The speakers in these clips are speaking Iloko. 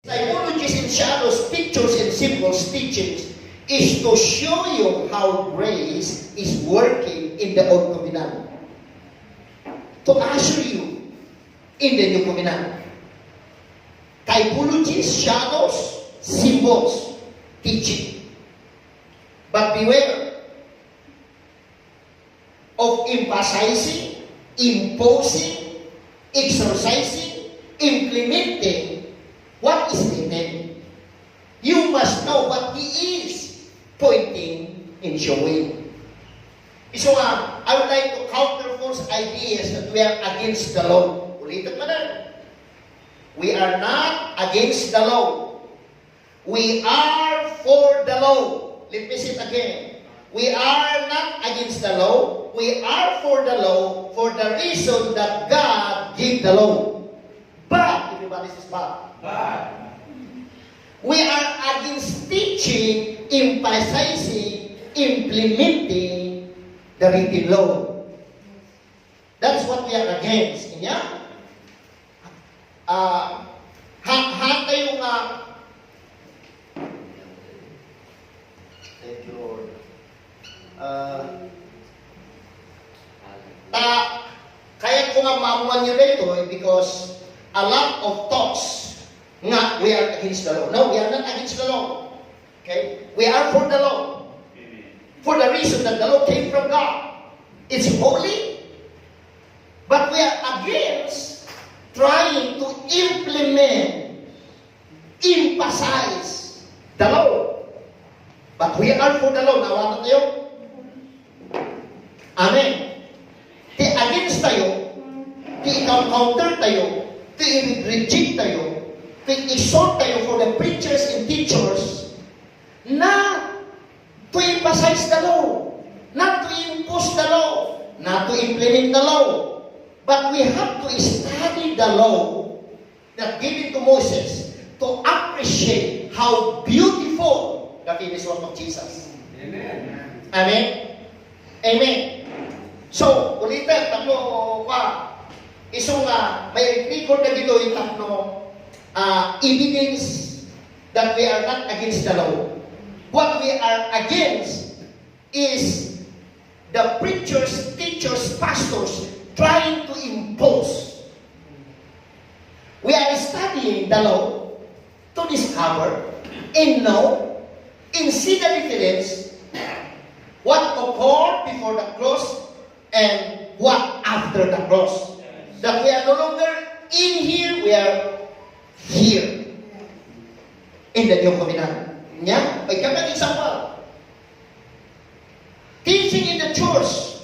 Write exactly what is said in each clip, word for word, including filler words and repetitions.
Typologies and shadows, pictures and symbols, teachings is to show you how grace is working in the old covenant, to usher you in the new covenant. Typologies, shadows, symbols, teaching. But beware of emphasizing, imposing, exercising, implementing what is written. You must know what he is pointing and showing. So, uh, I would like to counter false ideas that we are against the law. Ulitin ko na. We are not against the law. We are for the law. Let me say it again. We are not against the law. We are for the law for the reason that God gave the law. But, everybody says but. But. We are against teaching, emphasizing, implementing the written law. That's what we are against. Inya? Ah, ha, ha tayo nga. Thank you, Lord. Ah, ta, kaya ko nga maamuan nyo dito, eh, because a lot of talks nga we are against the law. No, we are not against the law. Okay? We are for the law. For the reason that the law came from God. It's holy, but we are against trying to implement, emphasize the law. But we are for the law. Naawatan tayo? Amen. Ti against tayo, ti i-counter tayo, ti i-reject tayo, ti i-exhort tayo for the preachers and teachers, not to emphasize the law, not to impose the law, not to implement the law. But we have to study the law that given to Moses to appreciate how beautiful the finished work of Jesus. Amen. Amen. Amen. So, ulitin, tapno, pa, isu nga, may record na dito yung tapno, ah, evidence that we are not against the law. What we are against is the preachers, teachers, pastors trying to impose. We are studying the law to discover and know and see the difference what occurred before the cross and what after the cross. That we are no longer in here, we are here in the new covenant. Nya, may kami example. Teaching in the church,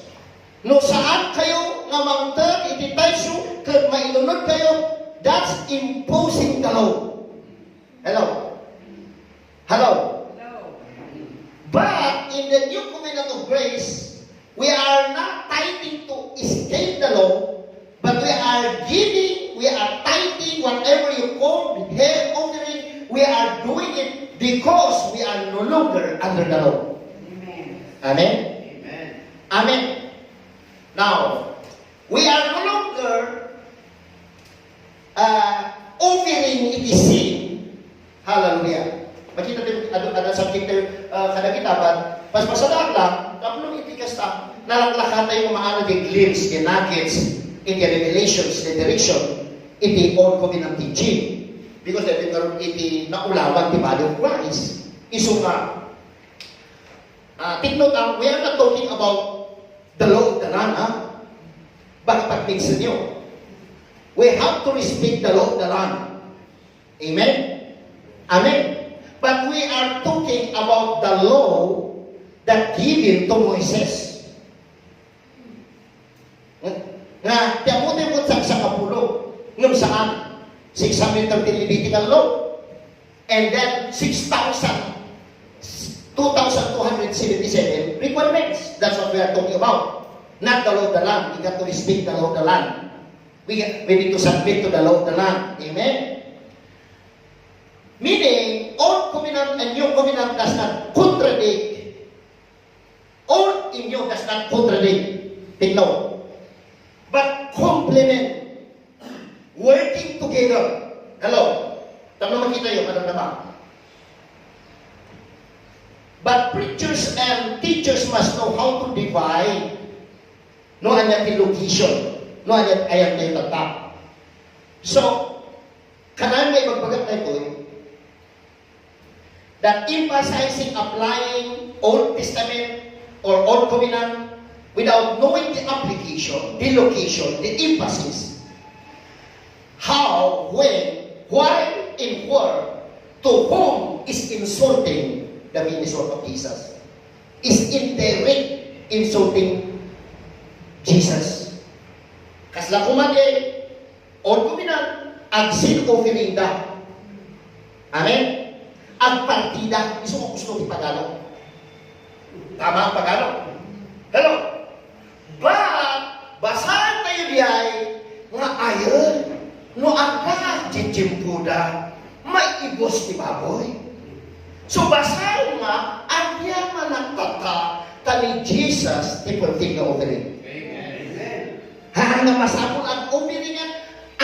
no saan kayo nga mangted iti tayso ket mailunod kayo, that's imposing the law. Hello? Hello? But in the new covenant of grace, we are not tithing to escape the law, but we are giving, we are tithing whatever you call here offering, we are doing it because we are no longer under the law. Amen. Amen? Amen. Amen. Now, we are no longer, uh, offering iti sin. Hallelujah. Makita tayo, ano, ano, subject tayo, uh, kadagita, but mas masalaak lang, tapno iti kasta, nalaklaka tayo maano di glimpse, di nuggets, iti revelations, di direction, iti old covenant teaching. Because dahil karon iti naulawan ti body of Christ, isu nga, ah, take note, ah, we are not talking about the law of the land, ha? Baka pag-mix nyo. We have to respect the law of the land. Amen? Amen. But we are talking about the law that given to Moises. Nga, ti ammotayo ket sangsangapulo. Ngem saan. Six hundred thirteen Levitical law. And then, six thousand, two thousand two hundred seventy-seven requirements. That's what we are talking about. Not the law of the land. We got to respect the law of the land. We, we need to submit to the law of the land. Amen? Meaning, Old Covenant and New Covenant does not contradict. Old and New does not contradict. Take note. But complement. Working together. Hello? Tama makita madamdama. But preachers and teachers must know how to divide no ania ti location, no ania ti ayan tayo tatta. So, kanan nga ibagbagak daytoy, that emphasizing applying Old Testament or Old Covenant without knowing the application, the location, the emphasis, how, when, why, and where, to whom is insulting the ministry of Jesus, is indirect insulting Jesus. Kasla koma ti Old Covenant, ag-sin offering da. Amen? Agpartida. Isu nga gusto ti Tagalog. Tama ang Tagalog? Hello? But, basaen tayo diay nga ayen, no aglaas ti tiempoda, maibus ti baboy. So, basaen nga, agyamanak tatta, ta ni Jesus ti perfect nga offering. Amen. Haan nga masapul ag-offering nga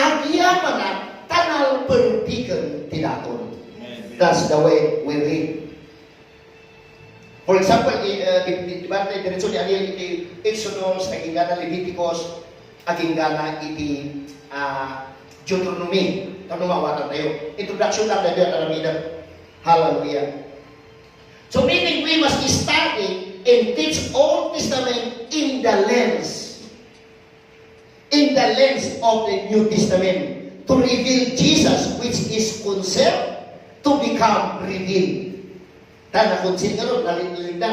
agyamanak ta nalperpiken ti daton. Amen. That's the way we read. For example, i-, uh, di, di, di ba tayo diretso ni Ariel iti Exodus, agingga na Leviticus, agingga na iti, ah, Deuteronomy. Tapno maawatan tayo. Introduction lang tayo at aramiden. Hallelujah. So meaning we must study and teach Old Testament in the lens in the lens of the New Testament to reveal Jesus, which is concept to become revealed. Ta na-conceal nga ron, nalin-, nalinda.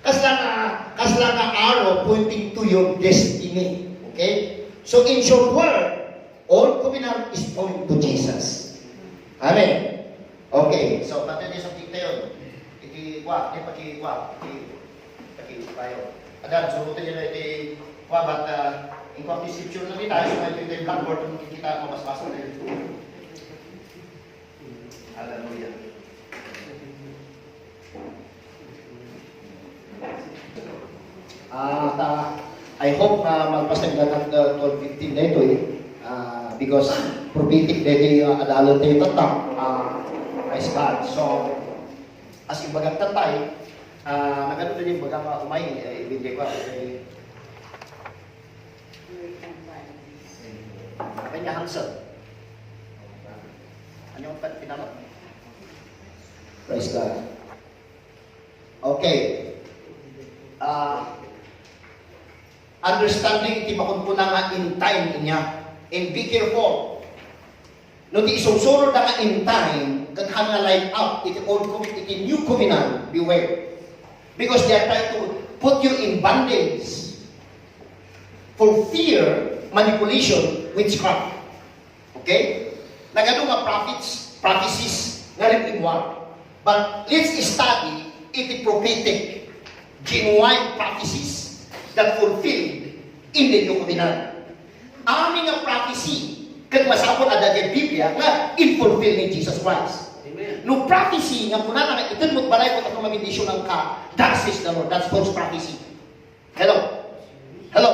Kasla nga, kasla nga arrow pointing to your destiny. Okay? So in short word, Old Covenant is point to Jesus. Amen. Okay, so, pati di subject tayo. Iti, kwa, iti paki, kwa, iti paki, tayo. Adan, surutin niyo na iti, kwa, but, uh, in kwa, scripture na kita, so, iti, iti blackboard, kung kita, mabasa-basa na yun. Hallelujah. Ah, ta, I hope nga malpasen nga nag, uh, twelve fifteen daytoy, ah, because prophetic daytoy, uh, adalen tayo tatta, ah, praise God. So, as in, bagak tattay, ah, nagano din yung baga nga umay, eh, ibigay ko, eh, Kanya Hansel. Ano yung pag-, pinangat? Praise God. Okay. Ah, understanding ti makunkuna nga in time niya. And be careful. No, ti isursurod nga in time, ket haan nga line up iti old covenant, iti new covenant, beware. Because they are trying to put you in bondage for fear, manipulation, witchcraft. Okay? Nagadu nga prophets, prophecies nga rimrimmuar. But let's study iti prophetic, genuine prophecies that fulfilled in the new covenant. Amin nga prophecy, ket masapul a dagiti Biblia nga infulfill ni Jesus Christ. Amen. No prophecy nga kunana nga, "Ited met balay ko tapno mabendisionan ka," that says the Lord. That's false prophecy. Hello? Hello?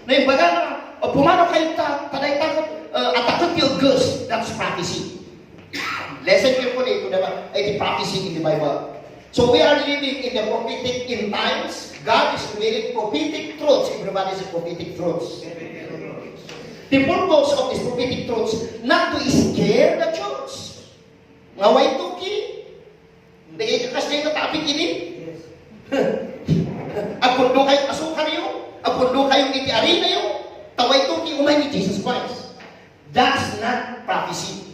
Naimbaga nga, o pumanaw kayo ta, ta dayta, uh, attack ti August, that's prophecy. Listen carefully to the, uh, the prophecy in the Bible. So we are living in the prophetic end times. God is revealing prophetic truths. Everybody say prophetic truths. The purpose of these prophetic truths, not to scare the church. Nga way tuki, Dagiti kasdiay nga topic idi. Agpundo kayo asukar yo, agpundo kayo iti arina yo, ta way tuki umay ni Jesus Christ. That's not prophecy.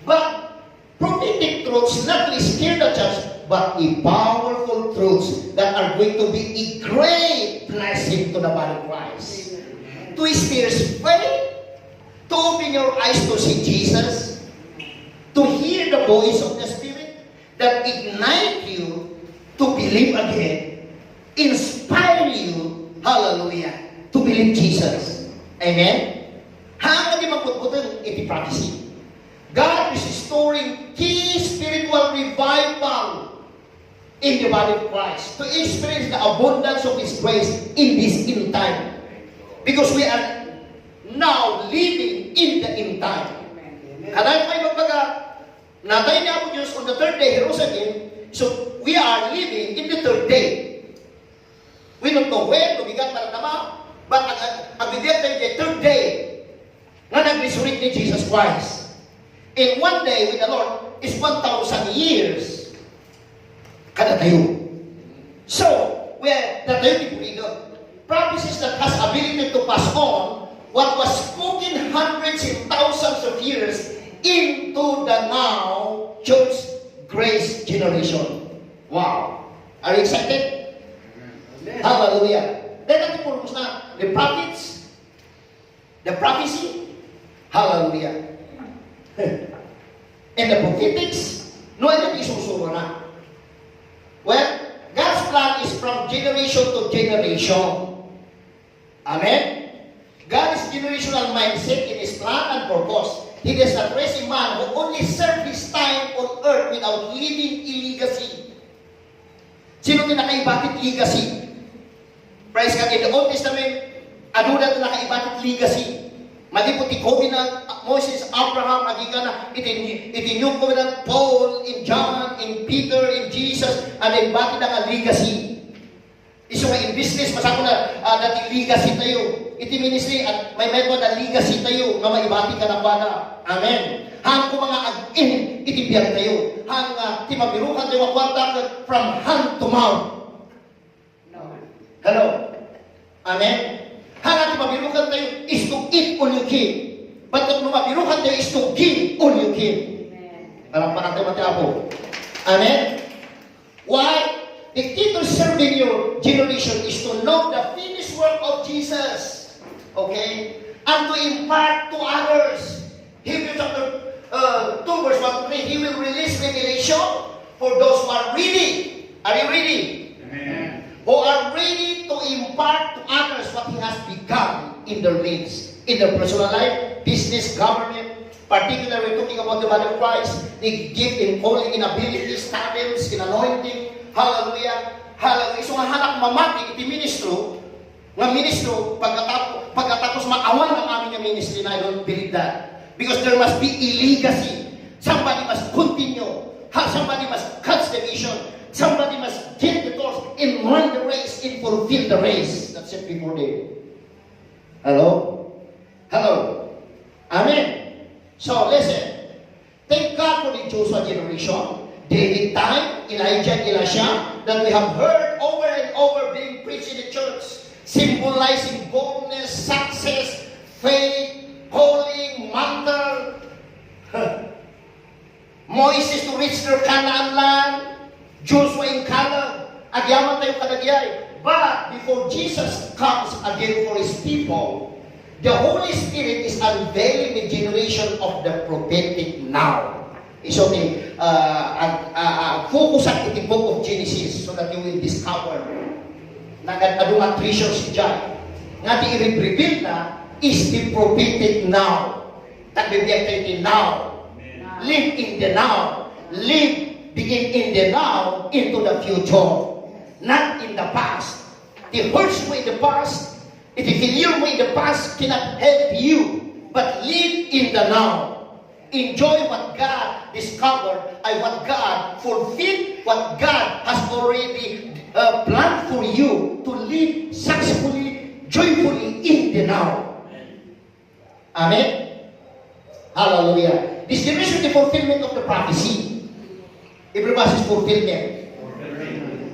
But prophetic truths not to scare the church, but a powerful truths that are going to be a great blessing to the body of Christ. To experience faith, to open your eyes to see Jesus, to hear the voice of the Spirit, that ignite you to believe again, inspire you, hallelujah, to believe Jesus. Amen? Haan nga di magbutbuteng iti prophecy. God is restoring key spiritual revival in the body of Christ to experience the abundance of His grace in this end time. Because we are now living in the end time. Kada tayo magbaga, Natay ni Apo Dios on the third day, he rose again. So, we are living in the third day. We don't know when, no bigat para tama, but ag-, ag-, agbibiag tayo the third day nga nag-resurrect ni Jesus Christ. In one day with the Lord is one thousand years. Kada tayo. So, we are, datayo ti buligan. Prophecies that has ability to pass on what was spoken hundreds and thousands of years into the now church grace generation. Wow. Are you excited? Amen. Hallelujah. Then, ang purpose na, the prophets, the prophecy, hallelujah. And the prophetics, no, ano ti isusurona? Well, God's plan is from generation to generation. Amen? God is generational mindset in His plan and purpose. He does not raise a man who only serve his time on earth without leaving a legacy. Sino ti nakaibatit legacy? Praise God. In the Old Testament, aduna ti nakaibatit legacy. Madi po ti covenant, Moses, Abraham, agingga na, iti, iti New Covenant, Paul, in John, in Peter, in Jesus, ada ibatit nga legacy. Isu nga in business, masapul na, ah, dati legacy tayo. Iti ministry, at may meto na legacy tayo, nga maibati kadakuada. Amen. Haan ko nga ag-in iti biag tayo. Haan nga ti mabirukan tayo nga kwarta from hand to mouth. Hello? Amen? Haan nga ti mabirukan tayo is to eat all you can. But no mabirukan tayo is to give all you can. Palakpakan tayo, mati Apo. Amen? Why? The key to serving your generation is to know the finished work of Jesus. Okay? And to impart to others. Hebrews chapter, uh, two verse one to three, He will release revelation for those who are ready. Are you ready? Amen. Who are ready to impart to others what He has begun in their lives, in their personal life, business, government, particularly we're talking about the body of Christ, the gift in calling, in abilities, talents, in anointing. Hallelujah. Hallelujah. So, nga hanak mamati iti ministro, nga ministro, pagkatap-, pagkatapos maawan ang amin nga ministry, na I don't believe that. Because there must be a legacy. Somebody must continue. Ha, somebody must catch the vision. Somebody must get the course and run the race and fulfill the race that's set before them. Hello? Hello? Amen. So, listen. Thank God for the Joshua generation, David time, Elijah and Elisha, that we have heard over and over being preached in the church, symbolizing boldness, success, faith, calling, mantle. Moises to reach their Canaan land, Joshua and Caleb, agyaman tayo kadagiti. But before Jesus comes again for His people, the Holy Spirit is unveiling the generation of the prophetic now. Isu ti, uh, ag-, uh, uh, focus iti book of Genesis so that you will discover nga adu nga treasures diay. Nga ti i-reveal na is the prophetic now. Tagbibiag tayo iti now. Live in the now. Live, begin in the now into the future. Not in the past. The hurts mo in the past, the failure mo in the past cannot help you. But live in the now. Enjoy what God discovered and what God fulfilled, what God has already, uh, planned for you to live successfully, joyfully in the now. Amen? Hallelujah. This generation, the fulfillment of the prophecy. Everybody says fulfillment.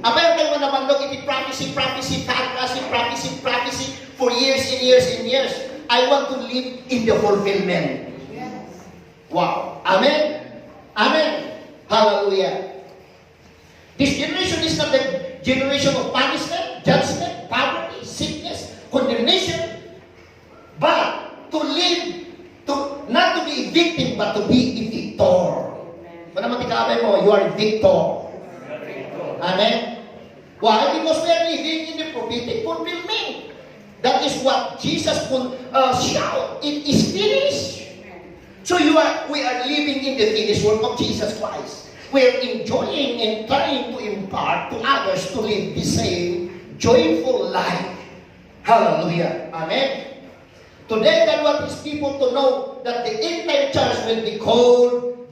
Apay, tayo nga nabandog iti prophecy, prophecy, prophecy, prophecy, prophecy for years and years and years. I want to live in the fulfillment. Wow. Amen? Amen. Hallelujah. This generation is not the generation of punishment, judgment, poverty, sickness, condemnation, but to live, to, not to be a victim, but to be a victor. Kung naman ti kaabay mo, you are a victor. Amen? Why? Because we are living in the prophetic fulfillment. That is what Jesus pun-, uh, shout, "It is finished." So you are, we are living in the finished work of Jesus Christ. We are enjoying and trying to impart to others to live the same joyful life. Hallelujah. Amen. Today, God wants His people to know that the end time church will be called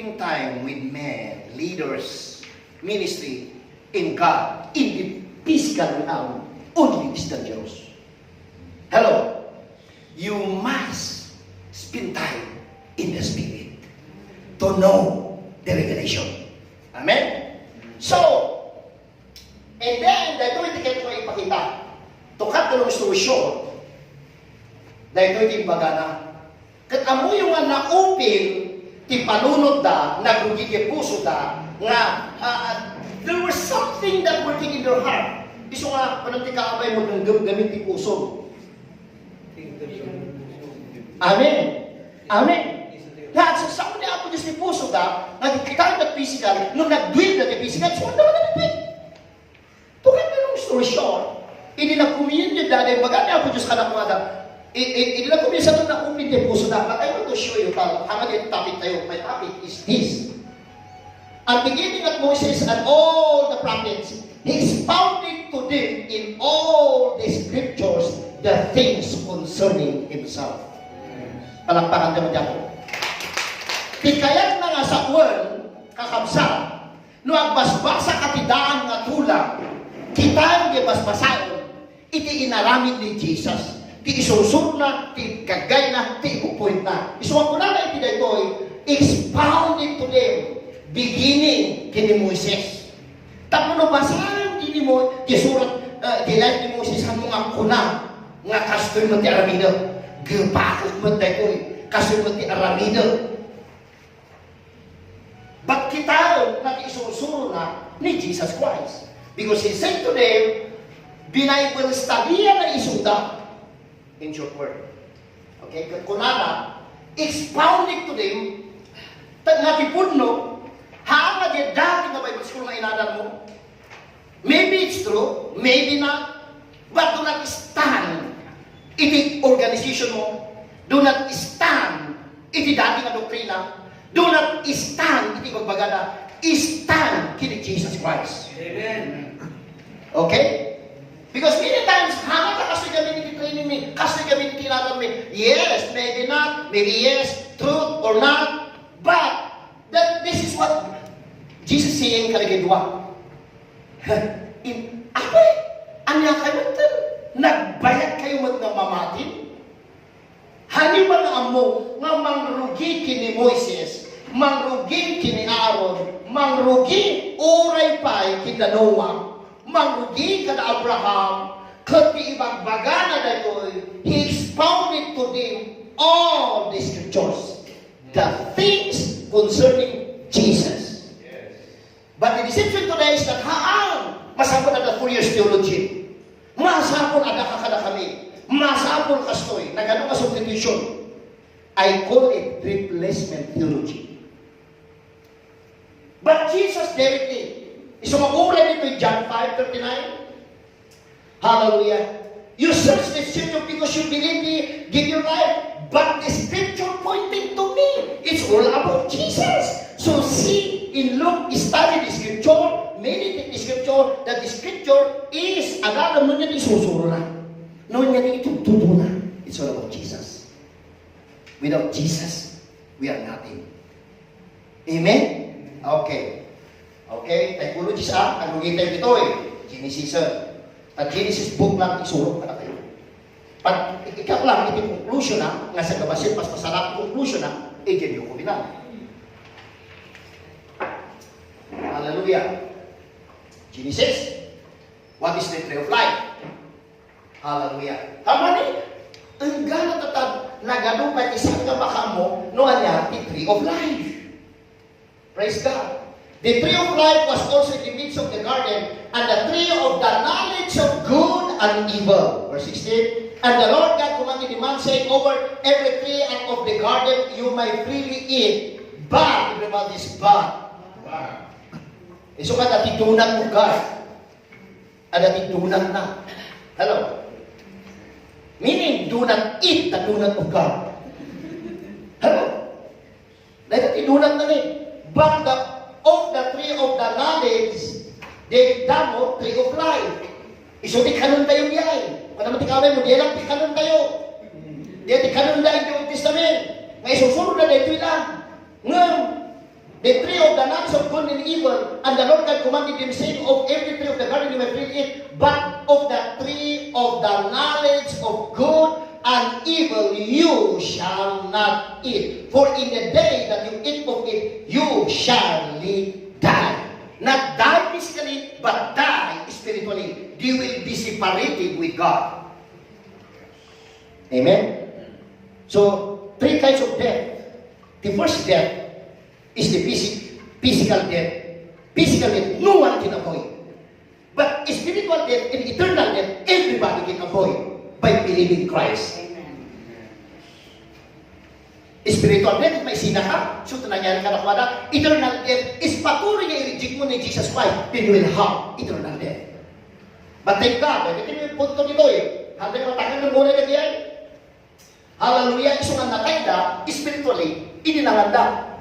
spending time with men, leaders, ministry in God, in the physical realm, only is dangerous. Hello? You must spend time in the Spirit to know the revelation. Amen? So, and then, daytoy ti ket ko ipakita. To cut the long story short, daytoy ti imbagana. Ket ammoyo nga na-open ti panunotda, nagrugi ti pusoda, nga, ah, ah, there was something that working in their heart. Isu nga, kunam ti kaabay mo, nanggamgam ti puso. Amen. Amen. Nga, agsasao ni Apo Dios ti pusoda, nga di kita nga physical, no nagduel na ti physical, so, ano naman ang To cut the long story short, idi nagkomunionda, dayta imbaga ni Apo Dios kadakuada, i-, i-, idi nagkomunionda, na-open ti pusoda. But I want to show you, pal, hanggang iti topic tayo. My topic is this. And beginning at Moses and all the prophets, he expounded to them in all the scriptures the things concerning himself. Palakpakan tayo, Diakono. Ti kayatna nga sawen, kakabsat, no agbasbasaka ti daan nga tulag, Kitaem ti basbasaen iti inaramid ni Jesus, ti isursurna, ti gaggayna, ti ipupuritna. Isu a kunana iti daytoy, expounded to them, beginning ken ni Moises. Tapno basaen ti ni Mo-, ti surat, eh, ti life ni Moises, haanmo nga kuna nga kastoy met ti aramidek. Gepakek met daytoy, kastoy met ti aramidek. But kitaem nga ti isursurona ni Jesus Christ. Because he said to them, "Binible study-anna isuda." In short word. Okay? Ket kunana, expounded to them, ta nga ti pudno, haan nga diay dati nga Bible school nga inadanmo? Maybe it's true, maybe not. But do not stand iti organizationmo. Do not stand iti dati nga doktrina. Do not stand iti bagbagada. Stand ken ni Jesus Christ. Amen. Okay? Because many times, "Haan nga kastoy gayam iti trainingmi, kastoy gayam iti inadanmi." Yes, maybe not, maybe yes, truth or not. But that, this is what Jesus saying kadagiti dua. In, apay, ania kayo met? Nagbayag kayo met nga mamatin? Haan niyo ba nga ammo nga mangrugi ken ni Moises, mangrugi ken ni Aaron, mangrugi uray pay ken da Noah, mangrugi kada Abraham, ket ti ibagbagana daytoy, he expounded to them all the scriptures, the things concerning Jesus. But the deception today is that, haan, masapul adda four years theology. Masapul adda ka kadakami. Masapul kastoy. Nagano nga substitution? I call it replacement theology. But Jesus directly, isu nga uray ditoy John five thirty-nine, Hallelujah. You search the scripture because you believe me, give your life. But the scripture pointing to me. It's all about Jesus. So see in Luke, study the scripture, meditate the scripture, that the scripture is another, no niya di susuruna. No niya di itututuna. It's all about Jesus. Without Jesus, we are nothing. Amen? Okay. Okay, typologies, ah. Ano kita dito eh? Genesis, ah. Pag Genesis book lang, isurok na kayo. Pag ikaw lang, iti conclusion na, nga sa gabasin, mas masarap conclusion na, eh, dyan yung kuminan. Hallelujah. Genesis, what is the tree of life? Hallelujah. Tama ni? Enggana tatag nagadu pay ti saan nga makaammo no ania ti tree of life. Praise God. The tree of life was also in the midst of the garden, and the tree of the knowledge of good and evil. Verse sixteen, "And the Lord God commanded the man, saying, Over every tree and of the garden you may freely eat, but," everybody is but. But. Isu nga dati do not God. Adda ti do not na. Hello? Meaning, do not eat the do not of God. Hello? Dahil ti do not na ni. But the, of the tree of the knowledge, the damo, tree of life. Isu ti kanon tayo diay. Kung naman ti kanon mo, diay lang ti kanon tayo. Diay ti kanon tayo in the Old Testament. Nga isusurod na dito lang. Ngem, the tree of the knowledge of good and evil, and the Lord God commanded them, saying, Of every tree of the garden you may freely eat, but of the tree of the knowledge of good and evil you shall not eat. For in the day that you eat of it, you surely die. Not die physically, but die spiritually. They will be separated with God. Amen? So, three kinds of death. The first death is the physic-, physical death. Physical death, no one can avoid. But spiritual death and eternal death, everybody can avoid by believing Christ. Amen. Spiritual death, maisina ka, so, ito nangyari ka na kuwada. Eternal death is patuloy nga i-reject mo ni Jesus Christ, then you will have eternal death. But thank God, iti punto dito eh. Hantay matagal ng muna na diyan. Hallelujah, isu nga natayda spiritually, idi nanganda.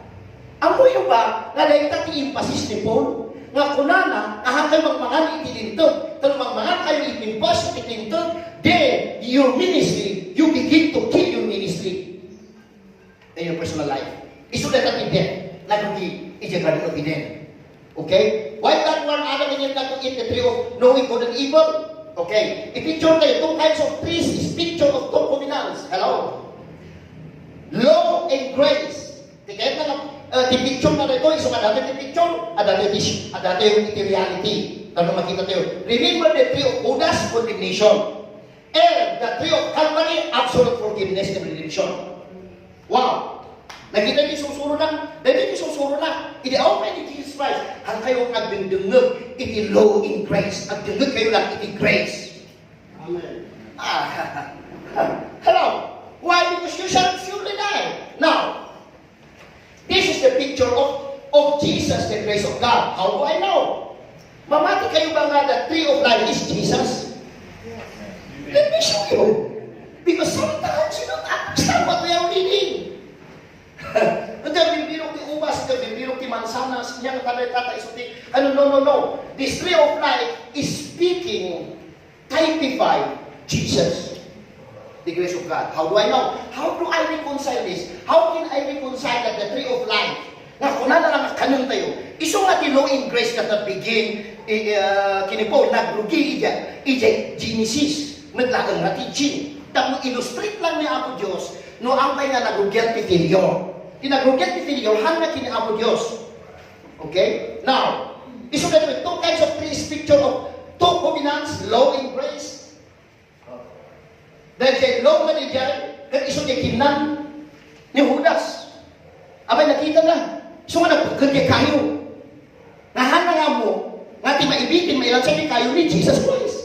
Ammoyo ba nga dayta ti emphasis ni Paul? Nga kunana, nga hangkay mangmangan iti linteg, ken mangmangan kayo iti emphasis iti linteg, then your ministry, you begin to kill your ministry in your personal life. Isu dayta ti death, nadugi iti Garden of Eden. Okay? Why God warn Adam and Eve not to eat the tree of knowing good and evil? Okay. I-picture tayo, two kinds of trees is picture of two covenants. Hello? Law and grace. Ti kayat na, uh, ti picture na ito, isu nga dati ti picture, adda ti, adda ti reality. Ano makita tayo? Remember the tree of Judas, condemnation. And the tree of Calvary, absolute forgiveness and redemption. Wow! Nakita niyo, susuro na. Dahil niyo, susuro na. Idi awan ni Jesus Christ, hangkayo agdengdengngeg iti law in grace. Agdengngeg kayo lang iti grace. Amen. Ah, hello? Why? Because you shall surely die. Now, this is the picture of, of Jesus, the grace of God. How do I know? Mamati kayo ba nga the tree of life is Jesus? Let me show you. Because sometimes you don't understand what we are reading. Iti bilbilog ti ubas, iti bilbilog ti mansanas, ania nga tatay, tatay, isu ti, ano, no, no, no. This tree of life is speaking, typify Jesus. The grace of God. How do I know? How do I reconcile this? How can I reconcile that the tree of life? Nga kuna na lang kanon tayo. Isu nga ti law in grace ket nabigin, eh, ah, kini Paul, nagrugi ija, ija Genesis. Met laeng nga teaching. Tapno illustrate lang ni Apo Dios, no apay nga nagrugian ti filio. Ti nagrugian ti filio, han nga kini Apo Dios. Okay? Now, isu daytoy, two kinds of trees, picture of two covenants, law and grace. Dahil diay law nga diay, ket isu diay kinnan ni Judas. Apay, nakita na. Isu nga nagpekkel diay kayo. Nga han nga ammo, nga ti maibitin, mailansa ti kayo ni Jesus Christ.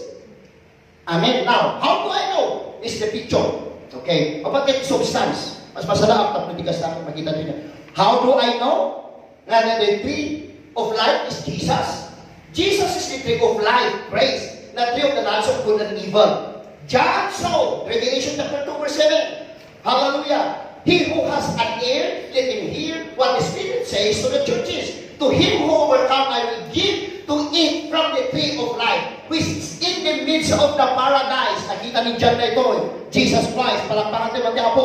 Amen. Now, how do I know? Is the picture. Okay? About the substance. Mas masaraap tapno di ka sa makita din. How do I know? Nga the tree of life is Jesus. Jesus is the tree of life, grace, the tree of the knowledge of good and evil. John saw, Revelation chapter two, verse seven. Hallelujah. He who has an ear, let him hear what the Spirit says to the churches. To him who overcome, I will give to eat from the tree of life, which is in the midst of the paradise. Nakita ni John na ito, eh. Jesus Christ, palakpakan tayo, Apo.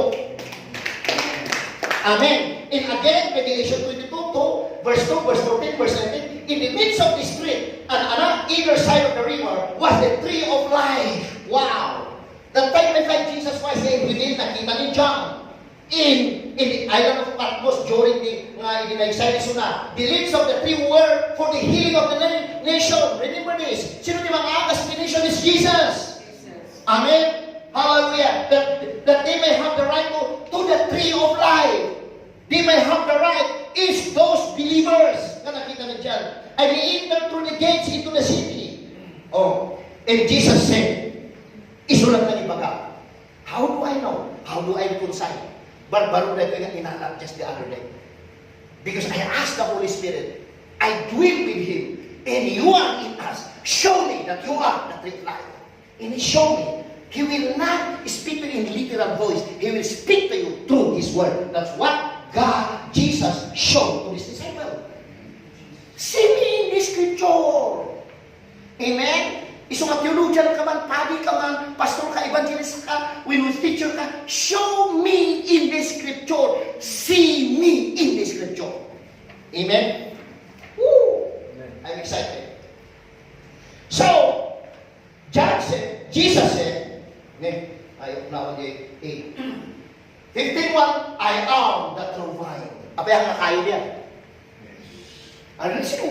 Amen. And again, Revelation twenty-two, two, verse two, verse fourteen, verse seventeen, in the midst of the street, on, on either side of the river, was the tree of life. Wow! That time may find Jesus Christ, eh, within, nakita ni John. In, in the island of Patmos during the, nga, in the exile, so na, the leaves of the tree were for the healing of the na-, nation. Remember this. Sino ti mangaagas ti nation is Jesus. Amen. Hallelujah. That, that they may have the right to, to the tree of life. They may have the right is those believers. Nga nakita ni John. And they enter through the gates into the city. Oh. And Jesus said, isu lang nga ibaga. How do I know? How do I reconcile? Barbaro daytoy nga inalak just the other day. Because I asked the Holy Spirit, I dwell with him, and you are in us. Show me that you are the tree of life. And he showed me. He will not speak to you in literal voice. He will speak to you through his word. That's what God, Jesus, showed to his disciple. See me in the scripture. Amen? Isu nga theologian ka man, padi ka man, pastor ka, evangelist ka, when we teacher ka, show me in the scripture. See me in the scripture. Amen? Woo! I'm excited. So, John said, Jesus said, ne, ay, naon di, eh, fifteen one, "I am the true vine." Apay nga kayo niya? Ano na siya?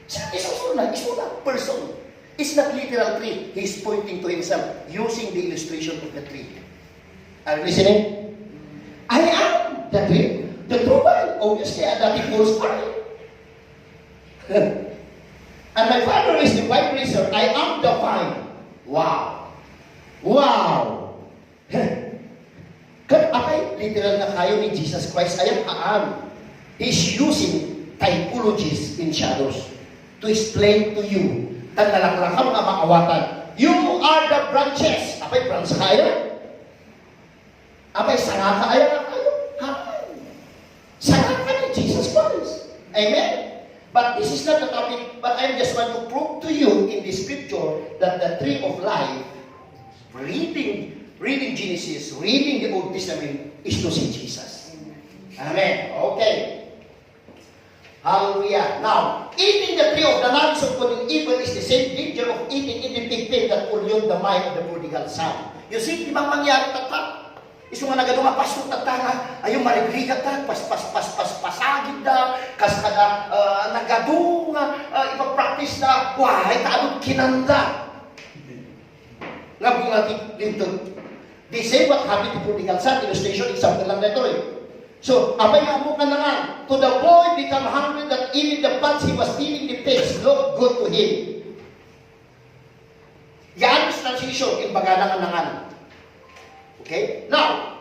Sa isusuna, isuna, person. It's not literal tree. He's pointing to himself using the illustration of the tree. Are you listening? "I am the tree, the true vine." Obviously, adda ti false vine. "And my Father is the vine dresser. I am the vine." Wow. Wow. Ket apay, literal nga kayo ni Jesus Christ aya? Haan. He's using typologies and shadows to explain to you. Tan nalaklakam nga maawatan. You are the branches. Apay, branch kayo? Apay, sanga ka aya nga kayo? Haan. Sanga ka ni Jesus Christ. Amen? But this is not the topic, but I just want to prove to you in the scripture that the tree of life, reading, reading Genesis, reading the Old Testament, is to see Jesus. Amen. Okay. Hallelujah. Now, eating the tree of the knowledge of good and evil is the same danger of eating in the pig pen that polluted the mind of the prodigal son. You see, di ba mangyari tatta? Isu nga nagadu nga pastor tatta nga, ayo, marigrigat da, pas, pas, pas, pas, pasagid da, kas kada, ah, nagadu nga, ah, ipapractice da, why, kaadu kinanda. Nga bunga ti linteg. The same what happened to prodigal son, illustration, example lang daytoy. So, apay nga ammo nga nangan, to the boy become hungry that even the pods he was stealing the pigs look good to him. Yan is transition, imbagana nga nangan. Okay? Now,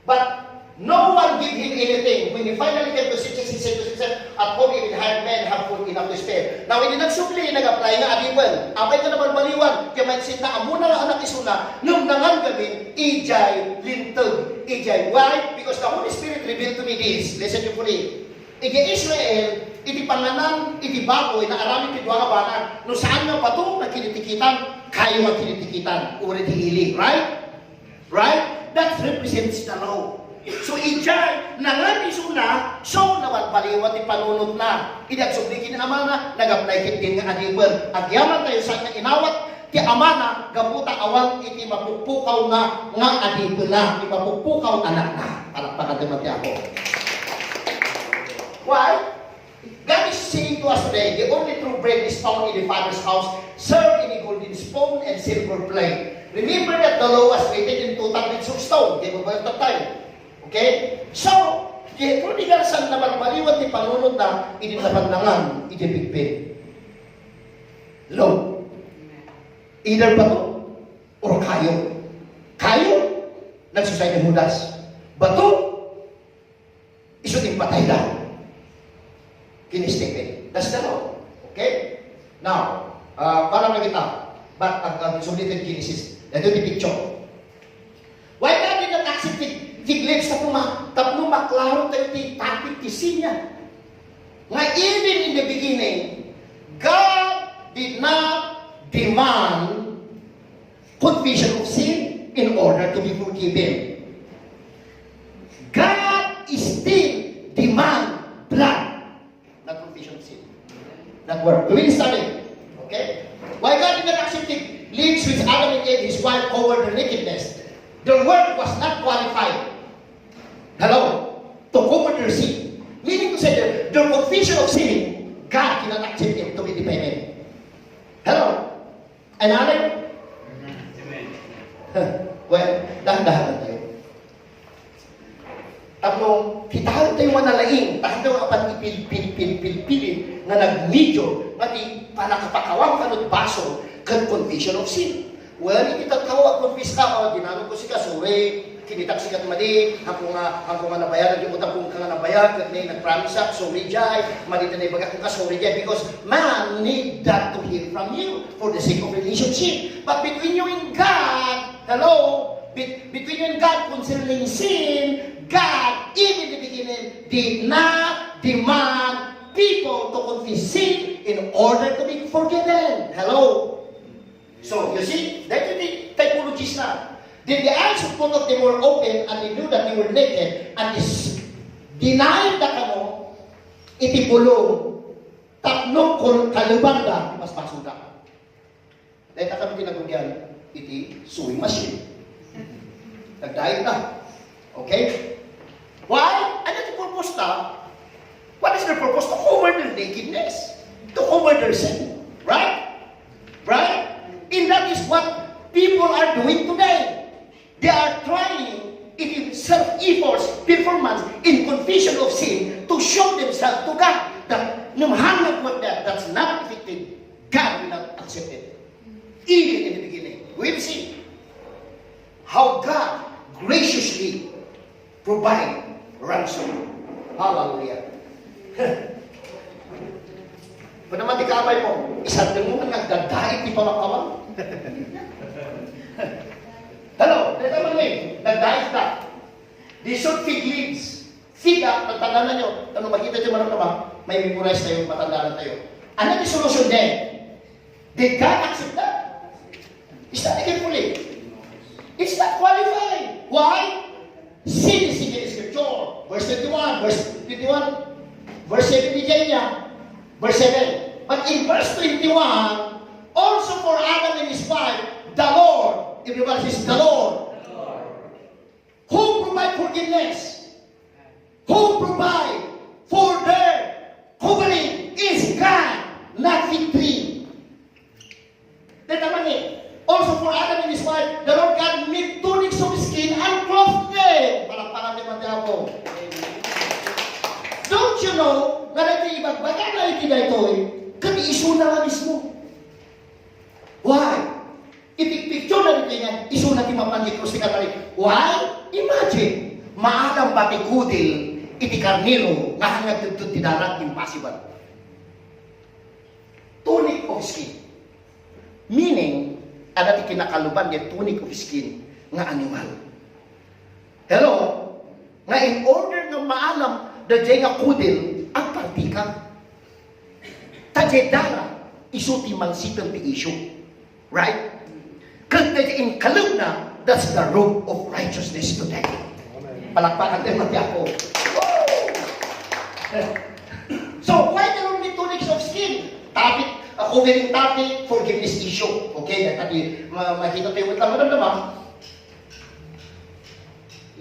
but no one give him anything. When he finally came to senses, he said to himself, "At home, even hired men have food enough to spare." Now, idi nagsubli, nag-apply nga adipen. Apay nga nabalbaliwan, kaya mindset na, ammo na nga anak isuna, ngem nangan gamin, ijay linteg, ijay. Why? Because the Holy Spirit revealed to me this. Listen carefully. Iti Israel, iti panganan iti baboy, naaramid ti dua nga banag. No saan nga bato nga kinitikitan, kayo nga kinitikitan. Uri ti ili, right? Right? That represents the law. So, ijay, nangan isuna, so, nabalbaliwan ti panunotna. Idi agsubli ken ni amana, nag-apply ketdin nga adipen. Agyaman tayo sa nga inawat, ti amana, gapu ta awan iti mapukpukaw nga, nga adipena, ti mapukpukaw anakna. Palakpakan tayo man ti Apo. Why? God is saying to us today, the only true bread is found in the Father's house, served in a golden spoon and silver plate. Remember that the law was written in two tablets of stone. Di ba ba yung tatay? Okay? So, di prodigal son nabalbaliwan ti panunotna, idi napannangan iti pigpig. Law. Either bato or kayo. Kayo, nagsusay ni Judas. Bato, isu ti impatayda ken ni Stephen. That's the law. Okay? Now, ah, para makita, but, ah, ah, sulitin Genesis. Dito ti picture. Why God did not accept fig, fig leaves? Tapno ma-, tapno maklaro tayo ti topic ti sinya. Nga even in the beginning, God did not demand confession of sin in order to be forgiven. God still demand blood, not confession of sin. That word. We will study. Okay? Why God did not accept the leaves which Adam and Eve, his wife, covered their nakedness? Their work was not qualified. Hello? To cover their sin. Meaning to say that their confession of sin, God cannot accept it to be the payment. Hello? Another? Amen. Well, dahan-dahan tayo. Tapno, kitaen tayo nga nalaing, tahan tayo apan ipil-, pil-, pil-, pil-, nga nagmidyo, nga ti panakapakawam kanut basol, ken confession of sin. Well, iti tattao, confess ka, "Oh, dinano ko sika, sorry. Kinitak sika madi, ako nga, ako nga nabayar, di utang kong ka nga nabayar, ket nay nagpromise ak, sorry, jay, madi ta naibagak ka, sorry, jay," because man need that to hear from you for the sake of relationship. But between you and God, hello, be-, between you and God concerning sin, God, even the beginning, did not demand people to confess sin in order to be forgiven. Hello? So, you see, that is the typologies na. Then the eyes of both of them were open, and they knew that they were naked, and dis-, denied da kano iti bulong tapno kun-, kalebanda ti basbasolda. Dayta kami ti nagugian iti sewing machine. Nagdayeg na. Okay? Why? Ania ti purpose ta? What is their purpose? To cover their nakedness. To cover their sin. Right? Right? And that is what people are doing today. They are trying in self-efforts, performance, in confession of sin to show themselves to God. That, ngem hanggang what that, that's not effective. God will not accept it. Even in the beginning. We'll see how God graciously provide ransom. Hallelujah. Pwede naman di kamay mo, isandeng mo nga nagdadait ti pamakawan. Hello, dito man eh, nagdait na. They should fig leaves. Fig, ah, pagtandaan nyo, ano makita nyo, marunong ba? May memorize tayo, matandaan tayo. Ano yung solution din? Did God accept that? Study carefully. It's not qualified. Why? Sin is in the scripture. Verse twenty-one, verse twenty-one. Verse seven ni Jeremiah. Verse seven. But in verse twenty-one, also for Adam and his wife, the Lord, everybody says, "The Lord, who provide forgiveness, who provide for their covering, is God, not fig tree." Dayta man ni, also for Adam and his wife, the Lord God made tunics of skin and clothed them. Palakpakan ti Apo. Don't you know nga daytoy ibagbagana iti daytoy, ket isuna nga mismo? Why? Ipikpikturna ditoy nga isuna ti mapan ti krus ti Kalbari. Why? Imagine, maalam ba ti kudil iti karnero nga haan nga agtudtod ti dara? Impossible. Tunic of skin. Meaning, adda ti kinakaluban ti tunic of skin nga animal. Hello? Nga in order nga maalam daydiay nga kudil, agpartika. Ta diay dara, isu ti mangsitem ti issue. Right? Ket daydiay inkalebna, that's the robe of righteousness today. Palakpakan tayo, Matiapo. Woo! So, why the Lord need tunics of skin? Topic, uh, covering topic, forgiveness issue. Okay, dati, ma-, makita tayo, wait lang, madam, naman.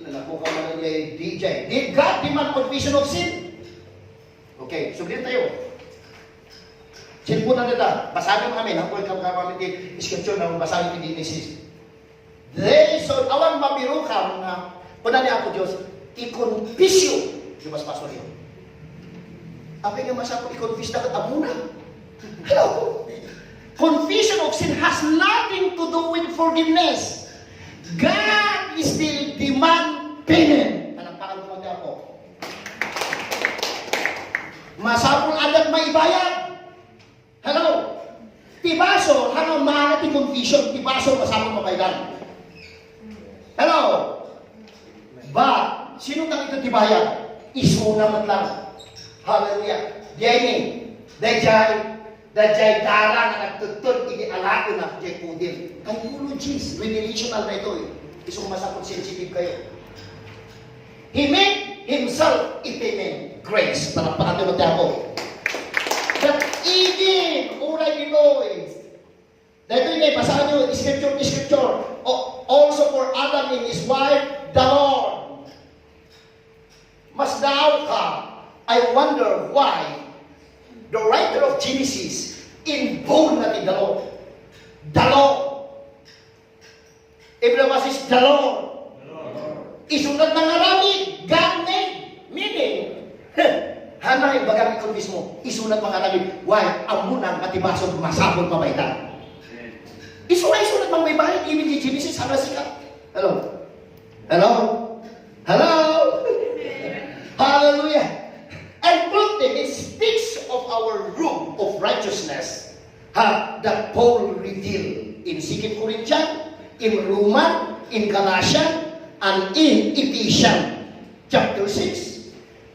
Nanaku ka man kay D J. Did God demand confession of sin? Okay, sugli tayo. Cellphone na dita. Basahin mo kami. Naku, ikaw ka kami ti scripture na basahin ti Genesis. They, so, awan mabirokam nga, kuna ni Apo Dios, "I-confess you." Di mas pastor yun. Apay nga masapul i-confess na ket ammona? Hello? Confession of sin has nothing to do with forgiveness. God is still demand payment. Palakpakan ko, Apo. Masapul adda maibayad. Hello? Ti basol, haan nga maala ti confession, ti basol, masapul mabayadan. Hello? But, sino dagito ti bayad? Isuna met lang. Hallelujah. Diay ni, daydiay, daydiay dara nga nagtudtod iti alaena diay kudil. Typologies, revelational na ito eh. Isuna masapul sensitive kayo. He made himself a payment. Grace. Palakpakan tayo, Matiapo. That even, uray ditoy, daytoy nga, basahan niyo, scripture, scripture. O, also for Adam and his wife, the Lord. Masdaaw ka, I wonder why the writer of Genesis involved na ti the Lord. The Lord. Everybody says, "The Lord." Isu met nga nangaramid, God made. Meaning, haan nga ibaga nga confess mo, isu met nga nangaramid. Why? Ammona nga ti basol, masapul mabayadan. Isu nga isu met nga maibayad, even ti Genesis, hanggang sika. Hello? Hello? Hello? Hallelujah. And clothed them, it speaks of our robe of righteousness. Ha, that Paul revealed in Second Corinthians, in Roman, in Galatians, and in Ephesians chapter six.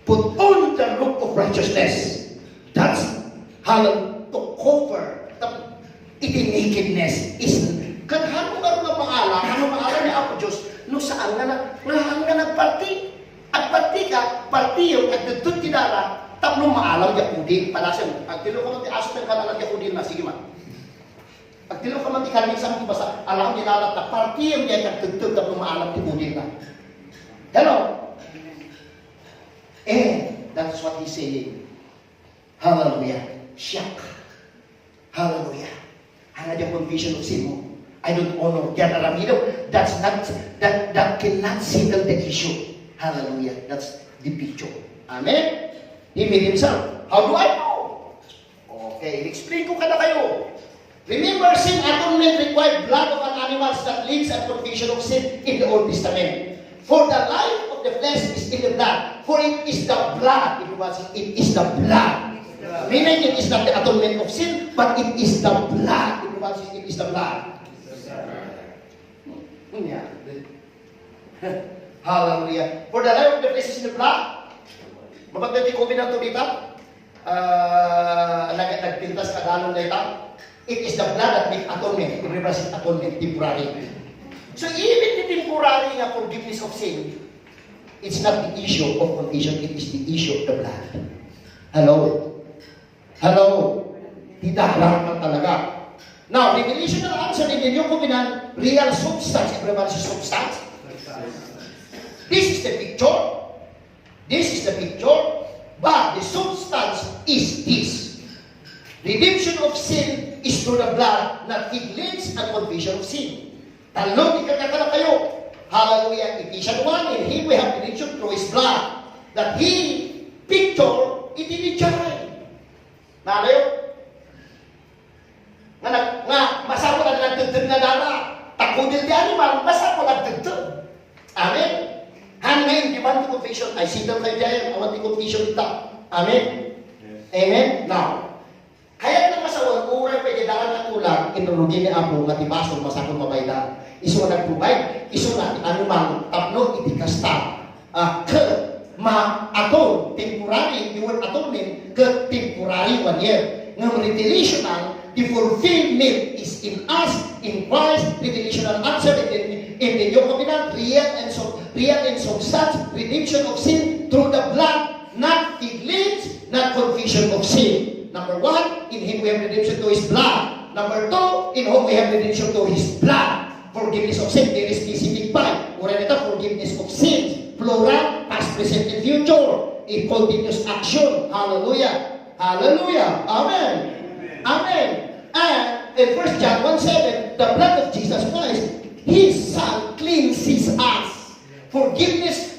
Put on the robe of righteousness. That's halal to cover the, iti nakedness is. Kan hano nga maala, hano maala ni Apo Dios, no saan nga na, nga, nga nagparti. Agparti ka, parti yung agtudtod ti dara, tapno maalam ti kudil. Padasen, agtilo ko ti aso, ten kanalan ti kudil na, sige man. Agtilo ka man ti karne sa mga basa, alam ti lalat na, parti yung diay agtudtod, tapno maalam ti kudil na. Hello? And that's what he's saying. Hallelujah. Siak. Hallelujah. Haan nga diay confession of sin mo. I don't honor. Diay aramidem. That's not, that, that cannot settle the issue. Hallelujah. That's the picture. Amen? He made himself. How do I know? Okay, explain ko kadakayo. Remember, sin atonement required blood of an animal that leads a confession of sin in the Old Testament. For the life of the flesh is in the blood. For it is the blood. Everybody say, "It is the blood." Meaning, it is not the atonement of sin, but it is the blood. Everybody say, "It is the blood." Unya. Hallelujah. For the life of the flesh is in the blood. Mapagdati ko binanto dita. Ah, nag-, nagpintas ka danon dayta. It is the blood that make atonement. It represents atonement, temporary. So, even the temporary nga forgiveness of sin, it's not the issue of confession, it is the issue of the blood. Hello? Hello? Ti darama talaga. Now, revelational answer in the New Covenant, real substance. Everybody say substance. This is the picture. This is the picture. But the substance is this. Redemption of sin is through the blood, not fig leaves and confession of sin. Tallo ti kakakana kayo. Hallelujah. Ephesians one, in him we have redemption through his blood. That he picture iti ni Jai. Nalayo? Nga, nag- nga masapul a nagdegdeg nga dara. Takudel ti animal, masapul a degdeg. Amen? Han nga in demand ti confession, ay, settle kayo dyan. Awan ti confession ta. Amen? Amen? Now, kayat nga masawan, uray pwede daan ang ulag, inrugi ni Apo nga ti basol, masapul mabayda. Isu nga nag-provide, isu nga ti animal, tapno iti kasta. Ah, ket ma-atone, temporary, the word atonement, ket temporary, one year. Ngem revelational, the fulfillment is in us, in Christ, revelational answer in the, in the New Covenant, real and so, real and substance, redemption of sin through the blood, not fig leaves, not confession of sin. Number one, in Him we have redemption through His blood. Number two, in whom we have redemption through His blood. Forgiveness of sin, very specific pa. Uray dita, forgiveness of sins. Plural, past, present, and future. A continuous action. Hallelujah. Hallelujah. Amen. Amen. And in First John one seven, the blood of Jesus Christ, His Son, cleanses us. Forgiveness,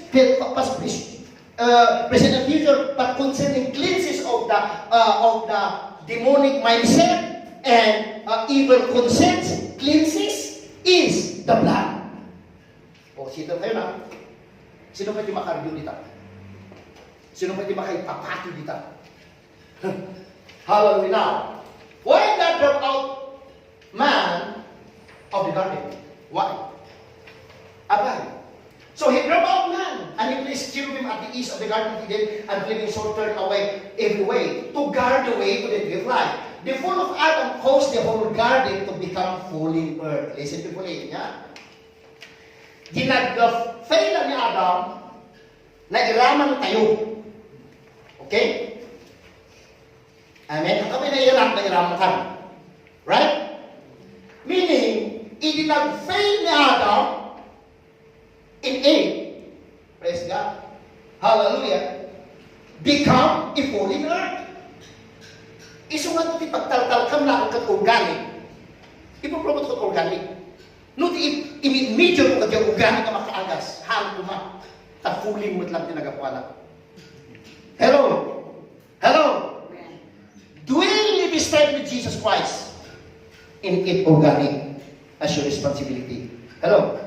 past, present, uh, present and future, but concerning cleanses of the, uh, of the demonic mindset and, uh, evil conscience, cleanses is the blood. O, sino kayo na? Sino pa di makaryo dita? Sino pa di makaipapati dita? Hallelujah. Now, why God brought out man of the garden? Why? Abay. So he brought out man, and he placed cherubim at the east of the Garden of Eden, and flaming sword turned away every way to guard the way to the tree of life. The fall of Adam caused the whole garden to become fallen earth. Listen carefully, yeah? Ginagfail ni Adam, nairaman tayo. Okay? Amen? Ang kami naiyanak, nairaman ka. Right? Meaning, idi nag-fail ni Adam in Eve, praise God, hallelujah, become a fallen earth. Isu nga ti pagtaltalkam na ang kat organic. Ipapromote ko organic. No ti i-, i-, major ko kadi organic nga makaagas, haan koma. Ta fallen met lang ti nagapuana. Hello? Hello? Dwell ye this time with Jesus Christ. In it organic as your responsibility. Hello?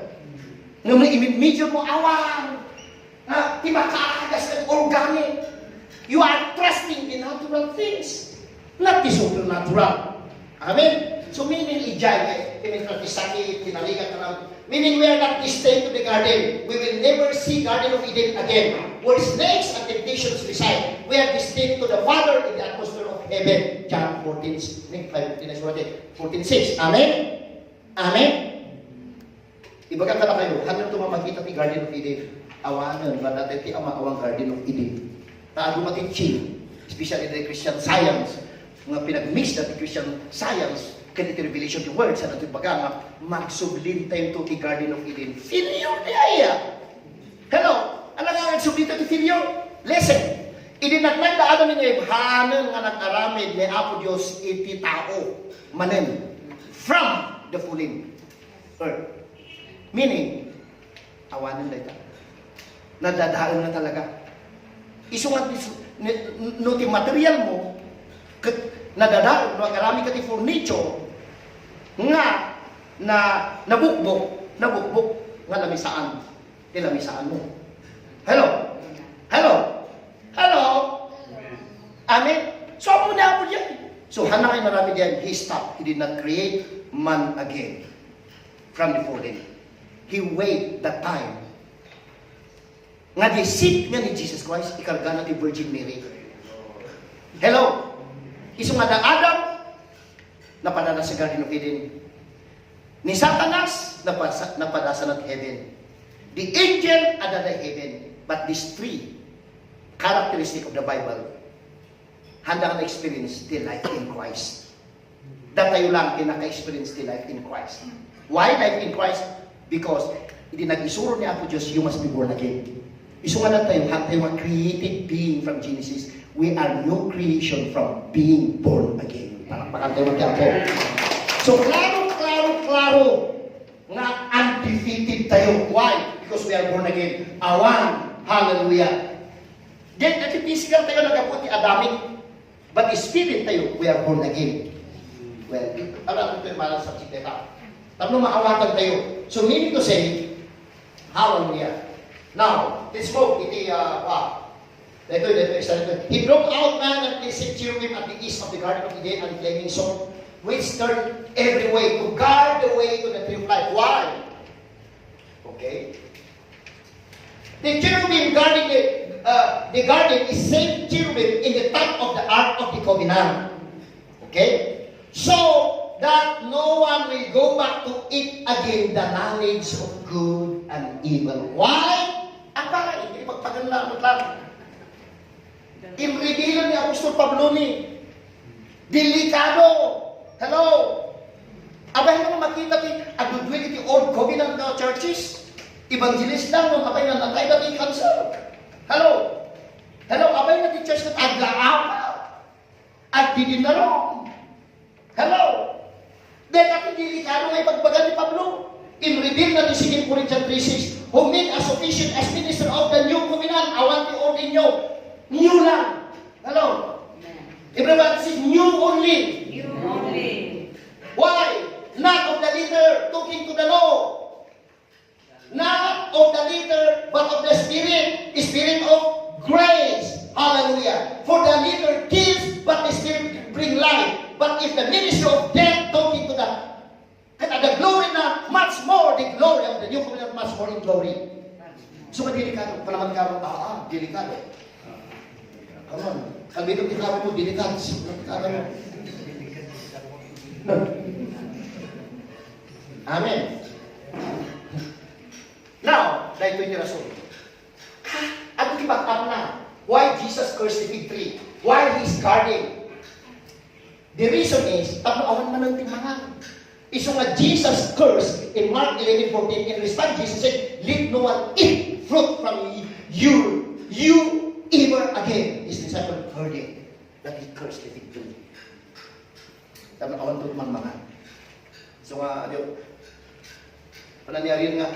Ngem no imidmidyo mo, awan. Nga, ti makaagas ket organic. You are trusting the natural things, not the supernatural. Amen? So, meaning, ijay, eh, ti sakit, tinaligan ka lang. Meaning, we are not destined to the garden. We will never see Garden of Eden again, where snakes and temptations reside. We are destined to the Father in the atmosphere of heaven. John fourteen, fourteen six. Amen? Amen? Ibaga kadakayo, haan to makita ti Garden of Eden. Awanen, nga dati ti Ama, awan Garden of Eden. Ta adu nga teaching, especially the Christian Science, nga pinag-mix na ti Christian Science, ken iti Revelation ti Word, saan ti baga nga, magsublintayo ti Garden of Eden. Failure ti aya. Hello? Alangan nga agsublintayo ti failure. Listen, idi natnag da Adam ken Eve, hanen nga nag-aramid ni Apo Dios iti tao manen from the fallen earth. Meaning, awanen dayta. Nadadael na talaga. Isu nga, no ti material mo, ket nadadael, no agarami ka ti furniture, nga na, nabukbok, nabukbok, nga lamisaan. Ti lamisaan mo. Hello? Hello? Hello? Amen? So, amo na amo yan. So, hana nga inaramid yan, he stopped. He did not create man again from the fallen. He wait the time. Nga di seed nga ni Jesus Christ, ikargana ti Virgin Mary. Hello? Isu nga da Adam, napadada sa Garden of Eden. Ni Satanas, napasa-, napadasana ti heaven. The angel, adda heaven. But these three characteristic of the Bible, Handa nga na-experience the life in Christ. Datayo lang ti naka-experience ti life in Christ. Why life in Christ? Because idi nag-isuro ni Apo Dios, you must be born again. Isu nga datayo, handa tayo nga created being from Genesis. We are new creation from being born again. Palakpakan tayo, mga Apo. So, klaro, klaro, klaro nga undefeated tayo. Why? Because we are born again. Awan. Hallelujah. Di, di physical tayo nagapu ti Adamic. But spirit tayo, we are born again. Well, alam ko yung mga subject na ito. Tapno maawatan tayo. So, meaning to say, hallelujah. Now, let's go. Iti, uh, wow. Dito, dito, isa dito. He drove out man and placed cherubim at the east of the Garden of Eden and flaming sword, which turned every way to guard the way to the tree of life. Why? Okay. The cherubim guarding the, uh, the garden is same cherubim in the top of the Ark of the Covenant. Okay? So that no one will go back to it again, the knowledge of good and evil. Why? Apa, hindi pagpaganla mo lang. Inreveal ni Apostol Pablo ni. Delikado. Hello. Apay nga makita ti agudwid iti Old Covenant nga churches. Evangelist lang, no? Apay nga natay dati cancer. Hello. Hello, apay nga ti church nga agaapa. Agdidinarong. Hello. Dayta ti delikado nga ibagbaga ni Pablo. Inreveal na ti Second Corinthians three six, "Who made us sufficient as minister of the new covenant." Awan ti ordain nyo. New lang. Hello. Everybody say, "New only." New only. Why? Not of the letter, talking to the law. Not of the letter, but of the Spirit, Spirit of grace. Hallelujah. For the letter kills, but the Spirit bring life. But if the ministry of death, talking to the, kada the glory na, much more the glory of the new covenant, much more in glory. So, delikado. Panaman ka, ah, ah, delikado. Come on. Kalbito ti kami mo, delikado. Delikado mo. Amen. Now, daytoy ti rason. Ano ti back up na? Why Jesus cursed the fig tree? Why he's guarding? The reason is, tapno awan manen ti mangan. Isu nga Jesus cursed in Mark eleven fourteen, in response, Jesus said, "Let no one eat fruit from you, you ever again." His disciple heard it, that he cursed the fig tree. Tapno awan to manmangan. So nga, di, pananiarin nga,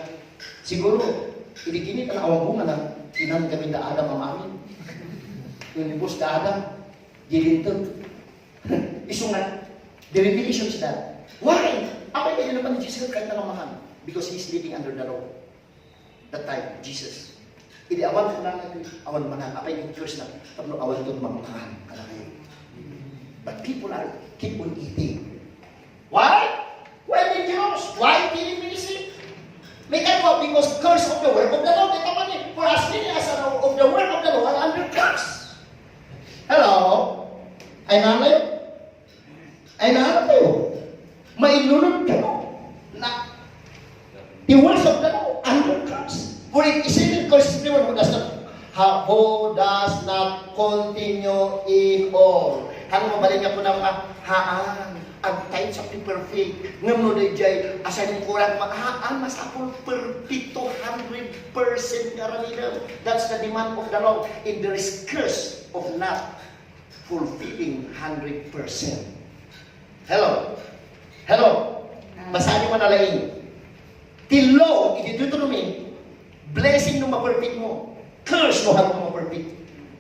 siguro, idi kini ta awan bunga na, inan kami da Adam a maamin. Yung boss da Adam, di lintel. Isu nga, the revelation is that. Why? Apay nga di napan ni Jesus kahit na mangan? Because he's living under the law. That time, Jesus. Idi awan kunana, awan mangan, apay nga curse na, tapno awan to mangan, kadakayo. But people are keep on eating. Why? Why dangerous? Why killing ministry? May kind of, because curse of the work of the Lord. Ito pa ni, for as many as are of the work of the Lord are under curse. Hello? Ay nanay? Ay nanay kayo? Mailunod kayo. Na, the works of the law under curse. For it is written, "Curse is everyone who does not, ha, who does not continue in all." Ang mabalik nga po na mga haan, agtayo sa perfect. Ngam no dayjay, asay mo kurang ma-, haan, masapul perfecto, hundred percent nga aramidem. That's the demand of the law. And there is curse of not fulfilling hundred percent. Hello? Hello? Basaen niyo man a laing. Ti law, iti Deuteronomy, blessing no ma-perfect mo. Curse no, haan mo ma-perfect.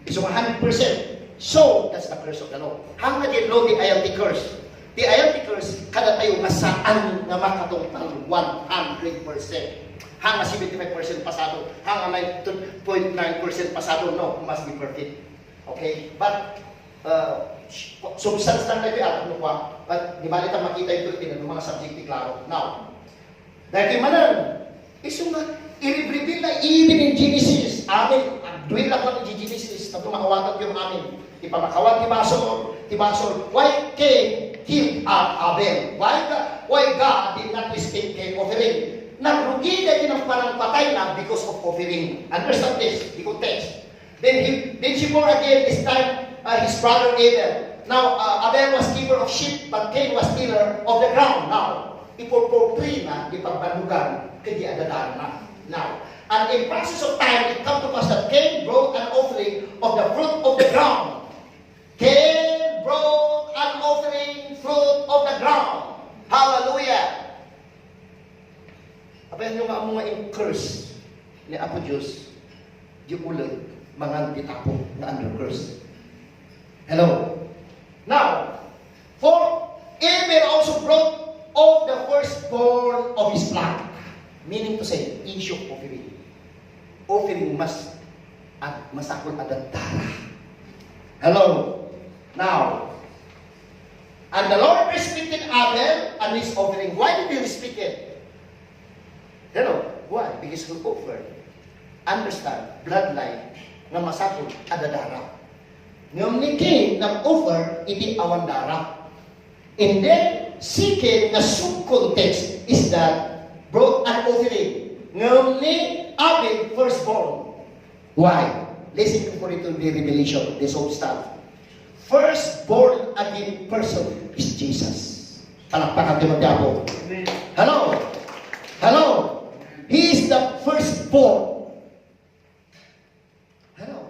Isu nga hundred percent. So, that's the curse of the law. Haan nga di law ti ayan ti curse. Ti ayan ti curse, kadatayo nga saan nga makatungpal one hundred percent. Haan nga seventy-five percent pasado. Haan nga nine point nine percent pasado. No, must be perfect. Okay? But, uh, sh-, substance lang daytoy, ah, ano pa. But, di ba, ita makita ito, iti mga subject ti klaro. Now, daytoy manen, isu nga, i-reveal na even in Genesis. Amen. Agduin lang lang in Genesis. Tapno maawatan ti amin. Ti pamakawan ti basol, ti basol. Why Cain killed, uh, Abel? Why God, why God did not respect Cain offering? Nagrugi daytoy nga panangpatayna because of offering. Understand this, the context. Then he, then she bore again, this time uh, his brother Abel. Now, uh, Abel was keeper of sheep, but Cain was tiller of the ground. Now, ipurportrina ti pagbannogan ket di adadarana. Now, and in process of time, it come to pass that Cain brought an offering of the fruit of the ground. Cain brought an offering fruit of the ground. Hallelujah. Apay, ania nga ammo nga in-curse ni Apo Dios, di uleg, mangan ti tapo nga under curse. Hello? Now, for Abel also brought of the firstborn of his flock, meaning to say, issue of offering. Offering mas, at masapul a daddara. Hello? Now, and the Lord respected Abel and his offering. Why did he respect it? Hello? Why? Because he offered. Understand, bloodline nga masapul a daddara. Ngem ni Cain nag-offer iti awan dara. And then, second nga sub-context is that brought an offering. Ngem ni Abel, firstborn. Why? Listen carefully to the revelation of this whole stuff. Firstborn again person is Jesus. Palakpakan tayo ng Diablo. Amen. Hello? Hello? He is the firstborn. Hello?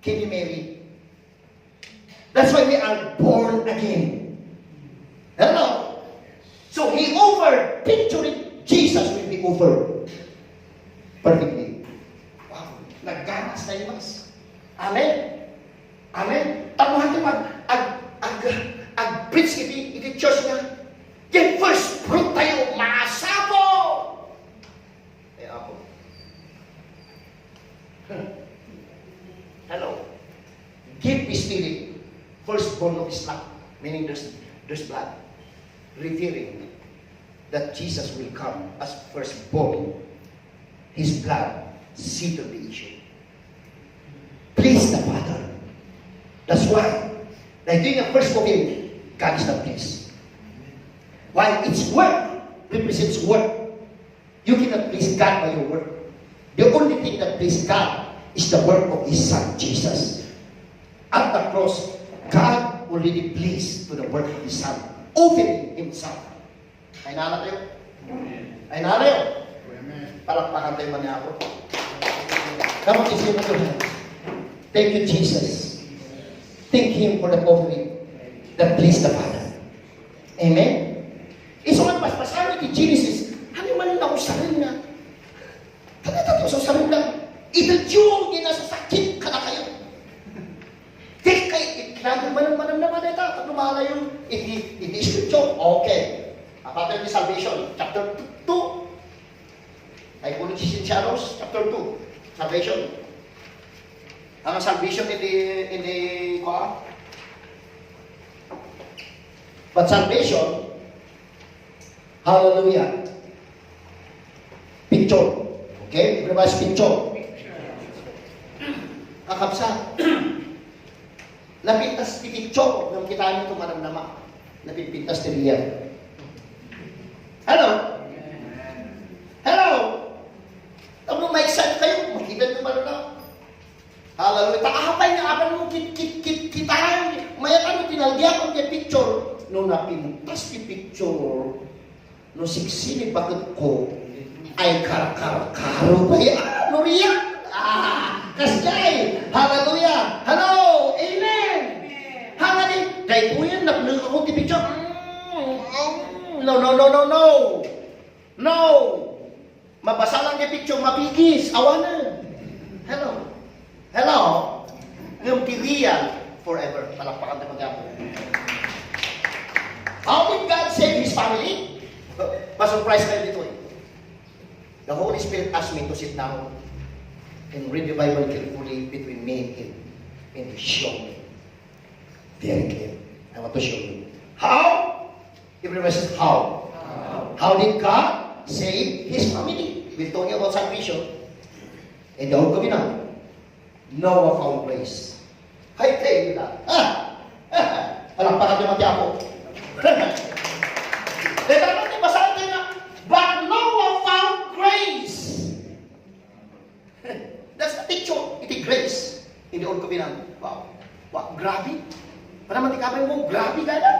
Can you marry? That's why we are born again. Hello? So he offered, picturing Jesus will be offered perfectly. Wow. Nagganas na yung mas. Amen? Amen? Tapuhan ti man, ag, ag, ag-preach iti, iti church na, "Di first fruit tayo, masapo!" Eh, ako. Hello. Give his spirit, firstborn of his flock, meaning there's, there's blood, referring that Jesus will come as firstborn. His blood settle the issue. Please the Father. That's why, like doing a first cooking, God is not pleased. Why? Its work represents work. You cannot please God by your work. The only thing that please God is the work of His Son, Jesus. At the cross, God already pleased to the work of His Son, offering Himself. Ay, nana tayo? Ay, nana tayo? Palakpakan tayo man ni Apo. Come on, lift your hands. Thank you, Jesus. Thank Him for the offering that pleased the Father. Amen? Isu nga basbasaen iti Genesis, ano man ang nausarin nga? Ano ito sa usarin na? Iti Diyo nga nasasakit kadakayo. Di kay iklaro man ang manamnama na ita, tapno malayo iti, iti scripture. Okay. Apatay ni Salvation, chapter two. Ay, puno si Sintianos, chapter two. Salvation. Ang salvation, hindi, hindi, kuha? But salvation, hallelujah. Picture. Okay? Everybody, picture. Kakabsat. Napintas ti picture nung kita niyo tumanamnama. Napinpintas ti real. Hello? Hello? Tapno ma-excite kayo, makita niyo tumanamnama. Hallelujah. Ta apay nga apan mo kit, kit, kit, kitaen. Mayat ano, tinalgiak ti picture. No napintas ti picture, no siksi ni baketko, ay karkarkaro pay. Ah, no riak. Ah, kasjay. Hallelujah. Hello. Amen. Hangani, daytoyen, naplek ako ti picture. Mm, mm. No, no, no, no, no. No. Mabasa lang ti picture, mapigis, awanen. Hello. Hello. Ngem ti real forever. Palakpakan tayo mag-apo. How did God save His family? Masurprise kayo dito eh. The Holy Spirit asked me to sit down and read the Bible carefully between me and Him. And He showed me. Very clear. I want to show you. How? Everybody says, "How?" How did God save His family? We're talking about salvation. In the Old Covenant, Noah found grace. I tell you that. Ah! Ah! Palakpakan niyo ang Diablo. Teka, ano yung basahin tayo na, "But Noah found grace." That's the picture. Iti grace in the Old Covenant. Wow. Wow. Grabe. Mo, grabe gayam.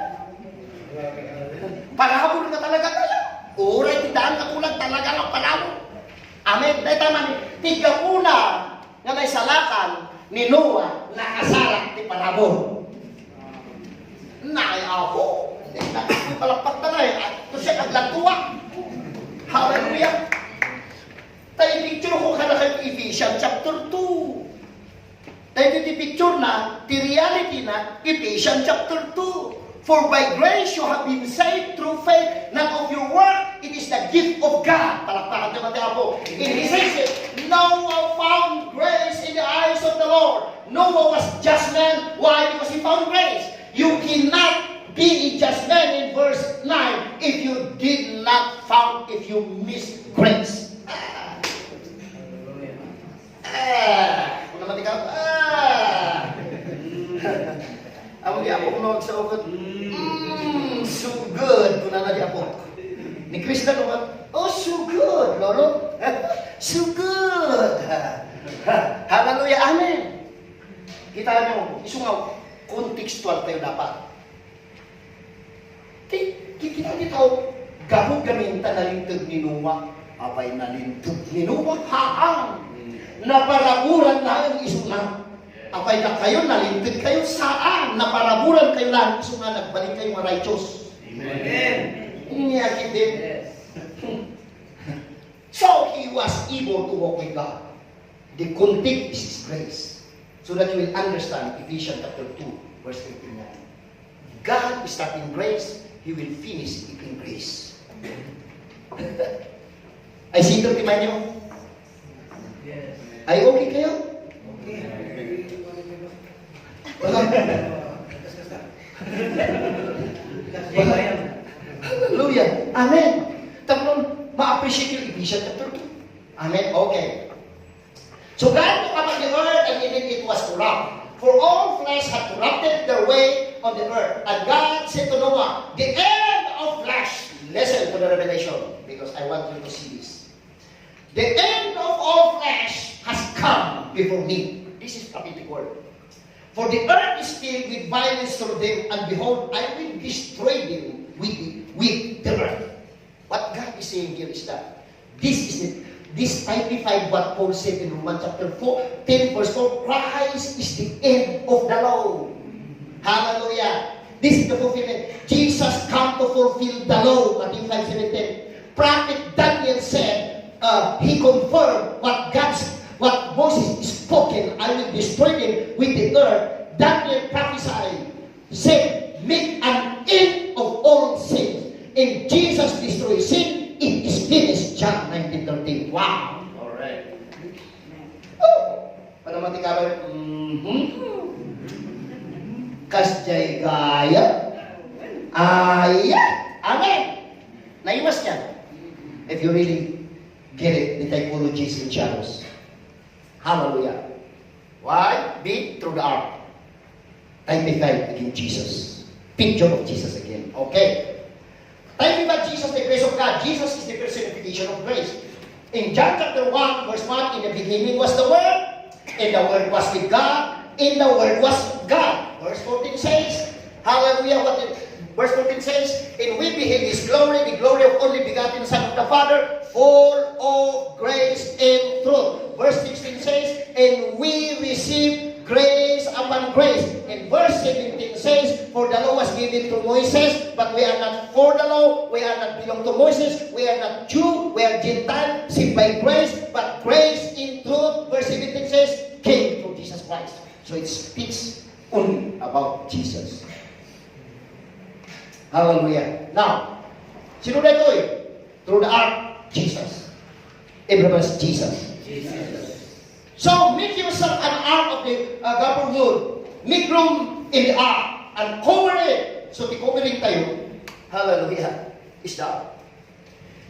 Parabur nga talaga gayam. Uray ti daan nga tulag talaga nga parabur. Amen. Dayta man, ti gapuna nga naisalakan ni Noah, nakasarak ti parabur. Nay, Apo. Palakpak na, nay. At to siya, aglantuwa. Hallelujah. Tay picture ko kada kay Ephesians chapter two. Daytoy ti picture na, ti reality na, Ephesians chapter two. "For by grace you have been saved through faith, not of your work, it is the gift of God." Palakpakan naman ti Apo. In His eyes, Noah found grace in the eyes of the Lord. Noah was just man. Why? Because he found grace. You cannot be a just man in verse nine if you did not found, if you miss grace. Ah. Ah, kung naman ikaw, ah. Amo di apo kuno sa ukot. Mm, so good. Kuna na di apo. Ni Krista naman, "Oh, so good, Lolo." So good. Hallelujah. Amen. Kita nyo, isungaw, contextual tayo dapat. Ti, ti, ti, ti tao, gapu gamin ta nalinteg ni Noah. Apay nalinteg ni Noah? Haan. Naparaburan na ang isuna. Apay ka kayo, nalinteg kayo? Saan. Naparaburan kayo lang isuna, nagbalik kayo nga righteous. Amen. Unya, kiti. Yes. So, he was able to walk with God. The context is His grace. So that you will understand Ephesians chapter two, verse eighteen. God start in grace, He will finish it in grace. Ay, sino ti manyo? Ay, okay kayo? Hallelujah. Amen. Tapno, ma-appreciate yung Ephesians chapter two. Amen. Okay. So God took upon the earth, and indeed it was corrupt. For all flesh had corrupted their way on the earth. And God said to Noah, "The end of flesh." Listen to the revelation, because I want you to see this. "The end of all flesh has come before me." This is prophetic word. "For the earth is filled with violence through them, and behold, I will destroy them with, with the earth." What God is saying here is that this is it. This typified what Paul said in Romans chapter four, ten, verse four. Christ is the end of the law. Hallelujah. This is the fulfillment. Jesus come to fulfill the law, Matthew five seventeen. Prophet Daniel said, uh, he confirmed what God's, what Moses spoken, "I will destroy them with the earth." Daniel prophesied, said, "Make an end of all sins." And Jesus destroy sin, it is finished. John nineteen thirteen. Wow. All right. Oh. Paano matikabay? Mhm. Kasjay gaya. Aya. Amen. Naiwas niya. If you really get it, the typology is in shadows. Hallelujah. Why? Be through the ark. Typified again Jesus. Picture of Jesus again. Okay. Typified Jesus, the grace of God. Jesus is the personification of grace. In John chapter one, verse one, "In the beginning was the Word, and the Word was with God, and the Word was God." Verse fourteen says, hallelujah, what it, verse fourteen says, "And we beheld His glory, the glory of only begotten Son of the Father, full of grace and truth." Verse sixteen says, "And we receive grace upon grace." And verse seventeen says, "For the law was given through Moses, but we are not for the law, we are not belong to Moses, we are not Jew, we are Gentile, saved by grace, but grace in truth." Verse seventeen says, "Came through Jesus Christ." So it speaks only about Jesus. Hallelujah. Now, sino daytoy? Through the ark, Jesus. Everybody say Jesus. Jesus. So make yourself an ark of the, uh, government. Make room in the ark and cover it. So the covering tayo, hallelujah, is the ark.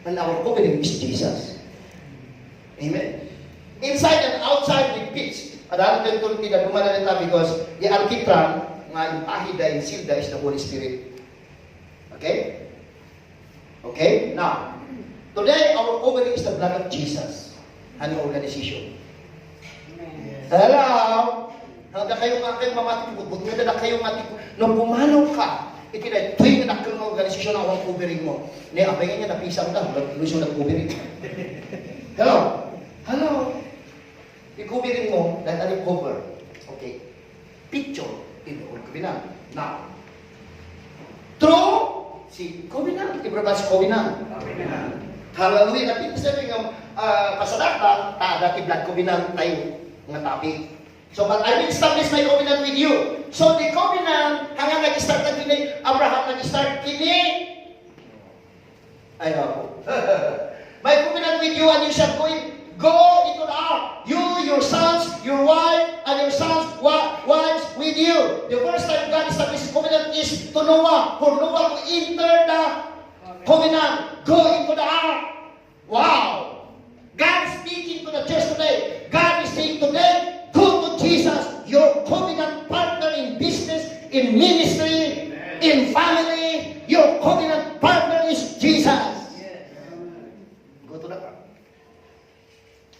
And our covering is Jesus. Amen. Inside and outside with peace. Adalan tayo tulad ti daduma na rin tayo because the alkitran nga impahid da, insilda is the Holy Spirit. Okay? Okay? Now, today our covering is the blood of Jesus and organization. Hello? Dakayo nga kayo mamati ti butbut, nga dakayo nga ti, no pumanaw ka, iti daytoy nga dakkel nga organisasyon a awan covering mo. Ne, apay nga niya napisang da, luisyo na covering. Hello? Hello? Ti covering mo, dahil ano yung cover? Okay. Picture in the Old Covenant. Now, true, si covenant, ti verbal si covenant. Hallelujah. Dati sabi nga, ah, pasadakdak, ta, dati blood covenant tayo nga topic. So, but I will establish my covenant with you. So, the covenant, hanggang nag-start na kini, Abraham nag-start kini. Ay, ako. My covenant with you, and you shall go in, go into the ark. You, your sons, your wife, and your sons' wa-, wives with you. The first time God established covenant is to Noah, for Noah to enter the covenant. Go into the ark. Wow! God is speaking to the church today. God is saying today, go to Jesus, your covenant partner in business, in ministry, in family. Your covenant partner is Jesus. Go to the ark.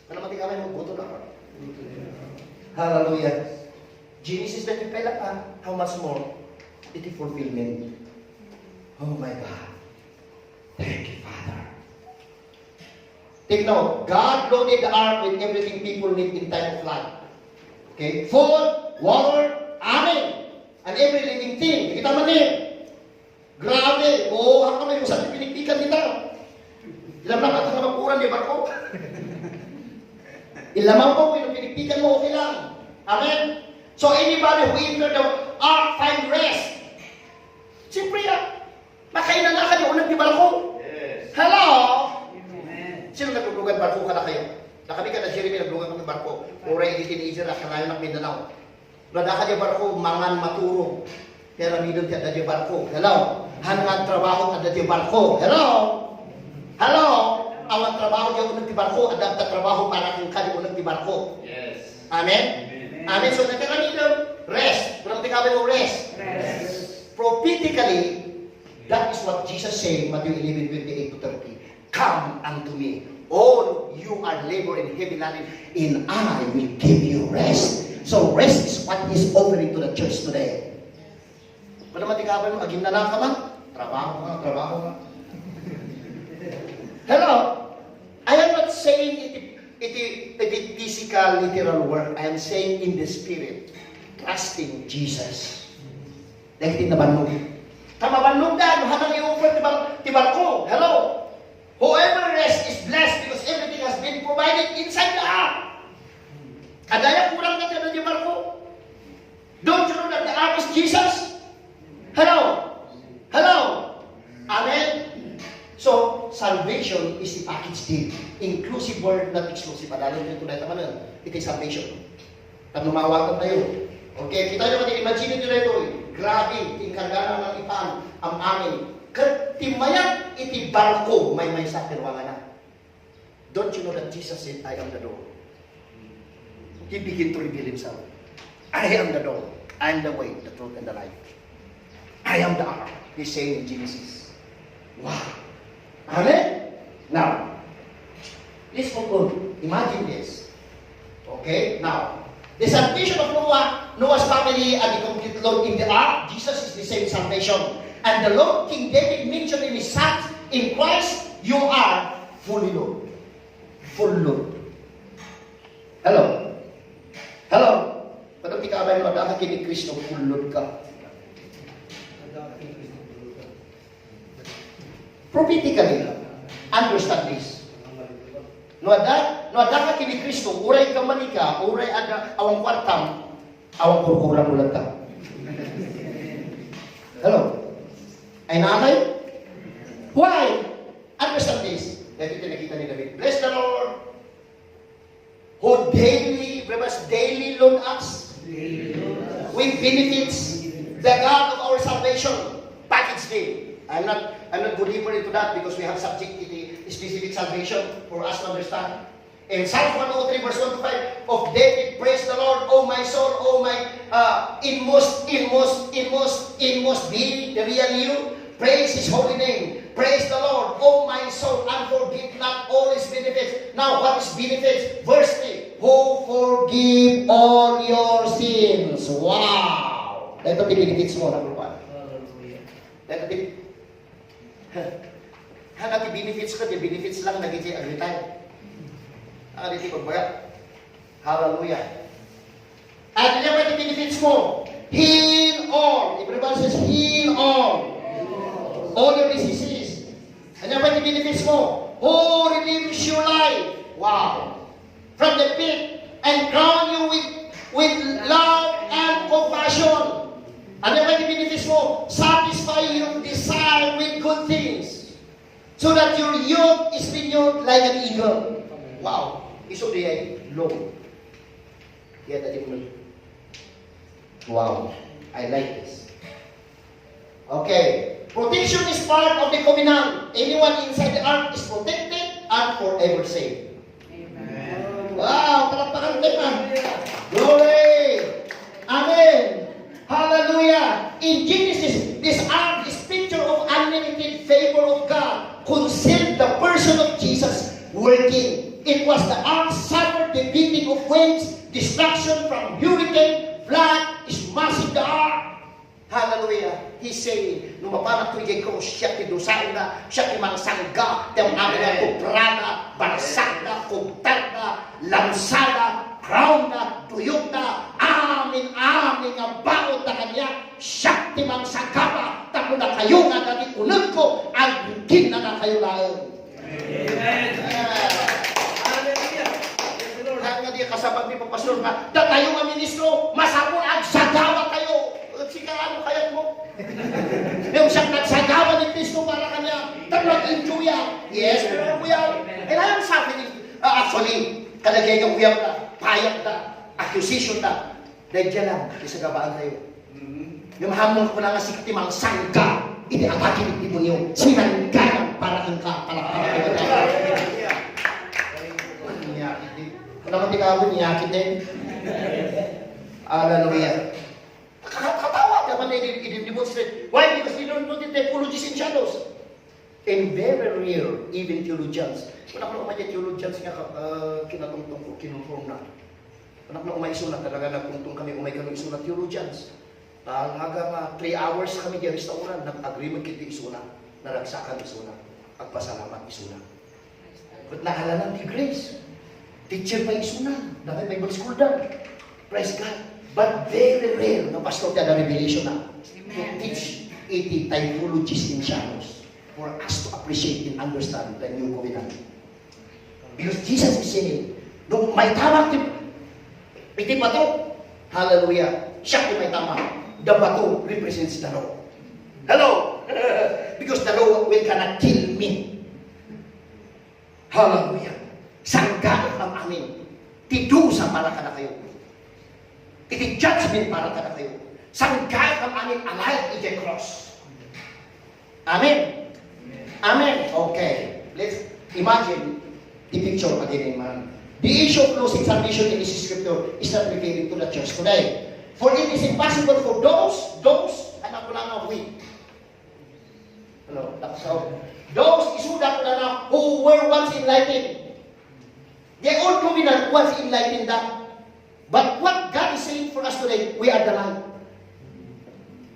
Ano mati kami mo? Go to the ark. Hallelujah. Genesis twenty-five lang, ah. How much more? Iti fulfillment. Oh my God. Thank you, Father. Take note, God loaded the ark with everything people need in time of flood. Okay? Food, water, amen. And every living thing. Kita man ni. Grabe. Oo, ang kamay mo sa pinigpikan kita. Ilang lang ang mga bakuran ni barko. Ilang mo, pinigpikan mo, okay lang. Amen? So anybody who enter the ark find rest. Siyempre, ah, Makainana kayo uneg ti barko. Yes. Hello? Amen. Sino nagluglugan barko kadakayo? Nakami kada Jeremy nagluglugan kami barko. Uray idi teenager, ah, kanayon ak Mindanao. Nadaka di barko, mangan, maturog. Pero midon ti adda di barko. Hello? Han nga trabaho adda di barko. Hello? Hello? Awan trabaho di uneg ti barko, adda ta trabaho para kenka di uneg ti barko. Yes. Amen? Amen. Amen. So, natira midon, rest. Kunam ti kabay mo, rest. Rest. Prophetically, that is what Jesus said, Matthew eleven twenty-eight to thirty. "Come unto me, all you are labor and heavy laden, and I will give you rest." So rest is what He's offering to the church today. Wala man ti kabay mo, aginnanaka man. Trabaho ka, trabaho ka. Hello? I am not saying iti, iti, iti physical, literal work. I am saying in the spirit, trusting Jesus. Dagiti nabannog. Ta mabannog da, no, hanang i-offer ti bar-, ti barko. Hello? Whoever rests is blessed because everything has been provided inside the ark. Adda aya kurang na ti barko. Don't you know that the ark is Jesus? Hello? Hello? Amen? So, salvation is a package deal. Inclusive word, not exclusive. Adalon dito na ita manen. It is salvation. Tapno maawatan tayo. Okay, kita nyo, imagine nyo na ito, eh. Grabe, inkargana ng ipan, ang amin. Ket ti mayat iti barko, maymaysa ti ruanganna. Don't you know that Jesus said, "I am the door"? He began to reveal himself. "I am the door. I am the way, the truth, and the life." I am the ark, he said in Genesis. Wow. Amen? Now, let's conclude. Imagine this. Okay? Now, the salvation of Noah, Noah's family, and the complete load in the ark, Jesus is the same salvation. And the Lord King David mentioned in his Psalms, "In Christ, you are fully loaded." Full load. Hello? Hello? Padam ti kabay mo, adda ka ken ni Cristo, full load ka. Prophetically, understand this. No adda, no adda ka ken ni Cristo, uray ka manika, uray adda, awan kuartam, awan kurkuram mo lang ta. Hello? Ay nanay? Why? Understand this. Dahil ito nakita ni David. Bless the Lord. Who daily, remember, daily load us with benefits. The God of our salvation, package deal. I'm not, I'm not go deeper into that because we have subject iti specific salvation for us to understand. In Psalm one oh three, verse one to five of David, "Praise the Lord, O my soul, O my, uh, inmost, inmost, inmost, inmost being, the real you. Praise His holy name. Praise the Lord, O my soul, and forget not all His benefits." Now, what is benefits? Verse three. who forgive all your sins. Wow! Dayta ti benefits mo, number one. Hallelujah. Dayta ti, hana ti benefits ko, ti benefits lang dagiti agritay. Ang diti pagbaga. Hallelujah. Ania pay ti benefits mo? Heal all. Everybody says, "Heal all." All your diseases. Ania pay ti benefits mo? Who redeems your life? Wow. From the pit and crown you with, with love and compassion. Ania pay ti benefits mo? Satisfy your desire with good things, so that your youth is renewed like an eagle. Wow. Isu diay law. Kaya tadi mo. Wow. I like this. Okay. Protection is part of the covenant. Anyone inside the ark is protected and forever safe. Amen. Wow, palakpakan tayo, man. Glory. Amen. Hallelujah. In Genesis, this ark is picture of unlimited favor of God concealed the person of Jesus working. It was the ark suffered the beating of waves, destruction from hurricane, flood, smashing the ark. Hallelujah. He say, "No mapanak to idiay krus, siak ti dusaenna, siak ti mangsangga, ti am-amin nga kubrana, barsakda, kubtalda, lamsada, crownda, duyokda, amin-amin nga baodda kaniak, siak ti mangsagaba, tapno dakayo nga dagiti unegko, agkinnanakayo laeng." Amen. Hallelujah. Praise the Lord. Kaya nga di kasabag ni Pastor nga, datayo nga ministro, masapul agsagawatayo. Sika, ano kayat mo? Yung siyang nagsagawa ni Kristo para kanya, tapno nag-enjoy yan. Yes, pero kuya, and I am suffering. Ah, actually, kadagay nga uyab na, payag na, accusation na. Daydiay lang, isagabaan tayo. Mm. Yung mahamon ko na nga sika ti mangsangga, iti atake ti demonio, sinanggayan para kenka, palakpakan tayo. Inyakit din. Ano naman ti kamo, inyakit din? Hallelujah. Ka-, katawa, dapat na i-, i-demonstrate. Why? Because they don't know the typologies in shadows. And very rare, even theologians. Kung ako naman theologians nga, ah, kinatungtong ko, kinonfirm na. Kung ako umay isuna, talaga nagtungtong kami, umay kami isuna theologians. Talaga nga, three hours kami di restaurant, nag-agreement kiti isuna, naragsakan isuna, agpasalamat isuna. But naalanan ti grace. Teacher pa isuna, dagiti Bible school da. Praise God. But very rare nga pastor ti ada revelation na to Amen. Teach iti typologies in shadows for us to appreciate and understand the new covenant. Because Jesus is saying, no maitabak ti, iti bato, hallelujah, siak ti maitabak. The bato represents the law. Hello? Because the law will gonna kill me. Hallelujah. Sanggaek am-amin ti dusa para kadakayo. Iti judgment para kadakayo. Sanggaek am-amin alive iti cross. Amen. Amen. Okay. Let's imagine the picture again, man. The issue of losing salvation in this scripture is not referring to the church today. For it is impossible for those, those, ano ko lang, we. Ano, taksaw. Those isuda ko na who were once enlightened. The old covenant once enlightened them. But what God is saying for us today, we are the light.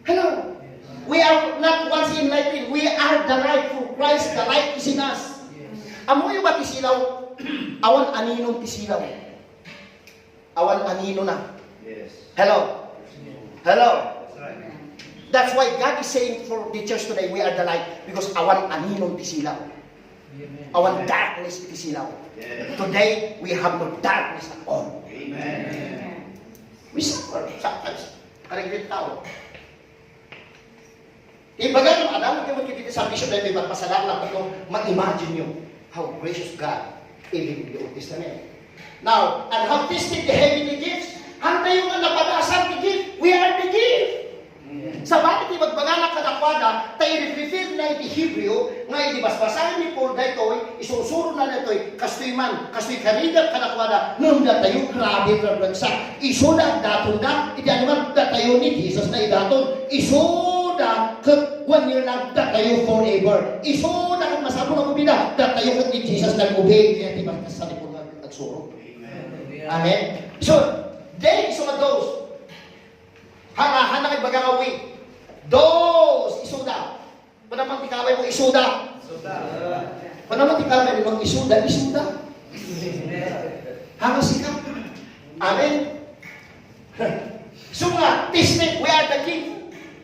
Hello? We are not once enlightened. We are the light for Christ. The light is in us. Ammoyo ba ti silaw? Awan aninom ti silaw. Awan anino na. Yes. Hello? Hello? That's right. That's why God is saying for the church today, we are the light because awan aninom ti silaw. Amen. Awan darkness iti silaw. Yes. Today, we have no darkness at all. Amen. We suffer sometimes. Karigit tao. Ibaga ni Adam, kaya mo kiti salvation na may magpasalamat ako, ma-imagine nyo how gracious God even in the Old Testament. Now, and how tested the heavenly gifts? Hantay nga napadasan ti gift. We are the gift. Sabali ti magbagana kadakuada, ta i-refer na iti Hebreo, nga iti basbasaen ni Paul daytoy, isursurona daytoy, kastoy man, kastoy karigat kadakuada, ngem datayo, grabe ti ragsak. Isuda, datonda, iti animal, datayo ni Jesus na idaton. Isuda, ket one year lang, datayo forever. Isuda, ket masapul a gubida, datayo ket ni Jesus nag-obey, kaya ti basta sa Paul nga agsuro. Amen. So, they, isu nga those. Hanga, hanga nga ibaga nga we. Those, isuda. Manaman ti kabay mo, isuda. Manaman ti kabay mo, isuda, isuda. Hanga sika. Amen. So nga, testing, we are the king.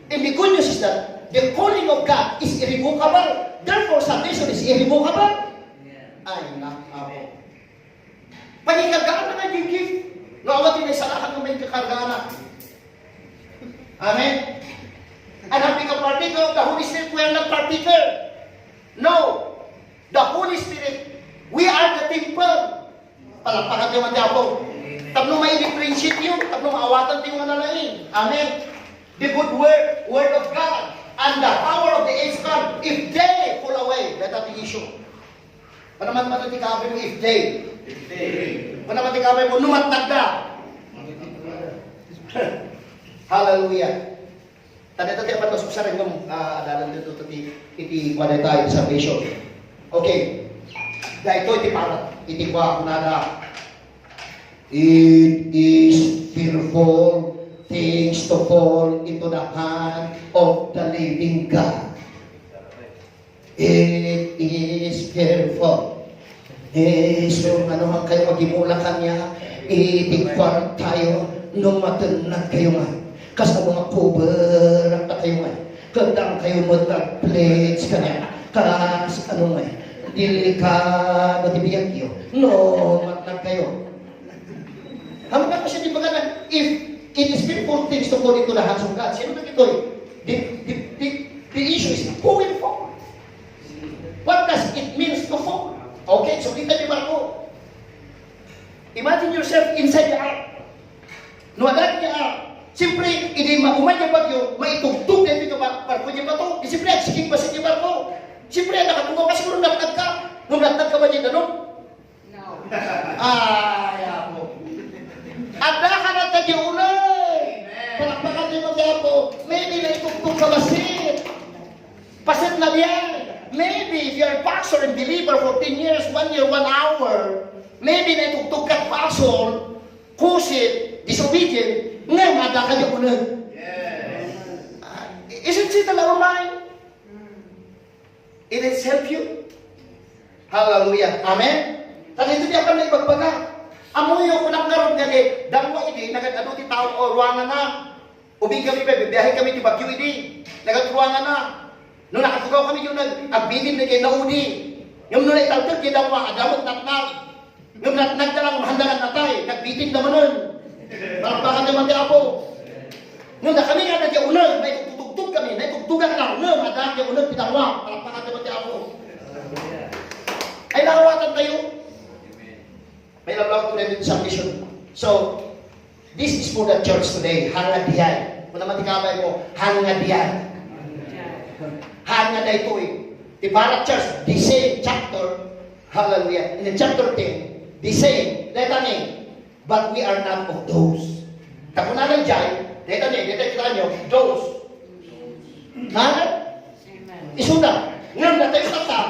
And the good news is that the calling of God is irrevocable. Therefore, salvation is irrevocable. Ay, na, amen. Pangikargaan na nga gift. No, awan ti naisalakan nga may kakargaan na. Amen. And have become partaker of the Holy Spirit, we are not partaker. No. The Holy Spirit, we are the temple. Palakpakan tayo, Apo. Tapno ma-differentiate tayo, tapno maawatan tayo nga nalaing. Amen. The good word, word of God, and the power of the age come, if they fall away, that is the issue. Manaman ti kabay mo, if they. If they. Manaman ti kabay mo, no matnagda. Hallelujah. Tadi tadi apa to, susareng ngem, ah, adalan dito ti, iti kuan dayta, salvation. Okay. Daytoy ti para, iti kuan, kunada. It is fearful things to fall into the hand of the living God. It is fearful. Eh, so, ano nga kayo, magimula kaniak, iti kwartayo, no matnag kayo nga. Kasano nga cover-ak kayo nga. Kandang kayo magpledge kaniak. Kas, ano nga, delikado ti biagyo. No, matnag kayo. Hamakak kasi di ba nga, if it is fearful things to fall into the hands of God, sino na ito? The, the, the, the issue is who will fall. What does it means to fall? Okay, so kita di barko. Imagine yourself inside the ark. No, adat nga ark. Siyempre, idi maumay nga bagyo, maitugtog dito nga ba-, barko niya ba to? Di siyempre, agsigig pa sa niya barko. Siyempre, nakatungaw ka siguro, natnag ka. Nung natnag ka ba dyan, ano? No. Ay, apo. Adda ka na tayo unay. Amen. Palakpakan niyo, Apo. Maybe naitugtog ka basit. Paset na diay. Maybe if you're a pastor and believer for ten years, one year, one hour, maybe naitugtog ka, pastor, kusit, disobedient, ngem adda ka diay uneg. Yes. Ah, isn't it a normal? It is help you. Hallelujah. Amen? Kadi ito di akan na ibagbaga. Amuyo, kunak karon nga di, dangwa idi, nagad-adu ti tao, o, ruanganna. Ubing kami, bibiyahe kami ti Baguio idi. Nagad-, ruanganna. No nakatugaw kami yun, nag-, agbitin na kay naudi. Ngem no naitalked kay dangwa, adda met natnag. Ngem natnag da lang, mahandangan natay, nagbitin da manen. Palakpakan ti Apo. Ngem da kami nga nagyauneg, naitugtugtog kami, naitugtogan lang, ngem adda nga uneg ti dangwa. Palakpakan ti Apo. Ay, naawatan tayo. May lablawag to namin sa mission. So, this is for the church today. Hanga diay. Kung naman ti kabay mo, hanga diay. Hanga daytoy. Ti para church, the same chapter. Hallelujah. In the chapter ten, the same. Let me. But we are not of those. Takunanan jay, deta ni, deta kita nyo, those. Ha? Amen. Isuda. Ngem datayo kata,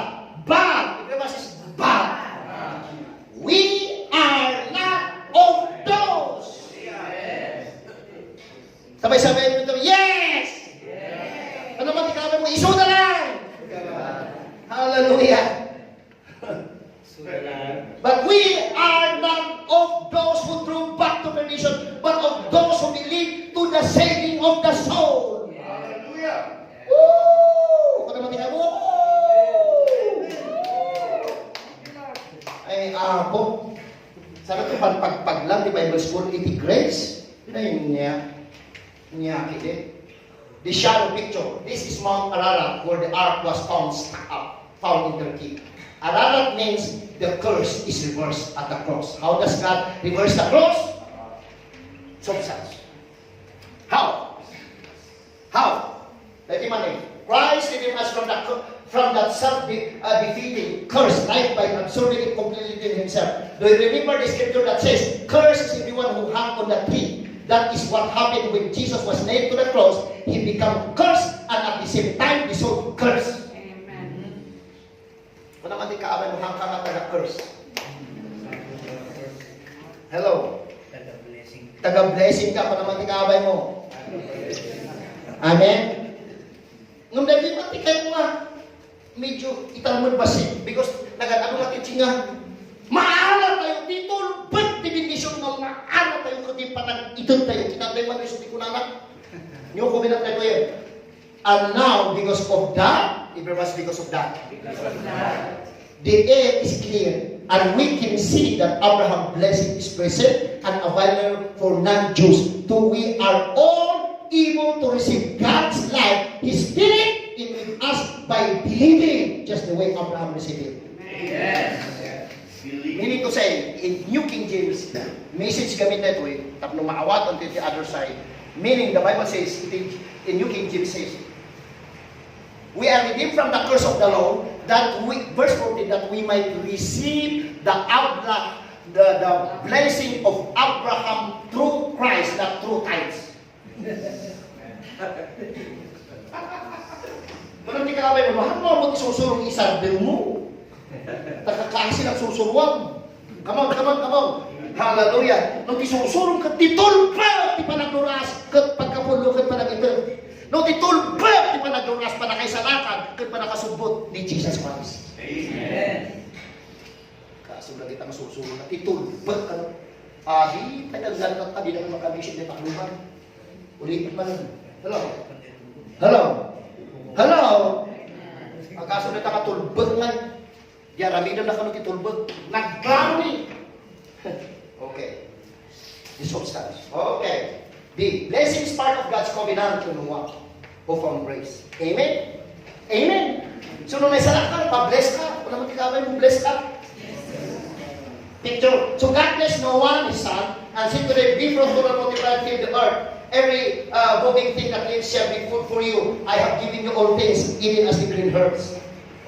but, it was is but. We are not of those. Sabay-sabay mo ito, yes! Ano man, ikaw mo, isuda lang! Hallelujah! But we are not of those who drew back to perdition, but of those who believe to the saving of the soul. Hallelujah. Woo! Kada mati ka, woo! Ay, apo. Sabi ko, pagpagpag lang di Bible school, iti grace. Ay, niya. Niya, kidi. The shallow picture. This is Mount Ararat, where the ark was found stuck up, found in Turkey. Ararat means the curse is reversed at the cross. How does God reverse the cross? Substance. How? How? Let him manage. Christ redeemed us from the cur-, from that self de-, uh, defeating curse, life by absorbing it completely in himself. Do you remember the scripture that says, "Curse is everyone who hung on the tree"? That is what happened when Jesus was nailed to the cross. He became curse and at the same time the soul curse. Amen. Kung naman di ka abay mo hangka nga taga-curse. Taga-blessing ka, panaman ti kaabay mo. Amen? Ngem dagiti matikay mo, ah, medyo italmed bassit because nagad-adu nga teaching nga maala tayo, ti tulbek ti bendision nga maala tayo ket ti panag-ited tayo. Kita tayo man isu ti kunana. New covenant tayo yan. And now, because of that, everyone, because of that. The air is clear, and we can see that Abraham blessing is present and available for non-Jews. So we are all able to receive God's life, His Spirit in with us by believing, just the way Abraham received it. Amen. Meaning to say, in New King James, message gamit na ito eh, tapno maawatan ti, ti other side. Meaning, the Bible says, it is, in New King James says, we are redeemed from the curse of the law, that we, verse fourteen, that we might receive the abla, the, the blessing of Abraham through Christ, not through tithes. Ngunam ti kaabay mo, "Haan mo, amo ti sursurong isardeng mo. Takakaasi ng sursuruan." Come on, come on, come on. Hallelujah. No ti sursurong ket ti tulbek ti panagduras, ket pagkapudno, ket panagiter. No ti tulbek ti panagduras, panakaisalakan, ket panakasubbot ni Jesus Christ. Amen. Kaso lagi ta masursuro na ti tulbek, ano? Adi, tagal na, adi na makabisip ni Tacloban. Ulitin man. Hello? Hello? Hello? Ang kaso na takatulbek nga. Di aramiden na kano ti tulbek. Nagklaro ni. Okay. The substance. Okay. The blessing is part of God's covenant to Noah who found grace. Amen? Amen. So, nung naisalakan, pa-bless ka. Kung naman ti kaabay mo, bless ka. Picture. So, God blessed Noah and his son, and said to them, "Be fruitful and multiply and fill the earth. Every uh, moving thing that lives shall be food for you. I have given you all things, even as the green herbs."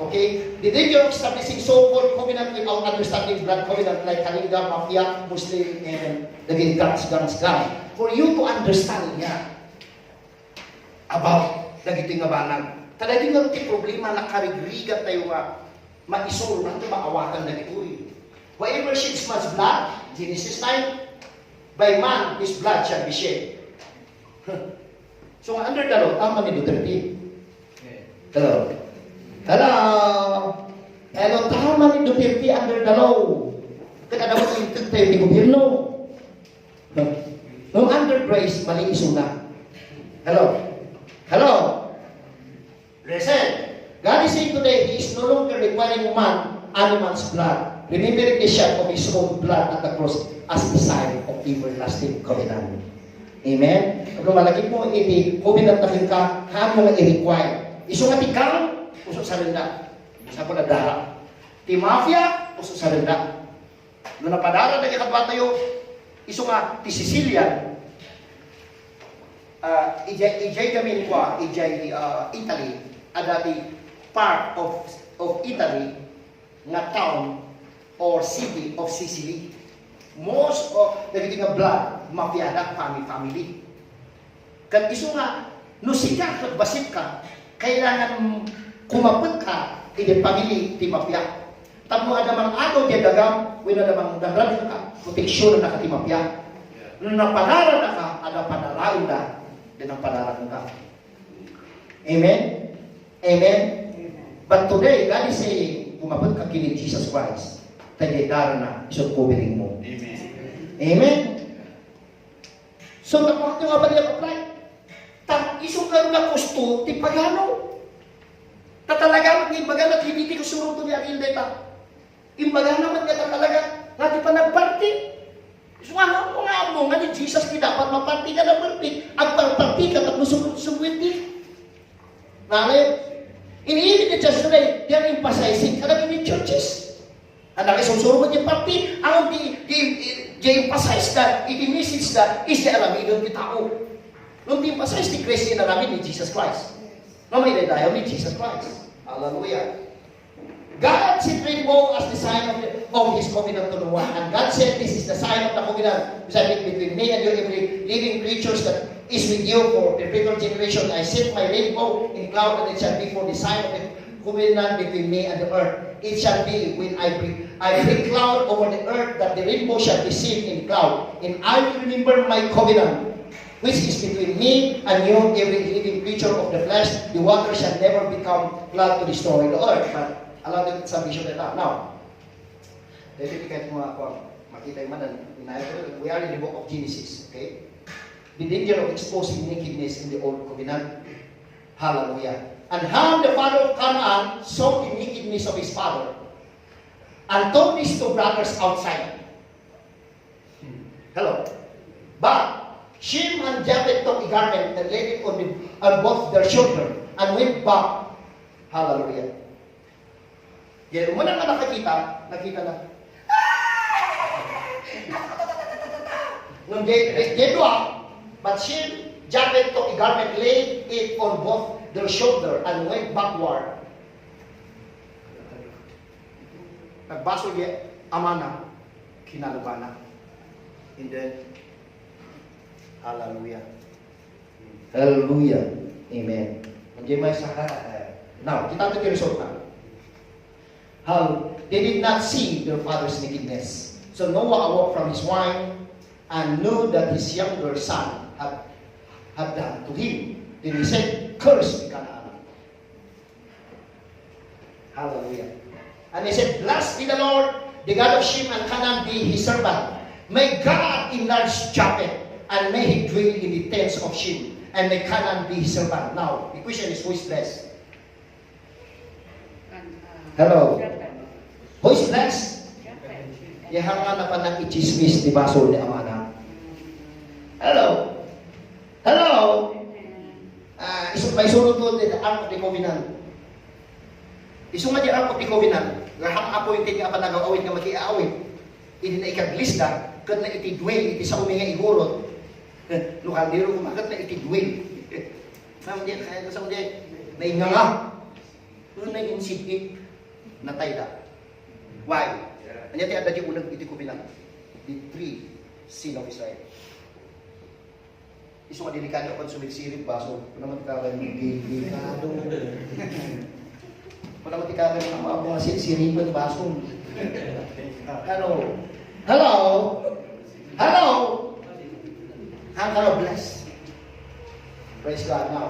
Okay? The danger of establishing so-called covenant without understanding blood covenant like Kalinga, Mafia, Muslim, and the gangs, gangs, gangs. For you to understand niya about dagiti nga banag. Kadagiti nga ti problema, nakarigrigat tayo nga maisuro, nga maawatan dagitoy. Whoever sheds man's blood, Genesis nine, by man his blood shall be shed. So nga under the law, tama ni Duterte. Hello? Hello? Hello, tama ni Duterte under the law. Kada mo integ tayo ni gobyerno. No under grace, mali isuna. Hello? Hello? Listen. God is saying today, He is no longer requiring man, animal's blood. Remembering the shed of His own blood at the cross as a sign of everlasting covenant. Amen? Kung malagip mo, iti covenant na ka, haan mo nga i-require. Isu nga ti gang, uso sarenda. Sa pala dara. Ti mafia, uso sarenda. No napadara dagiti kadua tayo, isu nga ti Sicilian, ah, ijay, ijay kami ni kua, ijay, ah, Italy, adda ti part of, of Italy nga town or city of Sicily. Most of dagiti nga blood, mafia da, family, family. Ket isu nga, no sika ket bassit ka, kailangan kumappet ka iti pamili ti mafia. Tapno adda mang-agaw ti dagam, wenno adda mangdamdam ka, proteksionannaka ti mafia. No napadara ka, adda padaraenda, di napadara ka. Amen? Amen? But today, God is saying, kumappet ka ken ni Jesus Christ. Ta diay darana, isu ti covering mo. Amen. Amen? So, tapno nga bali apply. Ta, isu nga nga gusto, ti pagano. Ta talaga, nga imbagana, ti hindi ko surong to ni Ariel deta. Imbagana man nga talaga, nga ti panagparti. Isu nga, nga, nga, nga ni Jesus ti dapat maparti nga na perfect. Agparparti ka, tapno sumwit-sumwit di. Amen? Ini-ini ti just today, they are emphasizing, kadagiti churches. Ania nga isursurong ti parti, awan ti, ti, ti emphasize da, iti message da, iti aramiden ti tao. No ti emphasize ti grace nga inaramid ni Jesus Christ. No, may daydayaw ni Jesus Christ. Hallelujah. God sent rainbow as the sign of, the, of His covenant to Noah. And God said, "This is the sign of the covenant which I make between me and you, every living creatures that is with you for perpetual generation. I sent my rainbow in cloud, and it shall be for the sign of the covenant between me and the earth." It shall be when I bring, I bring cloud over the earth, that the rainbow shall be seen in cloud. And I will remember my covenant, which is between me and you, every living creature of the flesh. The water shall never become flood to destroy the earth. But allow the salvation of the Lord. Now, dahil iti kahit mga kuwan, makita yung manan, we are in the book of Genesis, okay? The danger of exposing nakedness in the old covenant. Hallelujah. And Ham, the father of Canaan, saw the nakedness of his father, and told his two brothers outside. Hello. But Shem and Japheth took a garment and laid it on, the, on both their shoulder and went back. Hallelujah. Kaya umuna nga nakakita, nakita na. Ngem di, di, di dua, but Shem, Japheth took a garment, laid it on both their shoulder, and went backward. Nagbasol di amana, kinalubana. And then, hallelujah. Hallelujah. Amen. Manjay may saka, eh, now, kita ti resulta. How they did not see their father's nakedness. So Noah awoke from his wine and knew that his younger son had, had done to him. Then he said, "Curse be Canaan." Hallelujah. And he said, "Blessed be the Lord, the God of Shem, and Canaan be his servant. May God enlarge Japheth, and may he dwell in the tents of Shem, and may Canaan be his servant." Now, the question is, who is blessed? Hello? Who is blessed? Iya nga napan-, nakichismis ti basol ni amana. Hello? Hello? Ah, isu-, maisunod ko ti Ark of the Covenant. Isu nga ti Ark of the Covenant, nga ham appointed nga panagaw-awit nga makiaawit. Idi na ikaglista, ket na iti dwell, iti sao nga igurot. No kaldero, kumagat na iti dwell. Someday, kaya someday, nainganga. No naging sigit, natay da. Why? Ania ti adda di uneg iti covenant? The three sin of Israel. Isu nga delikado a konsumir sirip baso. Kuna man ti karay mo, delikado. Kuna man ti karay mo, amo nga si-, siripen baso. Hello? Hello? Hello? Ang karo bless. Praise God now.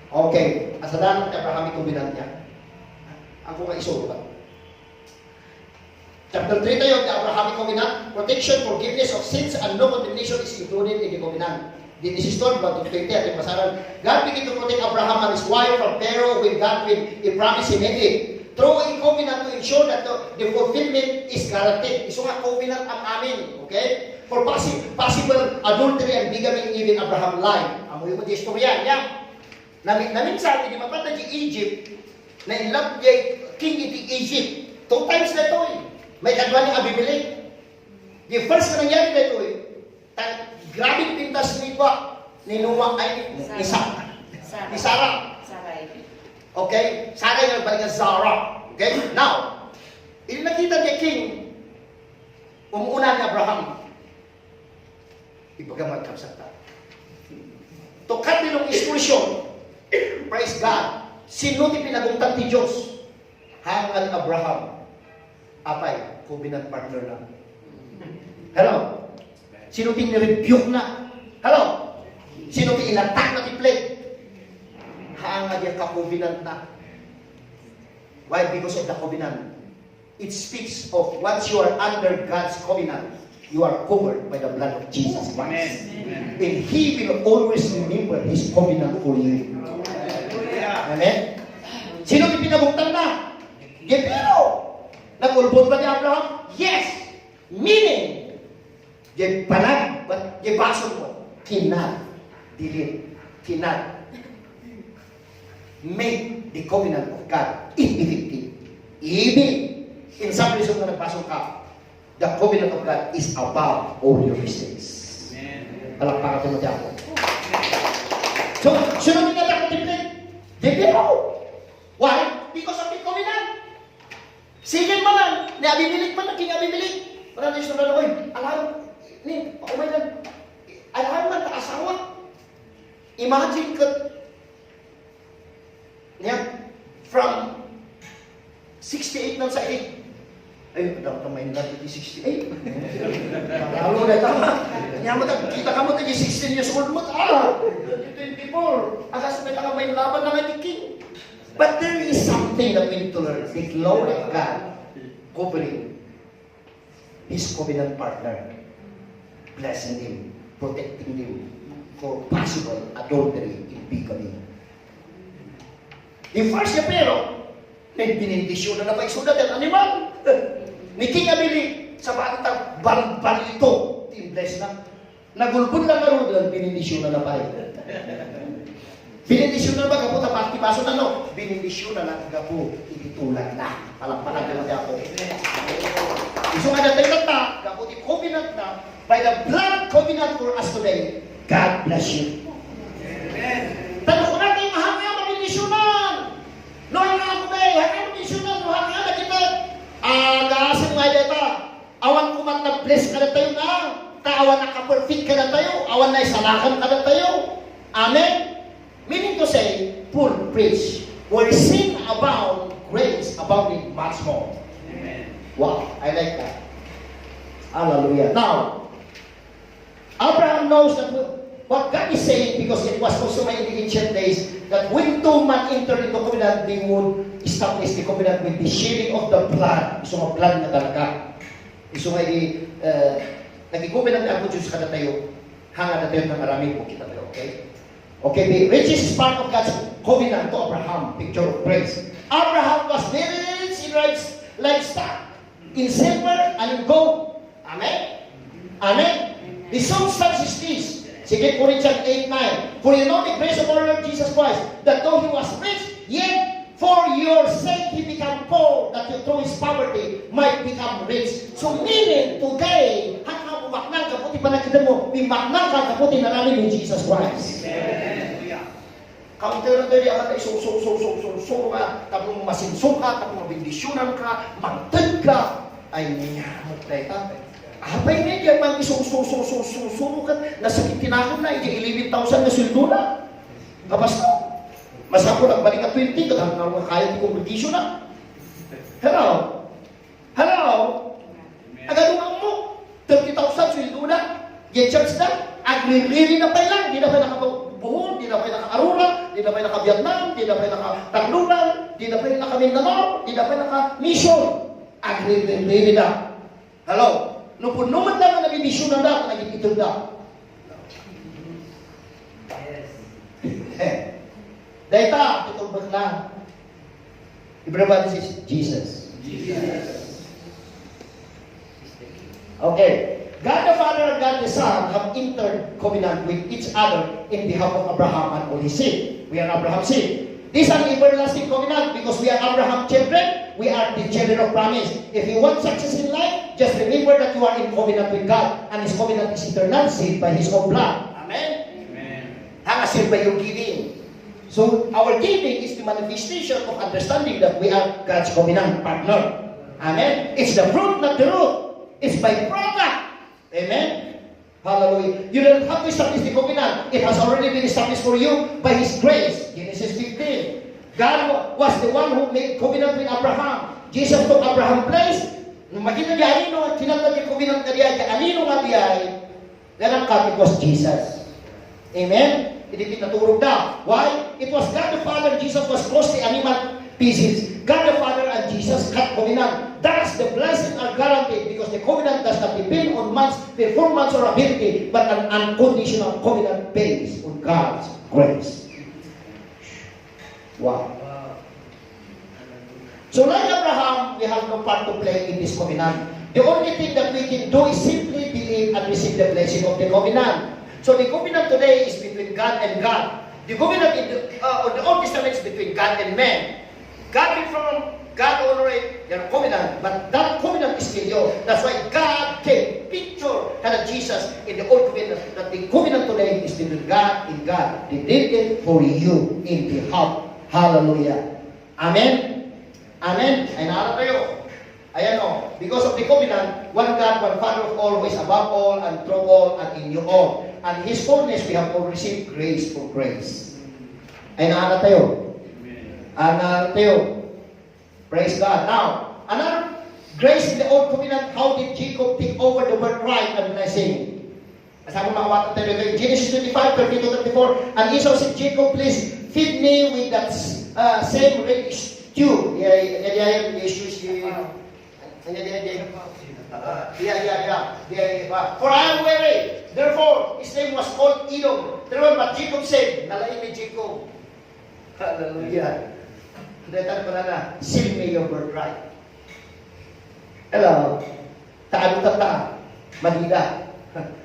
Okay. Asa dan ti Abrahamic covenant niya? Ako nga iso ba? Chapter three tayo, the Abrahamic Covenant, protection, forgiveness of sins, and no condemnation is included in the covenant. Genesis twelve, one to twenty, ating basaran. God began to protect Abraham and his wife from Pharaoh when God made a promise he made it. Through a covenant to ensure that the, the fulfillment is guaranteed. Isu nga covenant ang amin, okay? For possi-, possible adultery and bigamy, even Abraham lied. Amo yung istorya niya. Nami-, naminsan, idi mapadda di Egypt, na-in love di king iti Egypt. Two times daytoy. Maikadua ni Abimelech. Di first nga nangyari daytoy, ta-, grabe pintas ni Ba, ni Noah, ay, ni, ni Sa-, Sarah. Ni Sarah. Sarai. Okay? Sarai nga nagbalik nga Zara. Okay? Now, idi nakita di king, umuuna ni Abraham. Ibaga man, kabsat ta. To cut the long excursion, praise God. Sino ti pinagungtan ti Dios? Haan nga ni Abraham. Apay, covenant partner na. Hello? Sino ti nirebuke na? Hello? Sino ti inattack na ti plague? Haan nga di ka-covenant na. Why? Because of the covenant. It speaks of once you are under God's covenant, you are covered by the blood of Jesus Christ. Amen. Amen. And He will always remember His covenant for you. Hallelujah. Amen? Sino ti pinabugtang na? Gabriel. Nag-ulbod ba ni Abraham? Yes. Meaning, Diay panag-, diay basol mo, cannot delete, cannot make the covenant of God ineffective. Even in some reason nga nagbasol ka, the covenant of God is above all your mistakes. Amen. Palakpakan tayo, Tiago. So, sino ti natakot? Di ba? Why? Because of the covenant. Sige man, ni Abimelech man, naging Abimelech. Wala na istorya na, oy, alam, ni, paumay lang. Alam man, ta asawa. Imagine ka, niya, from Sixty-eight na sa eight. Ay, dapat may love iti sixty-eight. Lalo na tama. Kanya mo, kita ka mo, tagi sixteen years old mo, ah, twenty-four. Agas na ka may laban na nga king. But there is something that we need to learn. The glory of God covering his covenant partner, blessing them, protecting them for possible adultery in bigamy. Di first niya, pero, nagbinindisyunan na pa isuda ti animal. Ni King Abimelec, sa banta, bal-, balito, ti bless na. Nagulbod lang nga rudel, binindisyunan na pay. Binindisyunan na ba gapu ta parti baso na, no? Binindisyunan na gapu iti tulad na. Palakpakan tayo, Diablo. Isu nga datay na ta, gapu ti covenant na, by the blood covenant for us today. God bless you. Tano ko na kayo nga hanggang mabendisyunan. No, hanggang ako ba, hanggang mabendisyunan, no, hanggang na kita. Ah, gaasem nga deta. Awan kumat na bless kadatayo na, ta awan naka-perfect kadatayo, awan naisalakan kadatayo. Amen? Meaning to say, Paul preach, "Where sin abound, grace abounded much more." Amen. Wow, I like that. Hallelujah. Now, Abraham knows that what God is saying, because it was also in the ancient days that when two men enter into covenant, they would establish the covenant with the shedding of the blood. Isu nga blood nga talaga. Isu nga idi, eh, naging covenant ni Apo Diyos kadatayo, hanga datayo nga aramid mo kita tayo, okay? Okay, the riches is part of God's covenant to Abraham, picture of grace. Abraham was very rich in lives-, livestock, in silver and in gold. Amen? Amen? The substance is this. Second Corinthians eight nine. For you know the grace of our Lord Jesus Christ, that though he was rich, yet for your sake he became poor, that you through his poverty might become rich. So meaning, today, hanggang mo maknang gapu ti panagkita mo, mimaknang ka gapu ti naramid ni Jesus Christ. Amen. Counter na tayo, di akan tayo, so, so, so, so, so, so, nga, tapno masinso ka, tapno mabendisyonan ka, mangted ka, ay, niya, magtay ka. Apay nga, di man, so, so, so, so, so, so, kan, nasakit tinakon na, iti eleven thousand na sweldo na. Nga basta, masapul ang balik at twenty, kadang nga kaya ti congregation na. Hello? Hello? Agadumang mo, thirty thousand sweldo na. Diay church na, agririri na pay lang, di na pay nakabuhol, di na pay naka-Aurora, di na pay naka-Vietnam, di na pay naka-Tacloban, di na pay naka-Mindanao, di na pay naka-Mission. Agririri na. Hello? No punno met lang nga nabibisyonan da, naging itud da. Dayta, itulbek na. Everybody says, "Jesus." Jesus. Okay. God the Father and God the Son have entered covenant with each other in behalf of Abraham and all his seed. We are Abraham's seed. This is an everlasting covenant because we are Abraham's children. We are the children of promise. If you want success in life, just remember that you are in covenant with God. And His covenant is eternal, sealed by His own blood. Amen? Amen. Hanga, sealed by your giving. So, our giving is the manifestation of understanding that we are God's covenant partner. Amen? It's the fruit, not the root. It's byproduct. Amen? Hallelujah. You don't have to establish the covenant. It has already been established for you by His grace. Genesis fifteen. God wa-, was the one who made covenant with Abraham. Jesus took Abraham's place. Makita di anino, kinanta di covenant na diay, di anino nga diay. Then ang cut, it was Jesus. Amen? Idi pinaturog na. Why? It was God the Father, Jesus was closely animal species. God the Father and Jesus cut covenant. Thus, the blessings are guaranteed because the covenant does not depend on man's performance or ability, but an unconditional covenant based on God's grace. Wow. So like Abraham, we have no part to play in this covenant. The only thing that we can do is simply believe and receive the blessing of the covenant. So the covenant today is between God and God. The covenant in the, uh, of the Old Testament is between God and man. God be from, God honored their covenant, but that covenant is failure. That's why God came picture kada Jesus in the Old Covenant, that the covenant today is between God and God, dedicated for you in behalf. Hallelujah. Amen. Amen. Ay, naala tayo. Ayan o, because of the covenant, one God, one Father of all, who is above all, and through all, and in you all. And His fullness, we have all received grace for grace. Ay, naala tayo. Ay, naala tayo. Praise God. Now, another grace in the Old Covenant, how did Jacob take over the birthright and blessing? As I will not want to tell you, Genesis twenty-five, thirty-two, thirty-four, and Esau said, "Jacob, please feed me with that uh, same rich stew." Yeah, yeah, yeah, yeah, yeah, yeah, yeah, yeah, yeah, yeah, yeah, yeah, yeah, yeah, yeah, yeah. For I am weary. Therefore, his name was called Edom. Therefore, but Jacob said, nalaing ni Jacob. Hallelujah. Daytan ko na na, "Sell me your birthright." Hello. Taano ta ta? Madida.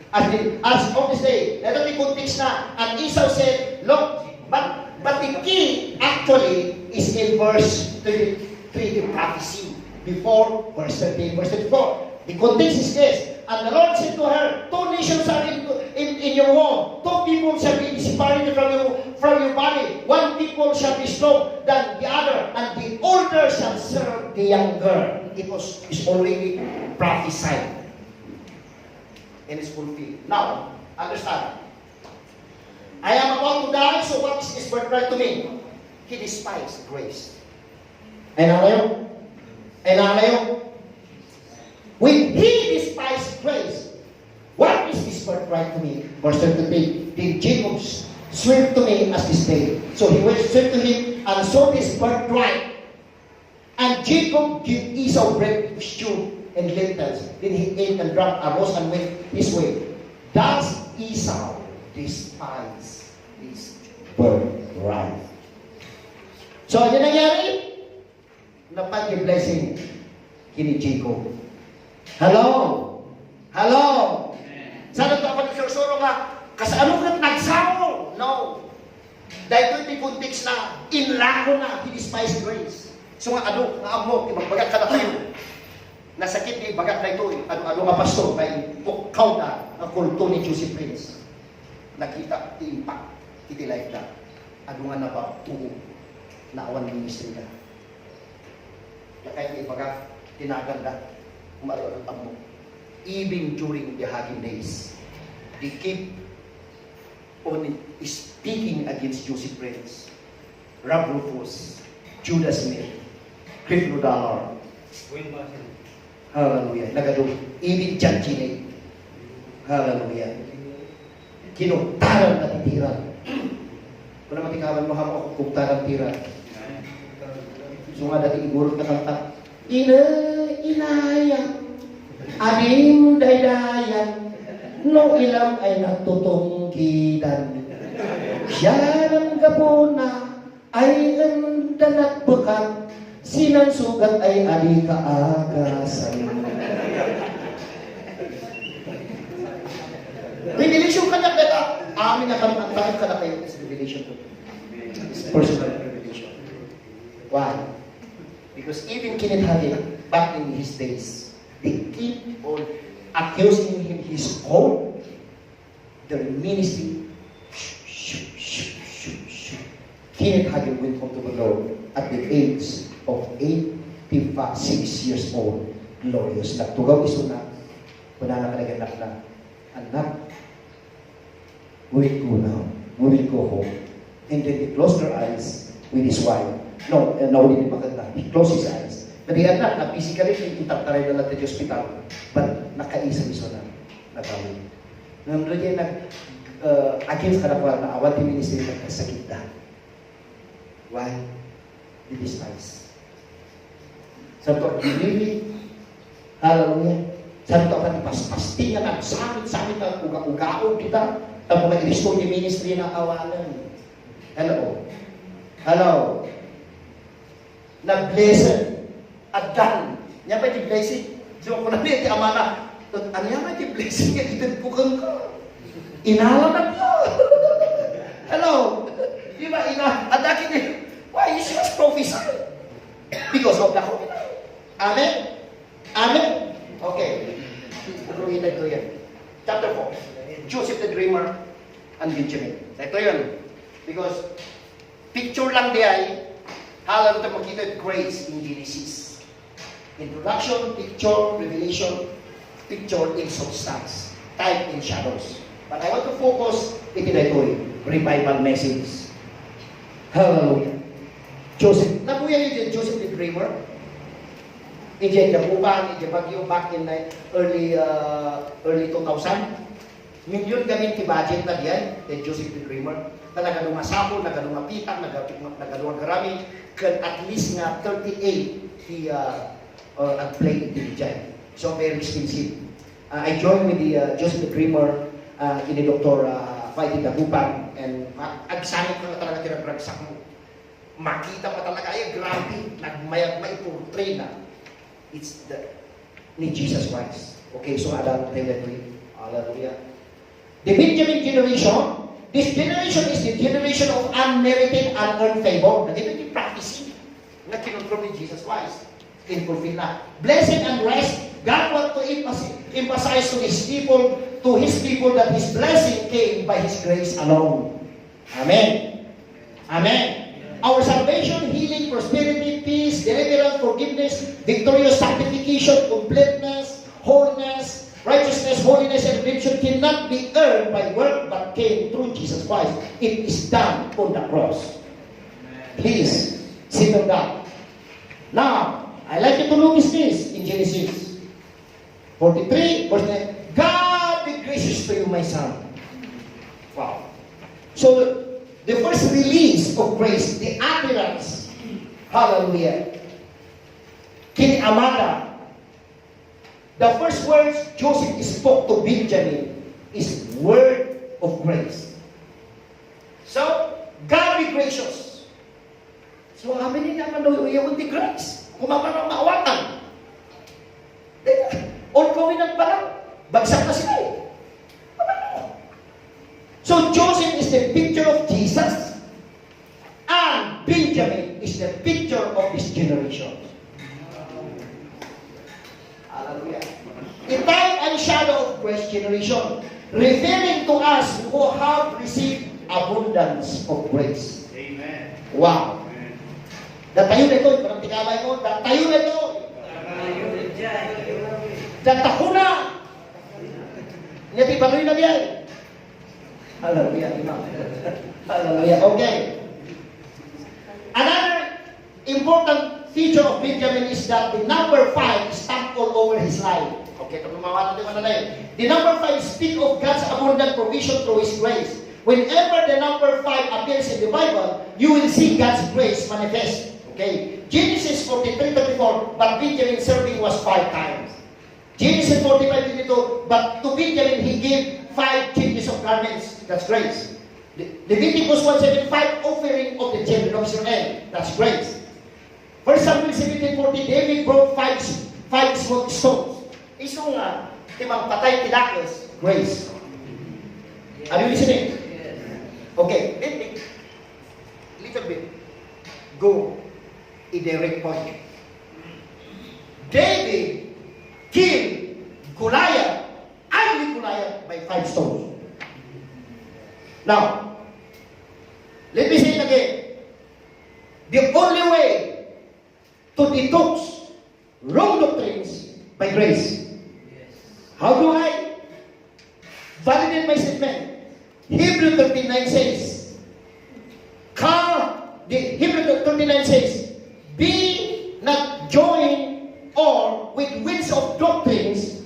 As in, as of this day, dayta ti context na. And Esau said, "Look, but, but the key actually is in verse twenty-three, the prophecy before verse thirteen, verse thirty-four." The context is this, "And the Lord said to her, two nations are in, in, in your womb, two people shall be separated from you, from your body, one people shall be strong than the other, and the older shall serve the younger." It was, is already prophesied and is fulfilled. Now, understand. "I am about to die, so what is this birthright to me?" He despised grace. Ay, nalayo? Ay, nalayo? When he despised grace, what is this birthright to me? Verse twenty-three, "Then Jacob swear to me as this day." So he went straight to him and sold his birthright. And Jacob gave Esau bread with stew and lentils. Then he ate and drank and rose and went his way. Thus Esau despised his birthright. So, ano nangyari? Napan yung blessing kini Jacob. Hello? Hello? Saan ito ako nagsursuro nga, kasano ka nagsao? No. Dahil ito yung context na inlako na, he despised grace. So nga, ano, nga amo, ti magbagak ka na tayo. Nasakit ni bagak na ito, eh. Ano, ano nga pastor, kay pukkaw na, nga kulto ni Josie Prince. Nakita, ti impact, iti life na. Ano nga nabagtuo, naawan ministry na. Kaya kay ibaga, tinagan na, umaruan ang tammo. Even during the Hagin days, they keep on speaking against Josie Prince, Rob Rufus, Judah Smith, Creflo Dollar. Hallelujah. Nagadu. Even John Cena. Hallelujah. Kinugtaran na ti tiran. Kuna matikawan mo, hamo ako kugtaran tiran. So nga dati igurot na kanta. Ina, inaya, adim daydayan, no ilam ay natutunggidan. Siya lang gapuna, ay enda nagbekat, sinansugat ay adi kaagasan. Revelation kaniak dayta. Amin a kan-, ang tayo kada kayo is revelation to. It's personal revelation. Why? Because even Kenneth Hagin, back in his days, they keep on accusing him, his own, their ministry. Kenneth Hagin went home to the Lord at the age of eighty-six years old. Glorious. Nagtugaw isuna, kunana kadagan na, "Anak, we will go now. We will go home." And then he closed her eyes with his wife. No, eh, no, hindi makagna. He closed his eyes. Kadi anak, na physically, itartaray na lang sa hospital. But nakaisip isuna, nagawid. Ngem no diay nag, uh, against kadakuada, awan ti ministry, nagkasakit da. Why? They despise. Santo, really? Hallelujah. Santo, pati paspasti nga nagsamit-samit nga uga-ugaon kita. Tapos nga ilistor ti ministry na awanen. Hello? Hello? Na blessed. Addan. Ania pay ti blessing? So, kuna ni ti amana, "Ania nga ti blessing nga ited ko kenka? Inala na ko." Hello? Di ba, ina-, adda ket ni, why is just prophesy? Because of the covenant. Amen? Amen? Okay. Rumitan ko yan. Chapter four. Joseph the Dreamer and Benjamin. Ito yun. Because picture lang diay, hala, ito makita grace in Genesis. Introduction, picture, revelation, picture in substance, type in shadows. But I want to focus iti daytoy, revival message. Hallelujah. Joseph, nabuya niyo diay Joseph the Dreamer? Idiay Dagupan, idiay Baguio, back in the early, uh, early two thousand. Million gamin ti budget na diay, ti Joseph the Dreamer. Ta nagadu nga sapol, nagadu nga pitak, nagadu, nagadu nga garami, ken at least nga thirty-eight ti, uh, uh, agplay iti diay. So, very expensive. Uh, I joined with the, uh, Joseph the Dreamer, uh, ken ni Doktor, uh, Fighting Dagupan, and, uh, agsangit nga talaga ti ragragsak mo. Makita mo talaga, ay, grabe, nagmayat maiportray na. It's the, ni Jesus Christ. Okay, so, alam tayo na ito. Hallelujah. The Benjamin generation, this generation is the generation of unmerited, unearned favor. Naging yung prophecy na kinontrol ni Jesus Christ. In fulfill na. Blessing and rest, God want to emphasi-, emphasize to His people, to His people that His blessing came by His grace alone. Amen. Amen. Our salvation, healing, prosperity, peace, deliverance, forgiveness, victorious sanctification, completeness, wholeness, righteousness, holiness, and redemption cannot be earned by work but came through Jesus Christ. It is done on the cross. Please, sit on that. Now, I like you to notice this in Genesis forty-three, verse nine. God be gracious to you, my son. Wow. So, the first release of grace, the utterance, hallelujah, ken ni Amada, the first words Joseph spoke to Benjamin is word of grace. So, God be gracious. So, amin ni naman daw, uyawon ti grace. Kung mapara maawatan. Di, old covenant pa lang, bagsak na sila eh. So, Joseph is the picture of Jesus, and Benjamin is the picture of this generation. Hallelujah. A type and shadow of grace generation, referring to us who have received abundance of grace. Amen. Wow. Amen. Datayo na ito, parang tikabay mo, datayo na ito. Datayo na. Nya ti baloy na diay. Hallelujah, amen. Hallelujah. Okay. Another important feature of Benjamin is that the number five stamped all over his life. Okay, tapos mawala tayo mananay. The number five speak of God's abundant provision through His grace. Whenever the number five appears in the Bible, you will see God's grace manifest. Okay? Genesis forty-three thirty-four, but Benjamin serving was five times. Genesis forty-five twenty-two, but to Benjamin he gave five changes of garments. That's grace. Le-, Leviticus one seven, five offering of the children of Israel. That's grace. First Samuel seventeen forty, David brought five, five smooth stones. Isu nga, ti mangpatay ti dakes, grace. Are you listening? Okay, let me, little bit. Go. A direct point. David killed Goliath, ugly Goliath, by five stones. Now, let me say it again. The only way to detox wrong doctrines by grace. How do I validate my statement? Hebrew thirteen nine says, Ka, the Hebrew thirteen nine says, "Be not joined or with winds of doctrines,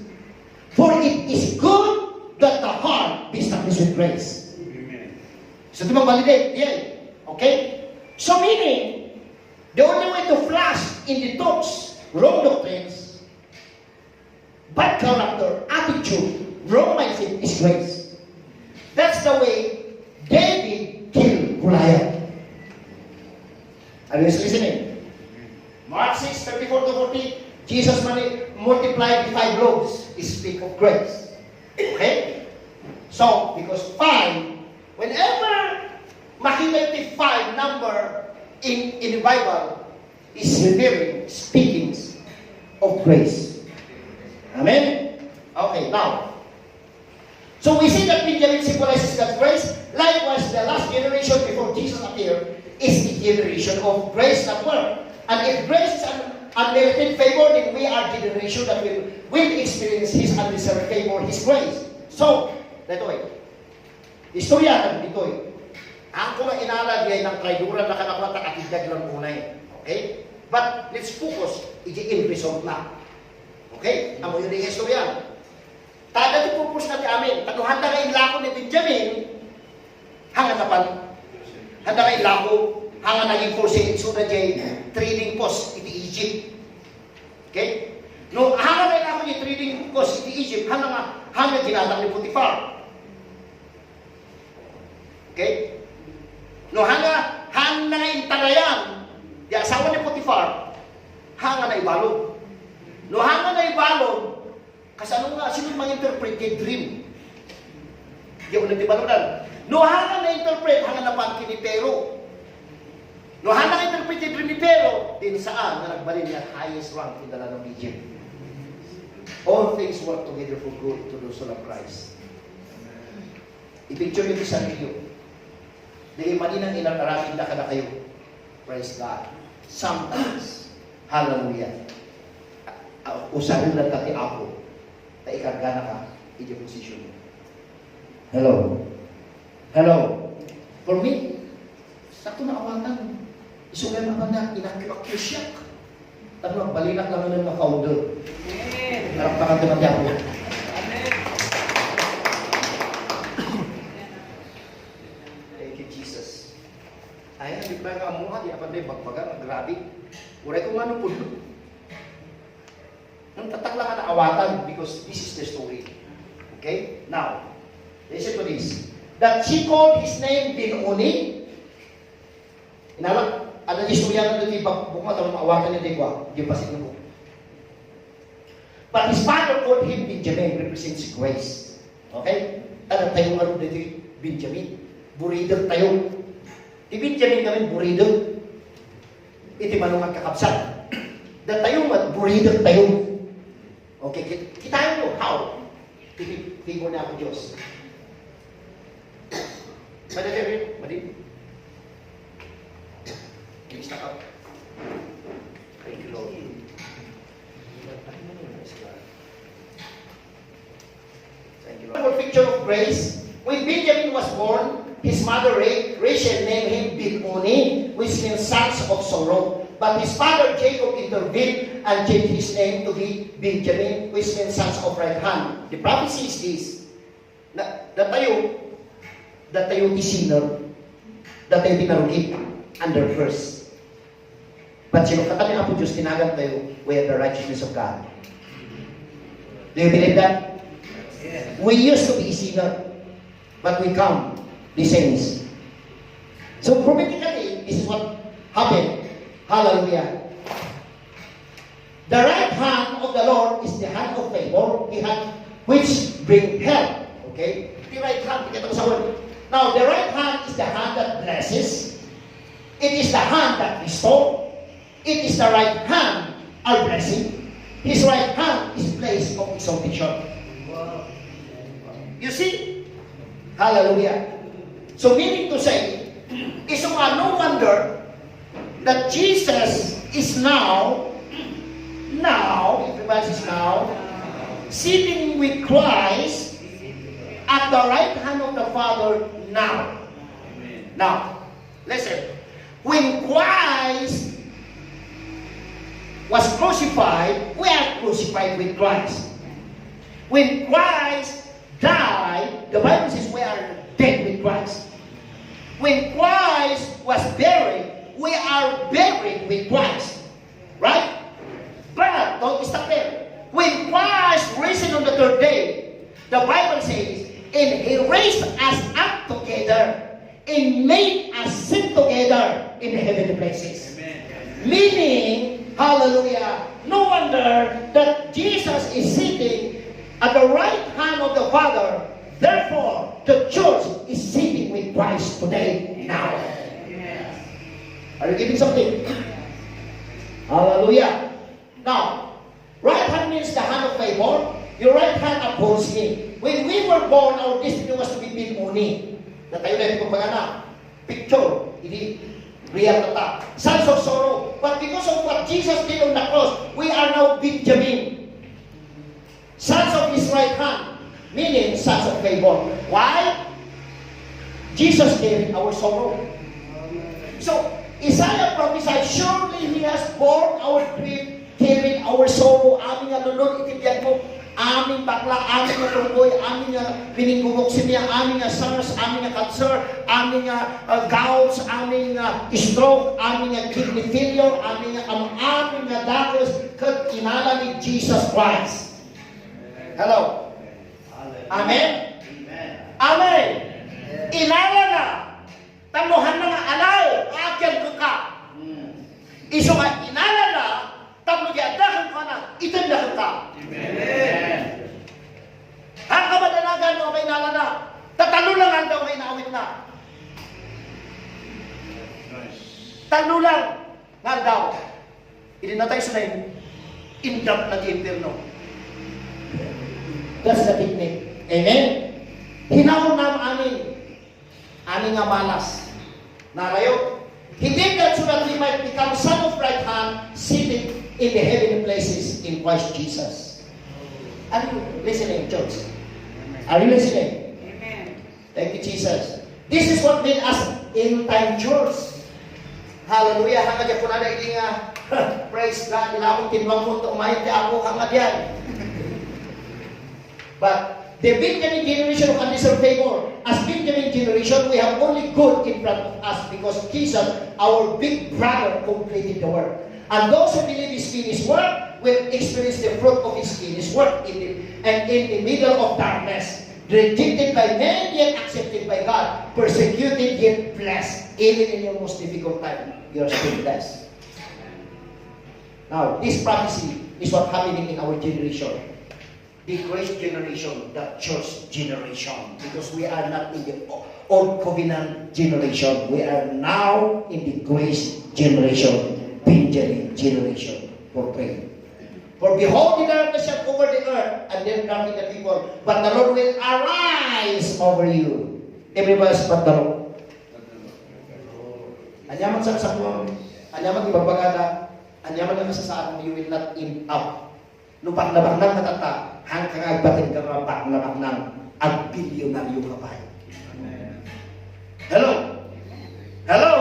for it is good that the heart be established with grace." Amen. So, di ba validate? Yeah. Okay? So, meaning, the only way to flush in the thoughts wrong doctrines, bad character, attitude, wrong mindset is grace. That's the way David killed Goliath. Are you listening? Mark six thirty-four to forty, Jesus mani-, multiplied the five loaves. Speak of grace. Okay? So, because five, whenever makita yung five number in, in the Bible, is referring, speaking of grace. Amen? Okay, now, so we see that Benjamin symbolizes God's grace. Likewise, the last generation before Jesus appeared is a generation of grace at work. And if grace is an unmerited favor, then we are the generation that will, will experience His undeserved favor, His grace. So, that way. Istorya kan ditoy. Ang kuma inala diay nang traidoran na kanakuan ta katiddag lang unay. Okay? But let's focus iti end result na. Okay? Ammoyo ti istorya. Ta adda ti purpose na ti amin. Ta no handa nga inlako ni Benjamin, hanga napan. Handa nga inlako, hanga naging for sale so na jay trading post iti Egypt. Okay? No, hanga nga inlako ni trading post iti Egypt, hanga nga, hanga ginatang ni Potiphar. Okay? No, hanga, hanga nga intarayan, di asawa ni Potiphar, hanga na ibalon. No, hanga na ibalon, kasano nga, sino mang-interpret ti dream? Di ako nagtibalunan. No, hanga na interpret, hanga na pagkin ni Pharaoh. No, hanga na interpret ti dream ni Pharaoh, din saan nga nagbalin nga highest rank in the land of Egypt. All things work together for good to those who love Christ. I-picture niyo ti sarili niyo. Dagiti maninang inar-aramidda kadakayo. Praise God. Sometimes, hallelujah. A-, a-, usarennaka ti Apo. Ta ikarganaka iti posisyon mo. Hello? Hello? For me, sakto naawatan. Isu nga naman na, inakyo-akyo siya. Tapno, balinak lang nun nga founder. Amen. Palakpakan ti Apo. Amen. Thank you, Jesus. Ay, di ba nga mo, di apa di bagbaga, grabe. Uray ko nga no puno. Nang tatak lang nga naawatan, because this is the story. Okay? Now, listen to this. That she called his name Benoni. Inalak, ada istorya na dito, bak-, bukma, tama, maawatan niya, di ba? Di ba, sino po? But his father called him Benjamin, represents grace. Okay? Adda tayo nga dito, Benjamin. Buridek tayo. Ti Benjamin kami, buridek. Iti malungat kakabsat. Datayo met, buridek tayo. Okay, kit-, kitayo, how? Ti-, tigo na ako, Diyos. Madali rin, madali. Please, stop. Thank you, Lord. Thank you, Lord. Wonderful picture of grace. When Benjamin was born, his mother Ra-, Rachel named him Benoni, which means sons of sorrow. But his father Jacob intervened and changed his name to be Benjamin, which means sons of right hand. The prophecy is this. Na, datayo, datayo ti sinner, datayo ti narugit under curse. But sino katabi Apo Diyos, tinagan tayo, we have the righteousness of God. Do you believe that? Yes. We used to be sinner, but we come the saints. So prophetically, this is what happened. Hallelujah. The right hand of the Lord is the hand of favor, the hand which bring help. Okay? The right hand, kita sa word. Now, the right hand is the hand that blesses. It is the hand that restore. It is the right hand a blessing. His right hand is place of exaltation. You see? Hallelujah. So meaning to say, is why no wonder that Jesus is now, now, everybody says now, sitting with Christ at the right hand of the Father now. Now, listen, when Christ was crucified, we are crucified with Christ. When Christ died, the Bible says we are dead with Christ. When Christ was buried, we are buried with Christ. Right? But don't stop there. When Christ risen on the third day, the Bible says, "And he raised us up together and made us sit together in the heavenly places." Amen. Meaning, hallelujah, no wonder that Jesus is sitting at the right hand of the Father. Therefore, the church is sitting with Christ today, now. Are you getting something? Hallelujah. Now, right hand means the hand of favor. Your right hand upholds me. When we were born, our destiny was to be Benoni. Datayo na yung pagpagana. Picture, ini real na ta. Sons of sorrow. But because of what Jesus did on the cross, we are now Benjamin. Sons of his right hand, meaning sons of favor. Why? Jesus carried our sorrow. So, Isaiah prophesied, "Surely he has borne our grief, carried our sorrow." Amin nga lulod iti biagmo, amin bakla, amin nga tunggoy, amin nga bininggugok sinia, amin nga SARS, amin nga cancer, amin nga, uh, gouts, amin nga stroke, amin nga kidney failure, amin nga am-, amin nga dakes, ket inala ni Jesus Christ. Hello? Amen? Amen. Inalana. Tapno hanna nga alaw, aagyan kenka. Hmm. Isu nga inalana, tapno di adda kenkuana, itedna kenka. Amen. Ang kamadanagan no, inalana, ta tallo lang nga aldaw nga inaawitna. Tallo lang nga aldaw. Idi natay, isu nga indapna ti impierno. That's the technique. Amen? Hinaurnam amin. Amin nga malas. Narayo, he did that so that we might become son of right hand, seated in the heavenly places in Christ Jesus. Are you listening, church? Are you listening? Amen. Thank you, Jesus. This is what made us end time church. Hallelujah. Hanga di kunada ini nga, praise God. Ilabot tinwang mo to, umayon ti ako, hanga diyan. But the Benjamin generation of undeserved favor, as Benjamin generation, we have only good in front of us because Jesus, our big brother, completed the work. And those who believe his finished work will experience the fruit of his finished work in the, and in the middle of darkness, rejected by men yet accepted by God, persecuted yet blessed. Even in your most difficult time, you are still blessed. Now, this prophecy is what happening in our generation. The grace generation, the church generation. Because we are not in the o-, old covenant generation. We are now in the grace generation, Benjamin generation. For prayer. For behold, the darkness shall cover the earth, and then darken the people. But the Lord will arise over you. Everybody, but the Lord. Ania man saksakmo, ania man ibabagada, ania man nga kasasaadmo, you will not end up. No baknabaknang ka tatta, hangka nga agbating ka nga baknabaknang, agbilyonaryo ka pay. Hello? Hello?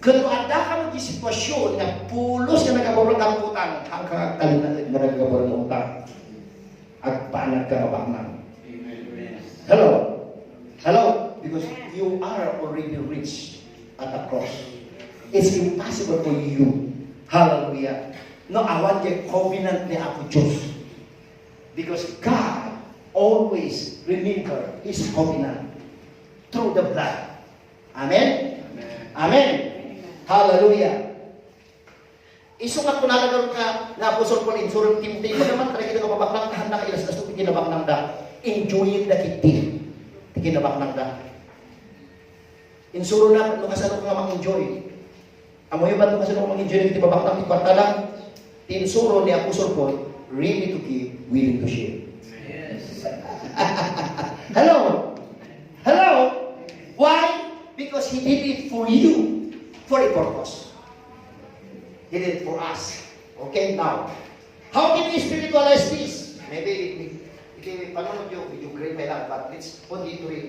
Ket no adda ka met iti sitwasyon nga pulos nga naggabaw nga utang, hangka nga agtalinaed nga naggabaw nga utang. Agbanag ka nga baknang. Amen. Hello? Hello? Because you are already rich at the cross. It's impossible for you. Hallelujah. No, awan diay covenant ni Apo Dios. Because God always remember His covenant through the blood. Amen? Amen. Amen. Hallelujah. Isu nga kunana ngarud nga, nga Apostol Paul, insuro ni Timoteo, naman, kadagiti kababaknang, ta hanna nga ilas-lasto ti kinabaknangda. Enjoyenda ketdi ti kinabaknangda. Insurona, no kasano ka nga mang-enjoy. Ammoyo ba no kasano ka mang-enjoy iti babaknang ti kuartana? Ti insuro ni Apostol Paul, ready to give, willing to share. Yes. Hello? Hello? Why? Because he did it for you, for a purpose. He did it for us. Okay, now, how can we spiritualize this? Maybe, iti panunotyo, medyo gray pa lang, but let's continue to read.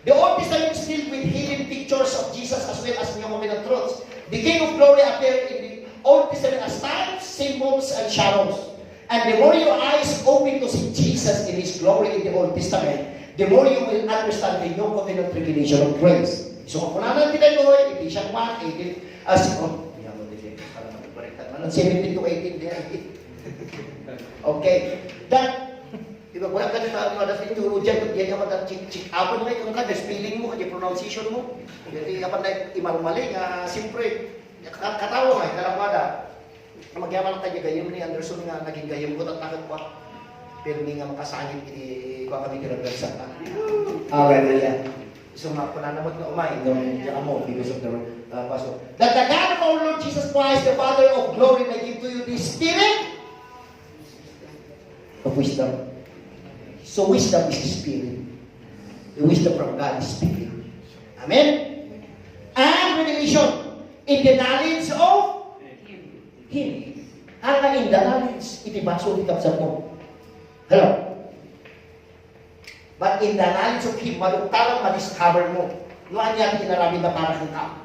The Old Testament is filled with hidden pictures of Jesus as well as New Covenant truths. The King of Glory appeared in the Old Testament as types, symbols, and shadows. And the more your eyes open to see Jesus in His glory in the Old Testament, the more you will understand the New Covenant revelation of grace. So, kung ano ang tinaynoy, Ephesians one, eighteen, ah, si-, oh, yan mo din, parang baliktad man. Ang seventeen to eighteen, di ba? Okay. That, di ba, wala ka na, ano, theologian, kung di ka mag-check, check up mo, kung ka, spelling mo, kung pronunciation mo, kung di ka pa na imalmali, nga, siyempre, ka-, katawa nga, kalakwada. Agyamanak ta diay gayyem ni Anderson nga naging gayyemko, tatta ket kua, pirmi nga makasangit iti kua kami ti ragdagsak na. Hallelujah. So, nga, pananamot nga umay, no, diay ammo, because of the, uh, pastor. That the God of our Lord Jesus Christ, the Father of glory, may give to you the spirit of wisdom. So, wisdom is the spirit. The wisdom from God is spirit. Amen? And revelation in the knowledge of Him. Hanga in the knowledge, iti basol ti kabsatmo. Hello? But in the knowledge of Him, maduktalan, madiscover mo no ania ti inaramidna para kenka.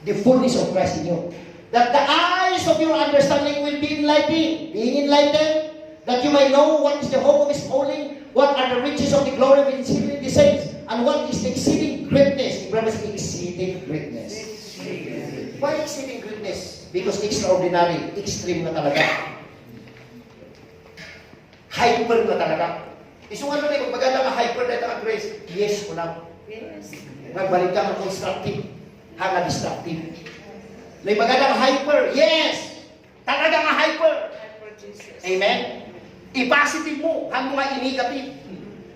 The fullness of Christ in you. That the eyes of your understanding will be enlightened. Being enlightened, that you may know what is the hope of his calling, what are the riches of the glory of his heavenly saints, and what is the exceeding greatness. Everybody say, exceeding greatness. Why exceeding greatness? Because extraordinary, extreme na talaga. Hyper na talaga. Isu nga nagbaga nga hyper na nga grace. Yes, kunam. Yes. Nagbalik ka nga constructive. Ha, nga destructive. Nagbaga nga hyper. Yes. Talaga nga hyper. Hyper, Jesus. Amen. I-positive mo. Hanggang nga i-negative.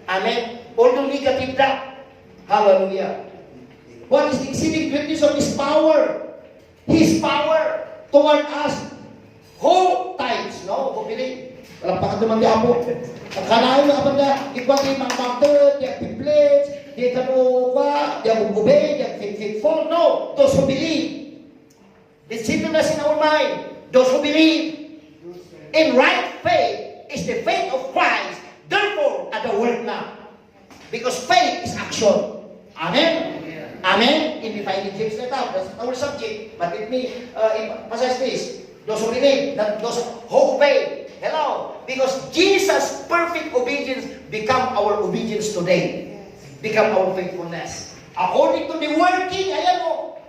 Amen. Although negative na. Hallelujah. What is the exceeding greatness of his power? His power toward us who tithes, no? Who believe. Palakpakan naman di Apo. Ang kanayon nga kapag na, ikaw di mangmangted, di agpipledge, di kano kwa, di agugube, di agfitfitful. No, those who believe. The singleness in our mind, those who believe. In right faith is the faith of Christ. Therefore, at the world na. Because faith is action. Amen? Amen? In defining James letter, that's our subject. But let me uh, emphasize this. Those who believe, not those who obey. Hello? Because Jesus' perfect obedience become our obedience today. Become our faithfulness. According to the working, ayan mo,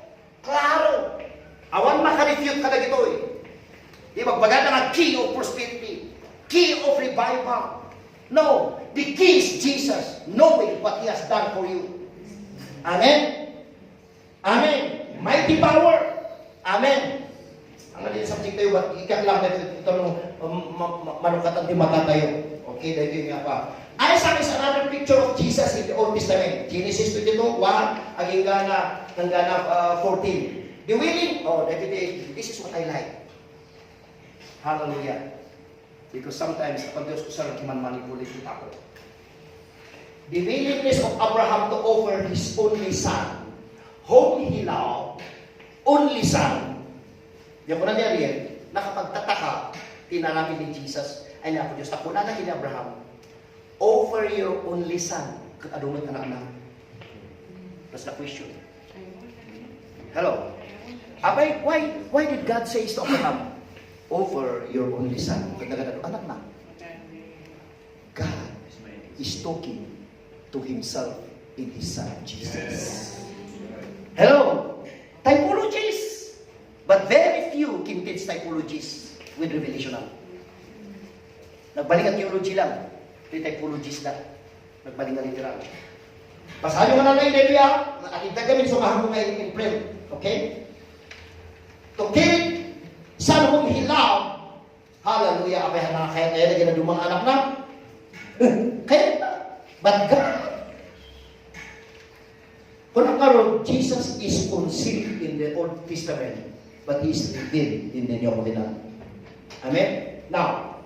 klaro. Awan makarefute kadagitoy. Di magbagada nga key of prosperity, key of revival. No, the key is Jesus, knowing what He has done for you. Amen? Amen. Mighty power. Amen. Ang naging subject tayo, ba't ikaklang na ito, ito, no, um, ma- ma- manukatan di mata tayo. Okay, dahil yun nga pa. Isaac is another picture of Jesus in the Old Testament. Genesis twenty-two, one, aging gana, hanggang uh, fourteen. The willing, oh, David, this is what I like. Hallelujah. Because sometimes, apan Diyos ko, sir, man-manipulate kita ko. The willingness of Abraham to offer his only son, whom he loved, only son. Diyan ko na diyan, nakapagtataka, tinaramin ni Jesus, ay ni Apo Diyos, tapos na ni Abraham, offer your only son, ket adu met anakna. That's the question. Hello? Apay, why, why did God say to Abraham, "Offer your only son"? Ket nagadu anakna. God is talking to himself in his son Jesus. Hello? Typologies. But very few can teach typologies with revelation. Nagbalik ang theology lang. Ito'y typologies na. Nagbalik nga literal. Basahan nyo nga na lang yung Biblia. Nakita kami sa mahal mo ngayon in print. Okay? To kill son whom he loved. Hallelujah. Apay, hana, kaya kaya na ginadumang anak na. Kaya na. But God. Kung ang karon, Jesus is concealed in the Old Testament, but He is revealed in the New Covenant. Amen? Now,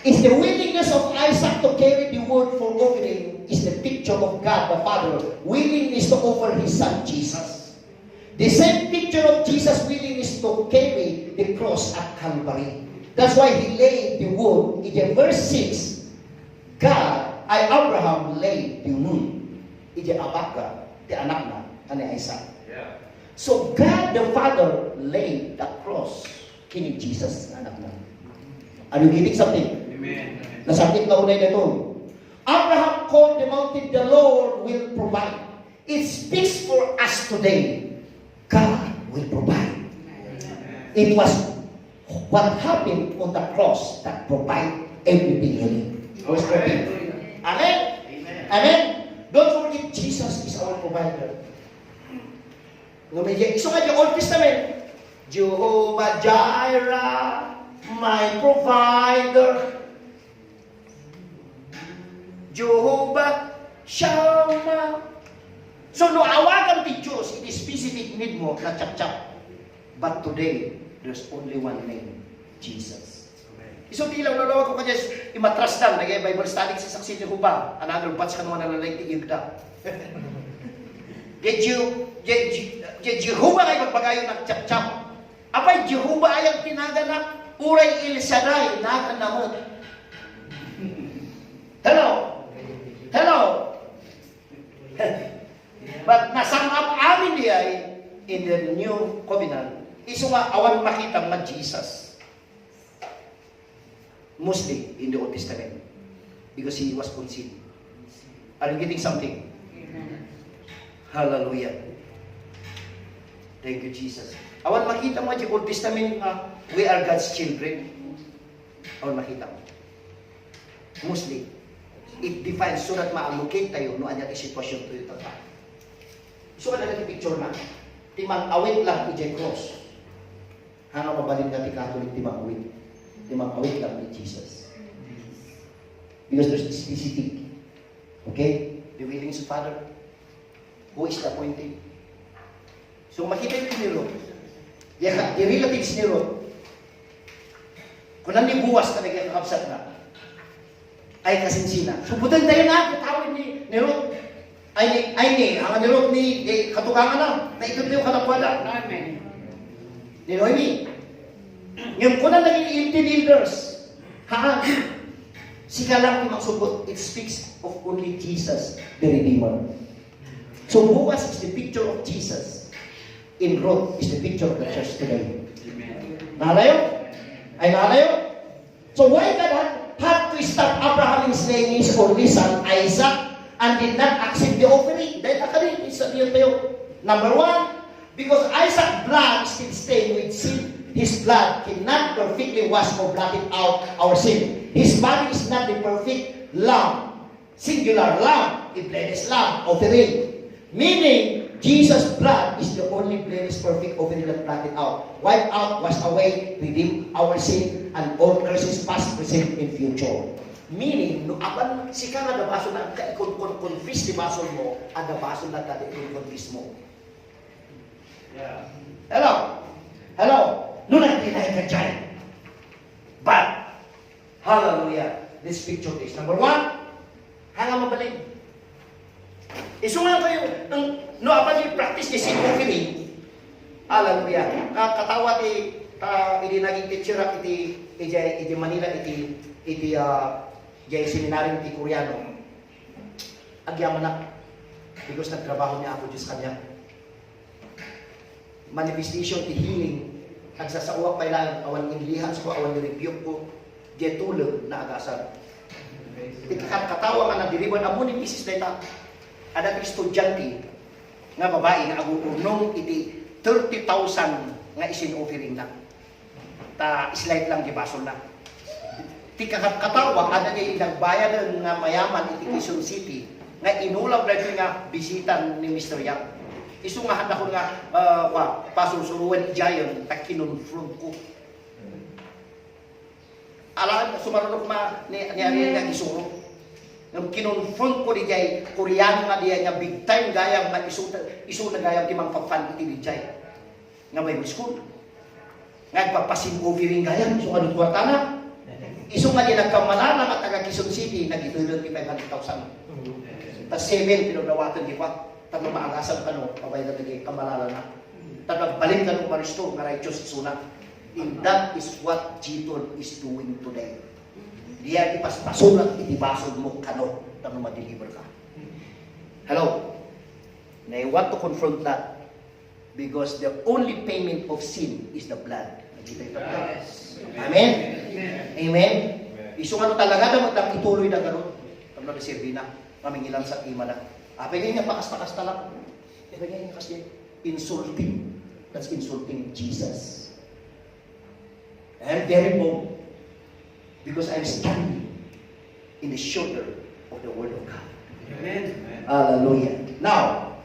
is the willingness of Isaac to carry the wood for offering is the picture of God the Father willingness to offer His Son Jesus. The same picture of Jesus willingness to carry the cross at Calvary. That's why He laid the wood in the verse six. God, ay Abraham laid the wood. Iti abaga ti anakna a ni Isaac. Yeah. So God the Father laid the cross ken ni Jesus nga anakna. Are you getting something? Amen. Nasakit na unay na ito. Abraham called the mountain, "The Lord will provide." It speaks for us today. God will provide. It was what happened on the cross that provide everything you need. Who's provide? Amen? Amen. Don't forget, Jesus is our provider. No, may isu nga di Old Testament, Jehovah Jireh, my provider. Jehovah Shammah. So, no awagan ti Diyos iti specific need mo, na chapchap. But today, there's only one name, Jesus. Isu ti ilawlawag ko kanias, imatrasdan, nagay Bible study sa Saksi ni Jehovah, another batch kano nga nalalaing ti iyegda. Di Jehu-, di, di, di Jehovah nga ipagbagayo na chapchap. Apay Jehovah ay ang tinagana, uray El Shaddai, naganna met. Hello? Hello? But nasangap amin di ay in the new covenant, isu nga awan makita nga Jesus. Mostly in the Old Testament. Because he was conceived. Are you getting something? Amen. Hallelujah. Thank you, Jesus. Awan makita mo di Old Testament nga we are God's children. Awan makita mo. Mostly, it defines so that ma-allocate tayo no ania ti sitwasyon tayo tata. So, ano ti picture na? Ti mang-awit lang ijay cross. Hanga mabalin nga ti Catholic ti mang-awit. Ti mang-awit lang ni Jesus. Because there's a specific. Okay? The willing si Father. Who is the appointee? So, makita yung ni Ruth. Di, di relatives ni Ruth. Kung nani buwas na nagkakabsat na. Ay, kasinsina. Subutan tayo na, katawid ni, ni Ruth. Ay, ni, ay, ni, ang ni Ruth ni, eh, katugangan na. Naitod tayo kalakwada. Amen. Ni Noemi. Ngayon ko na naging eighteen elders. Ha? Sika lang ti mangsubot, it speaks of only Jesus, the Redeemer. So, bukas is the picture of Jesus. In Ruth is the picture of the church today. Amen. Nalayo? Ay, nalayo? So, why God had, had to stop Abraham in slaying his only son, Isaac, and did not accept the offering? Dahil akadi, isa diyan tayo. Number one, because Isaac blood still stained with sin, his blood cannot perfectly wash or blotted out our sin. His body is not the perfect lamb, singular lamb, a blameless lamb offering. Meaning, Jesus' blood is the only blameless perfect offering that blotted out, wipe out, wash away, redeem our sin, and all curses past, present, and future. Meaning, no apan sika nga adda basol na, kaikon-, kon-, confess ti basol mo, adda basol na ta di ikon-, confess mo. Yeah. Hello? Hello? No nagdinay ka dyan. But, hallelujah, this picture is number one, hanga mabalin. Isu nga kayo, ang, no, apan yung practice ni sin offering. Hallelujah. Ka-, katawa ti, ta, idi naging teacher ak iti, iti, iti Manila, iti, iti, ah, jay seminary ti Koreano. Agyamanak. Because nagtrabaho ni Apo Diyos kanya. Manifestation ti healing. Nagsasaoak pay laeng, awan inlihan ko, awan ni-rebuke ko. Diay tuleng, naagasan. Iti kat-, katawa nga nadiriban, ammo ni misis dayta. Adda ti estudiante nga babai nga agurnong iti thirty thousand nga isin offering na. Ta slide lang di basol na. Ti kakat-, katawa, adda ti nagbayad nga mayaman iti Quezon City, nga inulaw daytoy nga bisita ni Mister Yap. Isu nga handa ko nga, ah, pa-, pasursuroen idiayen, ta kinonfront ko. Ala, sumarurok ma-, ni, ni Ariel nga gisuro. Ngem kinonfront ko diay Koreano nga diay nga big time gayam nga isu, isu na gayam ti mangpagpan iti diay nga Bible school. Nga agpapasin offering gayam, isu nga kwartana. Isu nga di nagkamalala nga taga Quezon City, nagitulong ti five hundred thousand. Ta seven, pinagdawaten di pa. Tapno maagasan kano, pabay na lagi kamalala na. Tapno balik kano maristo, nga righteous isuna. And that is what Giton is doing today. Diay ipaspasulak iti basol mo kano, tapno ma-deliver ka. Hello? And I want to confront that. Because the only payment of sin is the blood. Nakita ito? Yes. Amen? Amen. Amen? Amen. Isu nga no talaga da magdang ituloy na ganun. Tapno nagserbi na, mamingilan sa ima na. Apay nga pakas-pakas talak. Apay nga kasi insulting. That's insulting Jesus. I am very bold because I'm standing in the shoulder of the Word of God. Amen. Hallelujah. Now,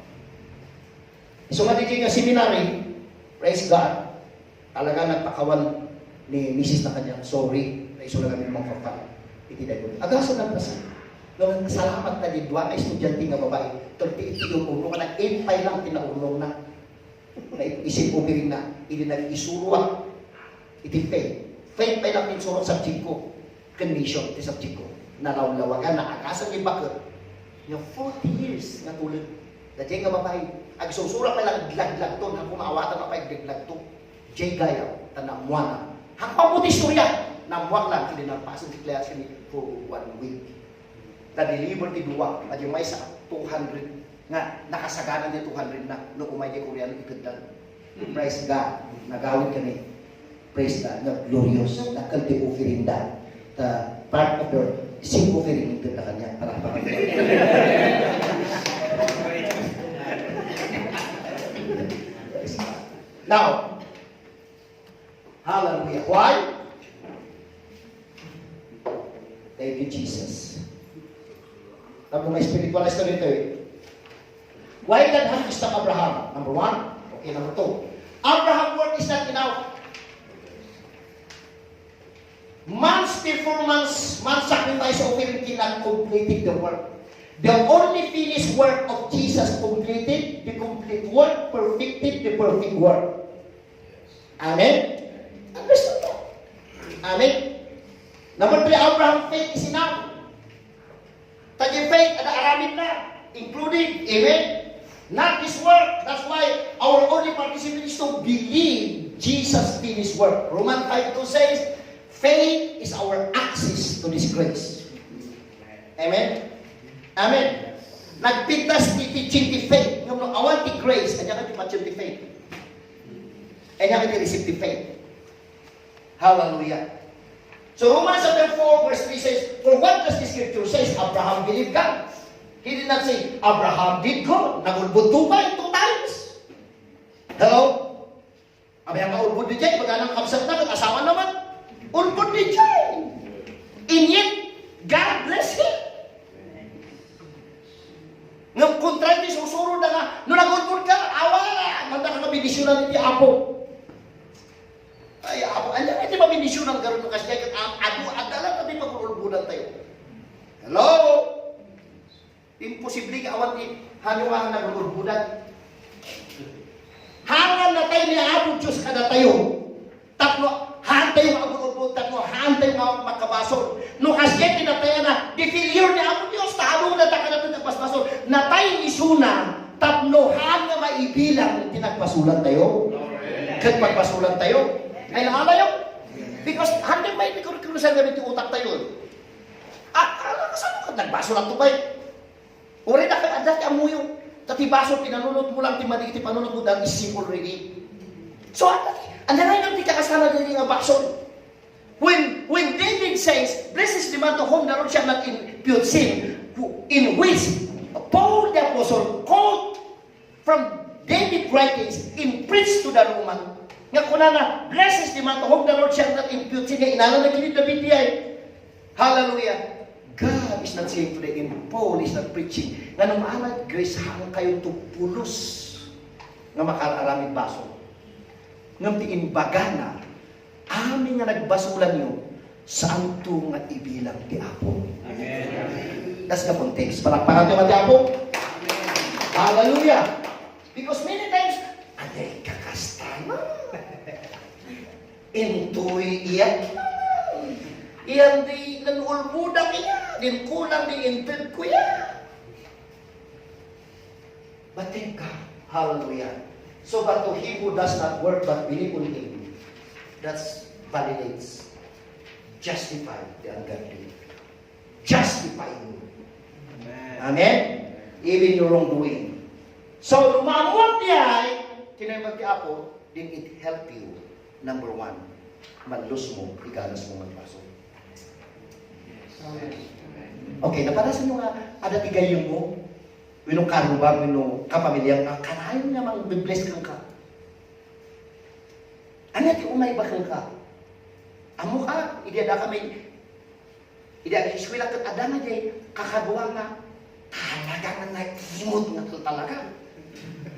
isu nga diay nga seminary, praise God, talaga nagpakawan ni misis na kanya, sorry, na isu lang kami mangpagpag-, iti daytoy. Agasan lang kasi. No, salamat na di dua nga estudyante nga babae. Tagti iti yung ulo, nga nag-eight pay lang tinaulong na. Nga isin offering na, idi nag-isuruak iti faith. Faith pay lang insuro subject ko. Ken mission ti subject ko. Nalawlawagan, naagasan ni baket. Nga forty years nga tuleng. Daydiay nga babae, agsursura pay lang laglagto, nga kumaawatan na pay laglagto. Jay gayam, ta naammuana. Hakpa mo ti istorya, naammuak lang, idi nagpasen ti klase ni for one week. Na-deliver ti dua, adi maysa, two hundred nga nakasagana ti two hundred na no umay ti Koreano ikeddang. Praise God. Nagawid kami. Praise God. Nga glorious. Dakkel ti offering da. Ta part of the sin offering, ito na kanya. Para pa kanya. Praise God. Now, hallelujah. Why? Thank you, Jesus. Tapos may spiritual story ito eh. Why God have to stop Abraham? Number one. Okay, number two. Abraham work is not enough. Man's performance, man's sacrifice offering cannot completed the work. The only finished work of Jesus completed the complete work, perfected the perfect work. Amen? Understand mo? Amen? Number three, Abraham faith is enough. Tayo faith, ada aramid na, including, amen? Not this work. That's why our only participation is to believe Jesus finished work. Romans five two says, faith is our access to this grace. Amen? Amen? Nagpintas ti teaching ti faith. Ngem no awan ti grace, ania nga ti patien ti faith? Ania nga ti receive ti faith? Hallelujah. So Romans chapter four verse three says, "For what does the scripture says? Abraham believed God." He did not say, "Abraham did good." Nagulbod two by two times. Hello? Abi nga ulbod di jay, baga nang kabsat na, asawa naman. Ulbod di jay. And yet, God bless him. Ngem kontra iti susuro da nga, no nagulbod ka, awa, manda ka bendisionan iti Apo. Ay, Apo, anya iti mabendisionan garud no kasdiay ket am-, adu, adda lang ti pagululbodan tayo. Hello? Imposible nga awan ti hanyo nga nagululbodan. Hangan natay ni Apo Dios kadatayo. Tapno haantayo nga agululbod, tapno haantayo nga makabasol. No kasdiay ti natayana, di failure ni Apo Dios, ta adu data kadatayo nagbasbasol. Natay ni Suna, tapno haan nga maibilang ti nagbasolan tayo. Ket pagbasolan tayo. Ay, naalayo? Because handa may pikurkurusan kami ti utak tayo. Ah, ah, saan ka nagbasol at tubay? Uray dakkel adda ti ammoyo. Ta ti basol, pinanunotmo lang ti madi iti panunotmo, that is sin already. So, anda, anda nga ti kakasala dagiti nga basol? When, when David says, "Blessed is the man to whom the Lord shall not impute sin," who, in which Paul the Apostle quote from David writings in preach to the Roman, nga kunana, "Blessed is the man to whom the Lord shall not impute sin," nga inalana ken ni David diay. Hallelujah. God is not saying today, and Paul is not preaching, nga no maaram grace, haankayo to pulos nga makaar-aramid basol. Ngem ti imbagana, amin nga nagbasolanyo, saanto nga ibilang ti Apo. Amen. That's the context. Palakpakan tayo nga ti Apo. Hallelujah. Because many times, "Ay, kakasta na. Intoy iyan. Iyan di nanulbudak iyan. Din kulang di inted ko iyan." But thank God. Hallelujah. So, but to him who does not work but believe on him, that validates, justify the ungodly. Justify you. Amen. Amen? Even your wrongdoing. So, no maammoak diay, ti naimbag ti Apo, then it help you. Number one, mallusmo ti ganas mo nga basol. Amen. Okay, napanasan nyo nga, adda ti gayyemmo, wenno karubam, wenno kapamiliam nga, kanayon nga mang-bless kenka. Ania ti umayba kenka? Ammoka, idi adda kami, idi ag-eskuela ket adda nga diay kakadua nga talaga nga naimut nga talaga.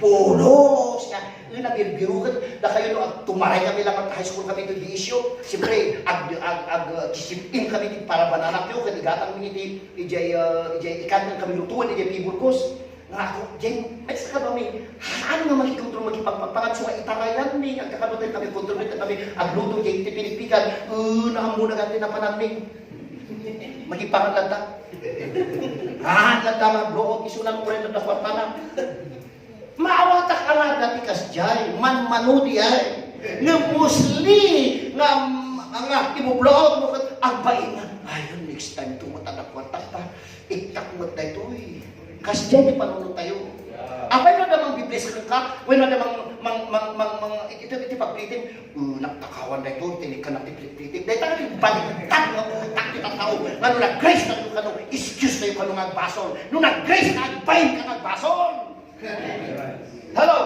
Pulos nga, nga nabirbiruken. Dakayo no agtumaray kami laeng high school kami iti Diisio. Siyempre, ag, ag, ag, uh, chip in kami ti parabananakyo, ket igatangmi iti, ijay, uh, ijay ikan kami lutoen, ijay piburgos. Nga ako, Jen, may sakado mi, haan nga makikontrol, makipagpagpangan, so nga itarayan mi, agkakadua tayo kami, kontrol tayo kami, agluto, Jen, ti pinigpigan, eh, naammo na gati napanan mi. Makipangan lang ta. Haan lang ta, magluto, isunang uray lang ta kwartana. Maawatak a nga dati kasdiay, manmano diay. Nga mostly, nga, nga ibubluot mo ket agbain nga, "Ayon, next time to, matanda kwarta ta." Iktak met daytoy. Kasdiay ti panunot tayo. Apay no adda mang-bless kenka, wenno adda mang, mang, mang, mang, mang, Unak takawan daytoy, tinikkan na tipliplitik. Dayta nga ti baliktad nga utak ti tattao. Nga no nag-grace na kano, excuse tayo kano nga agbasol. No nag-grace na, agbain ka nga agbasol. Hello?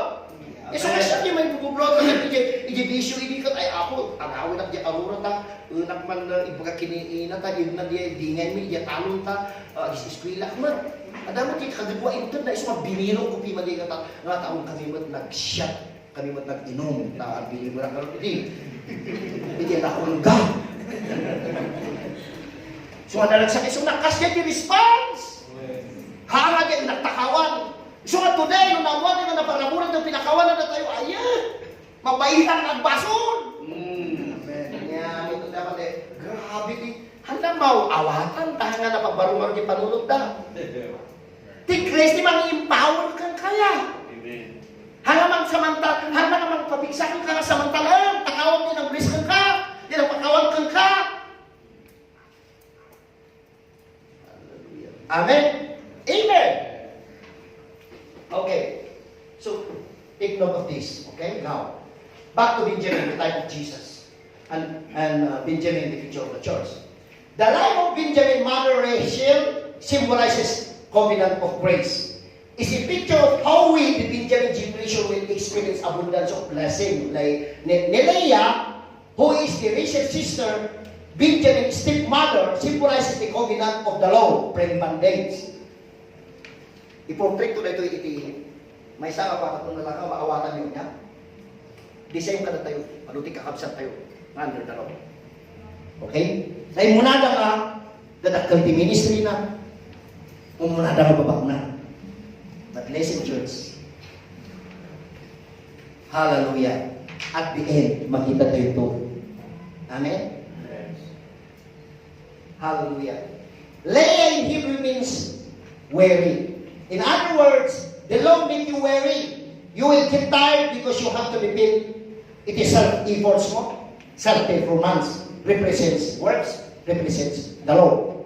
Isu nga siya di may bubublo, iti, iti bisyo, idi kat, ay, Apo, agawid ak di arura ta, unak man, uh, ibaga kiniina ta, yun na di, di ngay mi, di talon ta, uh, is-, iskwela man. Adamo ti kagagwa inted na, isu nga biniro ko pi, madi nga ta, nga taon kami met nag-shot. Kami met nag-inum, ta agbilinguran ngarud idi. Idi nakungga. So, nga nalagsak isu nga kasdiay ti response. Haan nga di nagtakawan. Isu nga today, no naammoan nga naparaburan ti pinakawan na tayo, ay, mabaitan nga agbasol. Mm. Amen. Yan, ito dapat eh. Grabe ti. Handa mo, awatan, tahan nga napabarumar ti panunod da. Ti grace ti mang-empower kenka ya. Amen. Hala mang samanta-, hala mang pabigsa kenka nga samantala, takawan ti nag-bless kenka, ti nagpakawan kenka. Hallelujah. Amen. Amen. Okay. So, take note of this. Okay? Now, back to Benjamin, the type of Jesus. And, and uh, Benjamin, the future of the church. The life of Benjamin, Mother Rachel, symbolizes covenant of grace. Is a picture of how we, the Benjamin generation, will experience abundance of blessing. Like, ni, ni Leah, who is the Rachel sister, Benjamin stepmother, symbolizes the covenant of the law, praying bondage. Iportrekto daytoy iti maysa nga patapon nga laka, maawatan niyo niya. Di same kadatayo, ano ti kakabsat tayo, nga under the law. Okay? Kay munada nga, dadakkel ti ministry na, o munada nga babakna. But listen, church. Hallelujah. At the end, makita tayo ito. Amen? Hallelujah. Leah in Hebrew means weary. In other words, the law make you weary. You will get tired because you have to repeat. It is self-efforts mo. Self-performance represents works, represents the law.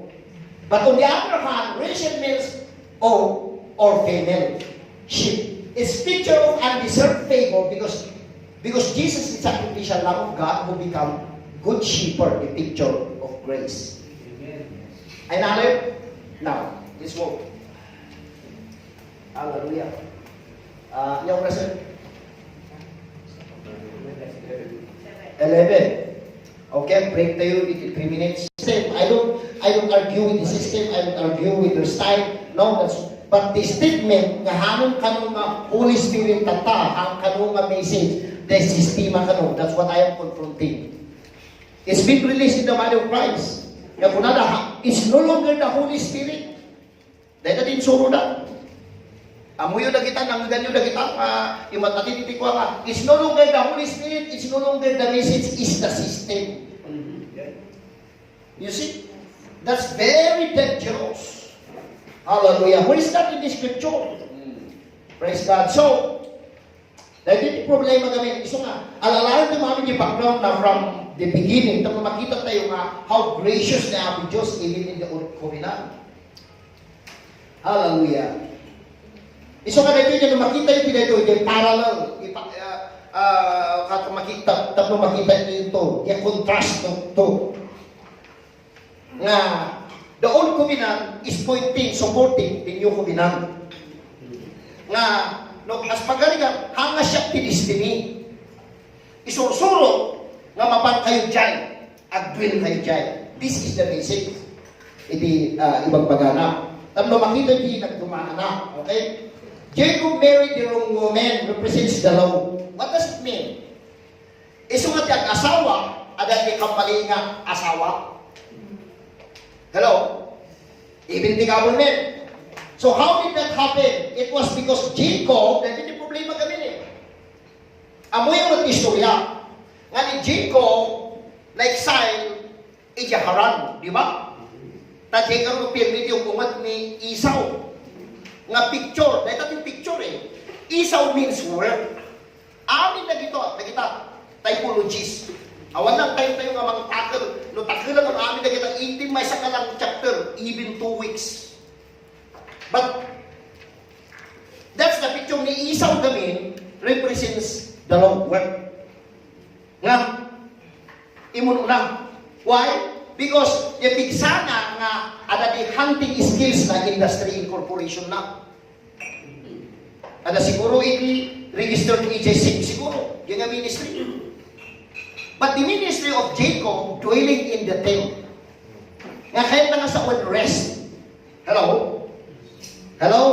But on the other hand, Rachel means old or female sheep. It's picture of undeserved favor because Because Jesus is sacrificial Lamb of God who become Good Shepherd, the picture of grace. Amen. Ay, nalip? Now, let's go. Hallelujah. Uh, young person? Eleven. Okay, break tayo with three minutes. Same. I don't, I don't argue with the system. I don't argue with your style. No, that's, but the statement nga hangin kano nga Holy Spirit tata, hangin kano nga message, the sistema kano. That's what I am confronting. It's been released in the body of Christ. Nga kunada, ha, it's no longer the Holy Spirit. Dayta ti insuroda. Ammoyo dagita, nangganyo dagita, nga imatati ti kua nga, it's no longer the Holy Spirit, it's no longer the message, it's the system. You see? That's very dangerous. Hallelujah. Where is that in the scripture? Praise God. So, Daytoy ti problema kami, isu nga, alalayan ti amin ti background na from the beginning, tapno makita tayo nga how gracious ni Apo Dios even in the old covenant. Hallelujah. Isu nga daytoy, no makita iti daytoy, the parallel, ipa-, ah, ah, kat-, makita, tapno makita ito, the contrast to, to. Nga the old covenant is pointing, supporting the new covenant. Nga, no, as pagarigan, hanga siya ti destiny. Isursuro nga mapan kayo jay, agduin kayo jay. This is the message. Iti, ah, ibagbagana. Tapno makita ti nagdumana. Okay? Jacob married the wrong woman, represents the law. What does it mean? Isu nga ti ag-asawa, adda ti kappali nga asawa. Hello? Even the government. So how did that happen? It was because Jacob, dati ti problema kami ni. Ammoyo met ti istorya. Nga ni Jacob, na-exile, iti Haran, di ba? Ta di karon pirmi ti unget ni Esau. Nga picture, dayta ti picture eh. Esau means work. Amin dagito, dagita typologies. Awan lang tayo tayo nga mangtakel. No takelan nga amin dagita, intin maysa ka lang chapter, even two weeks. But that's the picture ni Esau gamin represents the Lord work. Nga, imon una. Why? Because diay pigsana nga adda diay hunting skills na industry incorporation na. Adda siguro iti registered agency siguro, diay nga ministry. But the ministry of Jacob dwelling in the tent. Nga kayatna nga sawen rest. Hello? Hello?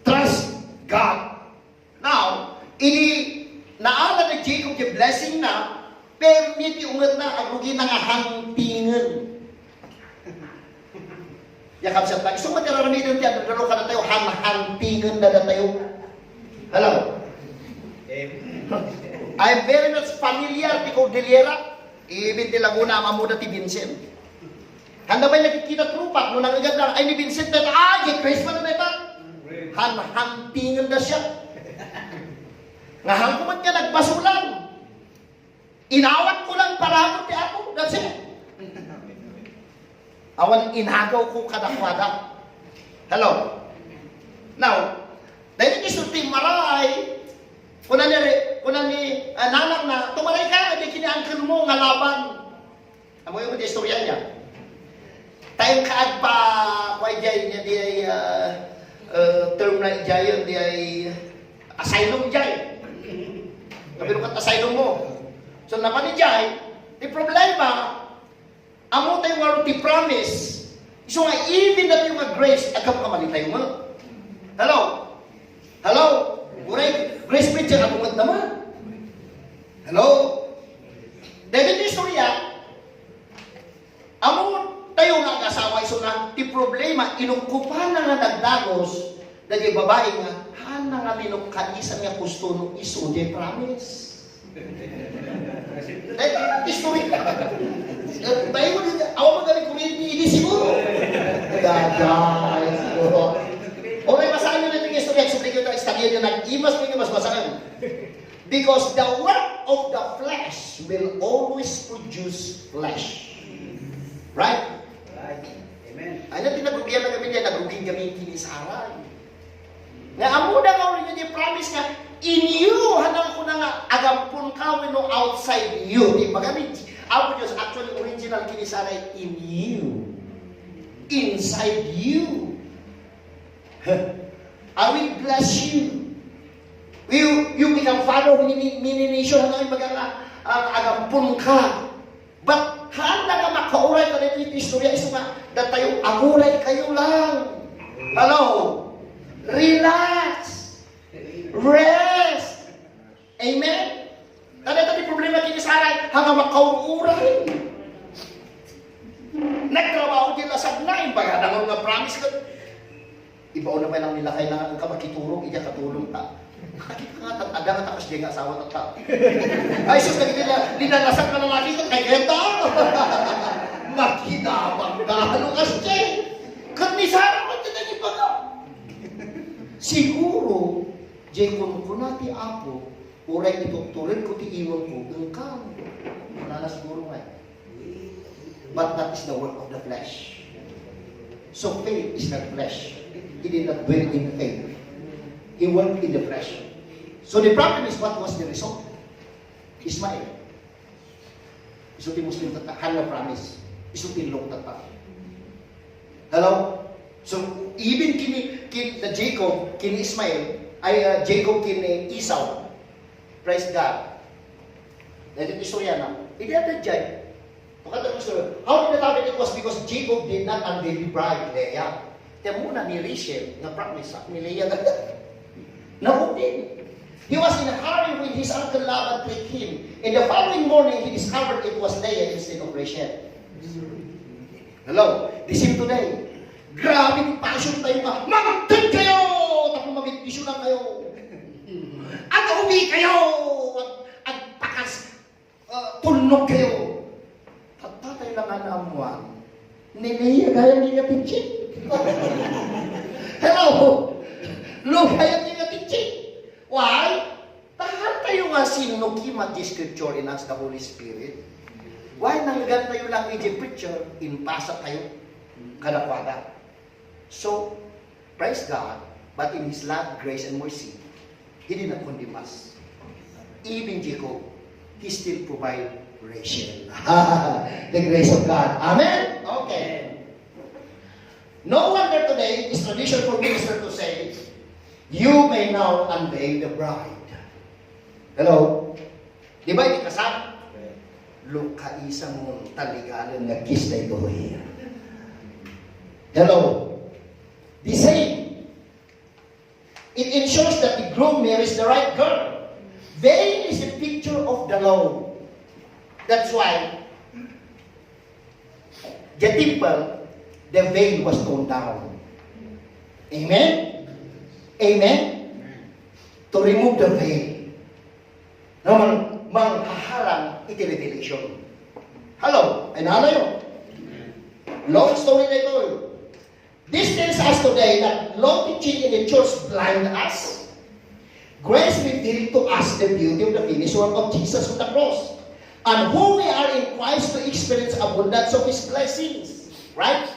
Trust God. Now, idi naala ni Jacob ti blessing na, permi ti ungetna, aggina nga hantingen. Ya kabsat na, isu met ti aramiden ti adaldalu kadatayo, hanhantingen dadatayo. Hello? I'm very much familiar ti Cordillera. Even ti Laguna, ammoda ti Vincent. Haan da pay nakikita trupak, no nangngeganna, ay ni Vincent dayta, ay, ni Chris man dayta. Hanhantingen da siya. Nga haan ko met nga nagbasulan. Inawat ko lang para ti Apo. That's it. Awan inagaw ko kadakuada. Hello? Now, dahil iti sulti maray, kuna ni, kuna ni, ah, nanang na, tumaray ka, di kini uncle mo nga Laban. Ammoyo met ti istorya niya. Tayo ka agpa, kwa jay, niya di ay, ah, ah, term na jay, di ay asylum jay. Sabi ko, asylum mo. So, napan ni jay, ti problema, ammo tayo nga ti promise. So nga, even that yung nga grace, agam ka man tayo mo. Hello? Hello? Uray, grace preacher, ako nga naman. Hello? Dahil iti istorya, ammo tayo nga agasawa, isu na, ti problema, inukupana nga nagdagus, dagiti babai nga, hana nga linukaisan nga kusto no isu, di promise. Eh, history. Eh, tayo mo din, awan mo galing kuryente, hindi siguro. Dada, siguro. Okay, basahin nyo na yung history, explain nyo na, study nyo na, imas mo yung mas basahin. Because the work of the flesh will always produce flesh. Right? Right. Amen. Ano, tinagrugian na kami niya, nagrugian kami yung kinisaran. Nga ammoda nga uray nga di promise nga, in you, handa nga kuna nga, agampon ka wenno outside you. Di ba kami, Apo Diyos, actually, original kinisaran in you. Inside you. I will bless you. You, you become father of many, many nation. Ano yung baga nga, ah, agampon ka. But, haan na nga makauray ka dito iti istorya, isu nga, datayo, aguray kayo lang. Hello? Relax. Rest. Amen? Kada ito ti problema kini Sarai, hanga makauray. Nagtrabaho di lasag na, imbaga na nga promise ko. Ibaon na pay lang nila kailangan ka makiturog, iya katulong ta. Nakita nga, tat-, ada nga takas di nga asawa ta. Ay, sus, nagkita, linalasak na lang nakita, kay Kenta. Makinabang ka, ano kasi? Kat ni Sarah, ba't ka naging baga? Siguro, jay kunkuna ti Apo, uray ituttured ko ti imon ko, engkan. Kunana siguro nga. But that is the work of the flesh. So faith is not flesh. He did not dwell in faith. He worked in the flesh. So the problem is, what was the result? Ismael. Isu ti Muslim tatta, haan nga promise. Isu ti law tatta. Hello? So, even kini, kin, the Jacob, kini Ismael, ay, uh, Jacob kini Esau. Praise God. Dahil ito istorya na. Hindi natin dyan. Pakita mo istorya. How did it happen? It was because Jacob did not unduly pride Leah. Kaya muna ni Rachel, nga promise, ah, ni Leah. Naupin. He was in a hurry when his uncle Laban tricked him. And the following morning, he discovered it was Leah instead of Rachel. Hello? The same today. Grabe ni passion tayo nga, "Mangted kayo! Tapos mabindisyonan kayo! Agaubi kayo! Ag-, agpakas, ah, tulnog kayo!" Tatay lang nga naammuan. Ni Leah, gaya ni Ate Chick. Hello? Lo, gaya ni Ate Chick. Why? Tahan tayo nga sinno kima ti Scripture in us the Holy Spirit. Why nanggan tayo lang iti preacher, impasa tayo kadakuada. So, praise God, but in His love, grace, and mercy, He did not condemn us. Even Jacob, He still provide Rachel. The grace of God. Amen? Okay. No wonder today it's tradition for minister to say, "You may now unveil the bride." Hello? Di ba, iti kasal? Lukaisa mo, taligalen nga kiss daytoy. Hello? The same. It ensures that the groom marries the right girl. Veil is a picture of the law. That's why the temple, the veil was torn down. Amen? Amen? To remove the veil. No, mang, manghaharang iti revelation. Hello? Ay, nanayo? Long story na ito. This tells us today that law teaching in the church blind us. Grace revealed to us the beauty of the finished work of Jesus on the cross, and who we are in Christ to experience abundance of His blessings. Right?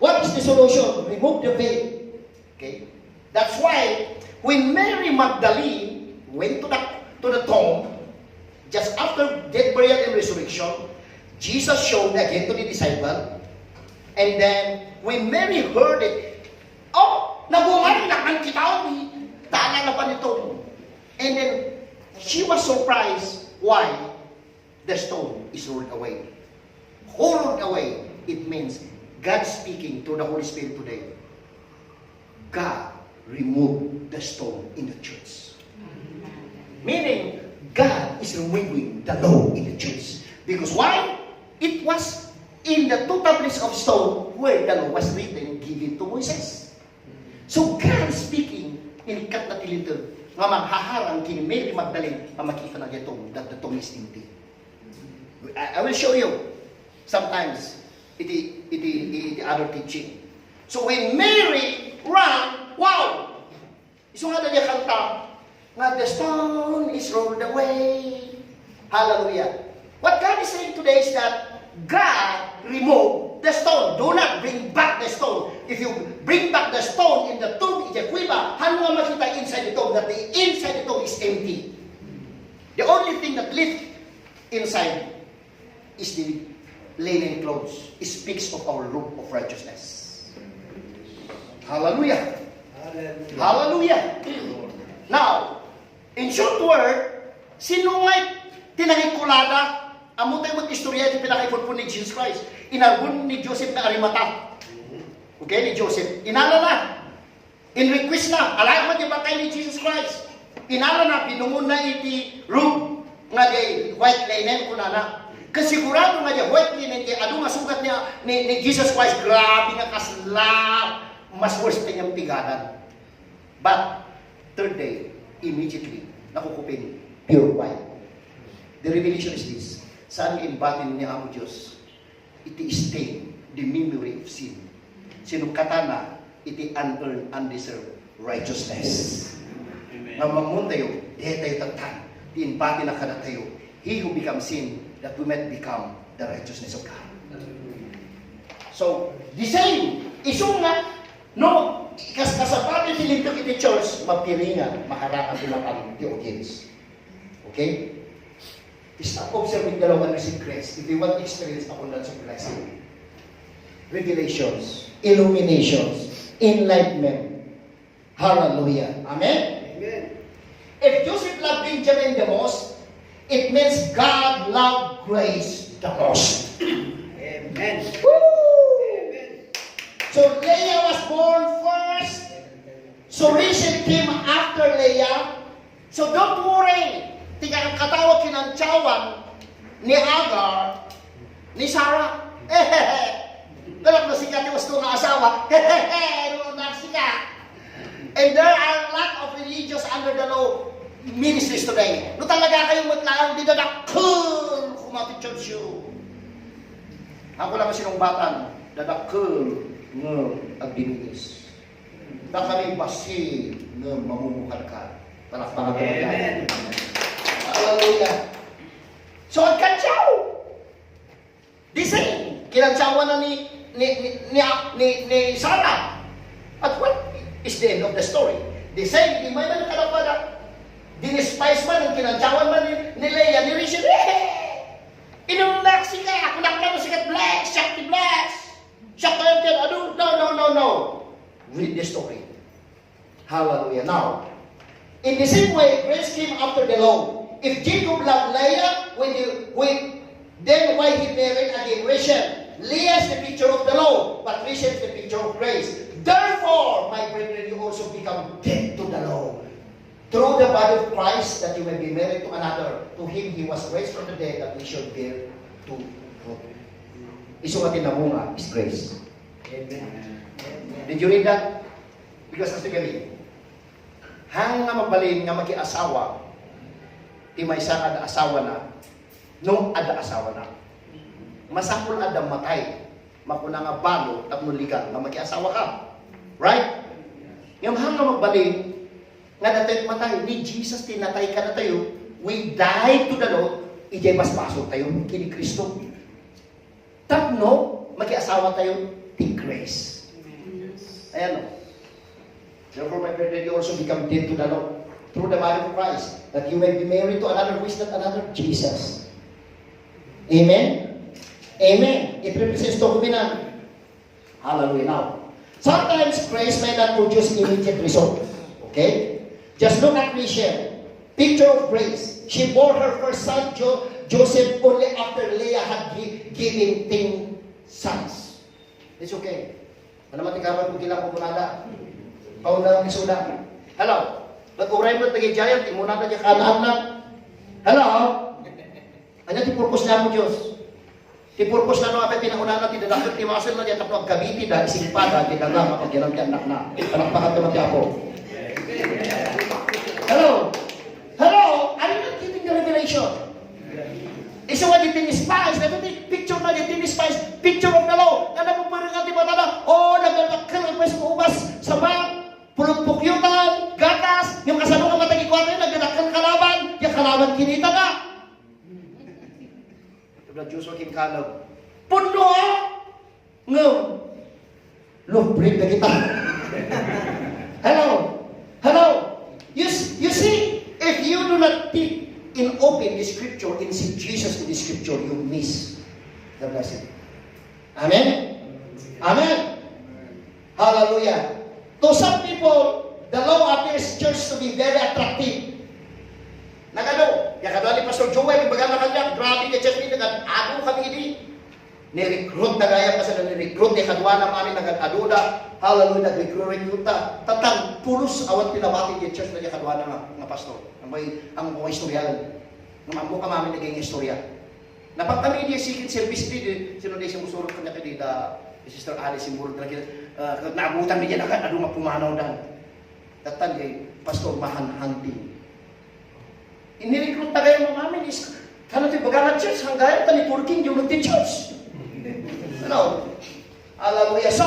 What is the solution? Remove the veil. Okay? That's why when Mary Magdalene went to the, to the tomb, just after death, burial, and resurrection, Jesus showed again to the disciple. And then, when Mary heard it, "Oh, nabungan na kan kita, wi. Tana na pa ni tomb." And then, she was surprised. Why? The stone is rolled away. Who rolled away? It means God speaking through the Holy Spirit today. God removed the stone in the church. Meaning, God is removing the law in the church. Because why? It was in the two tablets of stone where the law was written, given to Moses. So, God speaking, inikkat na ti linteg nga manghaharang ken ni Mary Magdalene nga makita na daytoy, that the tomb is empty. I, I will show you sometimes iti, iti, iti other teaching. So when Mary ran, wow! Isu nga dagiti kanta nga, "The stone is rolled away." Hallelujah. What God is saying today is that God remove the stone. Do not bring back the stone. If you bring back the stone in the tomb, in the kuiba, ano nga makita inside the tomb? That the inside the tomb is empty. The only thing that left inside is the linen clothes. It speaks of our robe of righteousness. Hallelujah. Hallelujah. Hallelujah. Now, in short word, sino nga ti nangikulada? Ammo tayo mag-istorya ti pinakaipudpod ni Jesus Christ. Inarbon ni Joseph nga Arimatea. Okay, ni Joseph. Inala na. In request na, alayo met ti bangkay ni Jesus Christ. Inala na, binungon na iti robe nga di white linen, kunana. Ket sigurado nga di white linen, di adu nga sugat ni, ni, ni Jesus Christ, grabe nga kasla, mas worse pa nga pigadan. But, third day, immediately, nakukupin, pure white. The revelation is this. Saan nga inbatin ni Apo Dios iti stain, the memory of sin. Sinungkatana iti unearned, undeserved righteousness. Amen. Nga mammuntayo, dihatayo tattan, ti inbatina kadatayo, "He who become sin, that we might become the righteousness of God." So, the same, isu nga, no, kas-, kasapaten ti linteg iti church, mapiringan, maharangan ti matang ti audience. Okay? Stop observing the law and receive grace if you want to experience abundance of blessing, revelations, illuminations, enlightenment. Hallelujah. Amen? Amen. If Joseph loved Benjamin the most, it means God loved grace the most. Amen. Woo! Amen. So Leah was born first. So Rachel came after Leah. So don't worry, ti kakatawag kinantsawan ni Hagar, ni Sarah. Pero no sika ti usto nga asawa, no na sika. And there are a lot of religious under the law ministries today. No talaga kayo matlaang, di dadakkel koma ti church yo. Ako lang sinungbatan, dadakkel nga agdininis. Dakami bassit nga mamumukadkad. Palakpakan tayo. Amen. Hallelujah. So, agkantsaw. The same. Kinantsawan na ni, ni, ni, ni, ni, ni Sarah. But what is the end of the story? The same. Di may man kadapada. Dinispise man, ang kinantsawan man ni, ni Leah, ni Rachel, eh! Inumnak sika, kunak na sika, bless, siak ti bless. Siak kayo ti adu, no, no, no, no. Read the story. Hallelujah. Now, in the same way, grace came after the law. If Jacob loved Leah, when you, when, then why he married again Rachel? Leah is the picture of the law, but Rachel is the picture of grace. Therefore, my brethren, you also become dead to the law. Through the body of Christ, that you may be married to another. To him he was raised from the dead, that we should bear to fruit. Isu nga ti namunga is grace. Amen. Did you read that? Because as gani, hang nga mabalin nga makiasawa, ti maysa nga adda asawana, no adda asawana. Masapul adda matay, makuna nga balo tapno legal nga makiasawa ka. Right? Ngem hang nga mabalin, nga datayo matay, ni Jesus ti natay kadatayo, we died to the law, idiay basbasol tayo, ken ni Cristo. Tapno, makiasawa tayo, ti grace. Ayan o. Therefore, my brethren, you also become dead to the law through the body of Christ, that you may be married to another who is not another, Jesus. Amen? Amen. It represents the covenant. Hallelujah. Now, sometimes grace may not produce immediate result. Okay? Just look at Rachel. Picture of grace. She bore her first son, Jo- Joseph, only after Leah had gi- given ten sons. It's okay. Ano matikapan ko kailangan ko munada? Pauna ang isuda. Hello? Ba't uray mo naging giant? Imunada niya kanaan na. Hello? Ania ti purpose na mo, Dios? Ti purpose na no, apay pinaunana ti dadakkel ti muscle na diay tapno agkabiti da, isingpada ti daga, kapagyanan ti annakna. Palakpakan ti Apo. Hello? Hello? Are you not getting the revelation? Isu nga di tin spies, ito ti picture na di tin spies, picture of the law. Nga napupuringan ti matada, oh, nagdadakkel ang ubas, sama, pulong pukyutan, gatas, yung kasano nga matagikuan tayo, nagdadakkel kalaban, yung kalaban kinita ka. Ito na Joshua King Caleb. Puno, ah! Ngem, love break na kita. Hello? Hello? You, s- you see, if you do not think in open the scripture and see Jesus in the scripture, you miss the blessing. Amen? Amen? Hallelujah. To some people, the law appears church to be very attractive. Nagado, ya kadua ni Pastor Joel, imbagana kaniak, grabe ka church ni, nagado kami idi. Ni-recruit na gayam, kasi ni-recruit ni kaduana, mami, nagad-adu da. Hallelujah, nag-recruit, recruit ta. Tatang pulos awan ti nabati ti church na ni kaduana nga, nga pastor. Ang may, ang mga istorya lang. Ang ammo ka, mami, naging istorya. Napagkami di second service di, di, sino di sumusurot kanya kay di da, Sister Alice, simurot na kaya, uh, naabutan niya na, adu nga pumanaw dan. Tatang kay Pastor Mahan Hunting. Ini-recruit ta gayam, mami, is, kano ti baga nga church, hanggayan, tani fourteen, yung ti church. Ano? Hallelujah. So,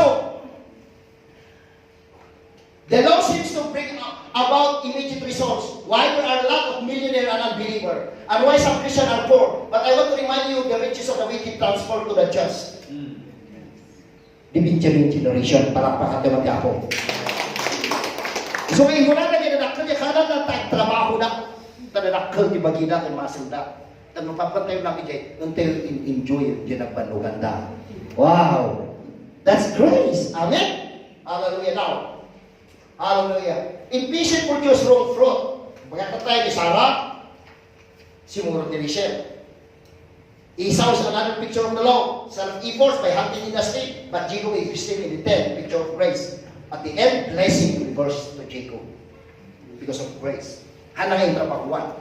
the law seems to bring about immediate results. Why there are a lot of millionaire and unbeliever? And why some Christian are poor? But I want to remind you, the riches of the wicked transfer to the just. Di Benjamin generation, palakpakan tayo ti Apo. So, imuna na, dinadakkel ti kanan na, ta-, trabaho na. Tadadakkel ti bagida, ti masenda. Tapno papatay lang iti, until in-, enjoy, di nagbanuganda. Wow! That's grace. Amen? Hallelujah. Now, hallelujah. Impatient produce wrong fruit. Pagkakatay ni Sarah, simurot ni Rachel. Esau is another picture of the law, son of Ephors by hunting dynasty, but Jacob is still in the ten, picture of grace. At the end, blessing reverses to Jacob because of grace. Hana nga intrabahuan.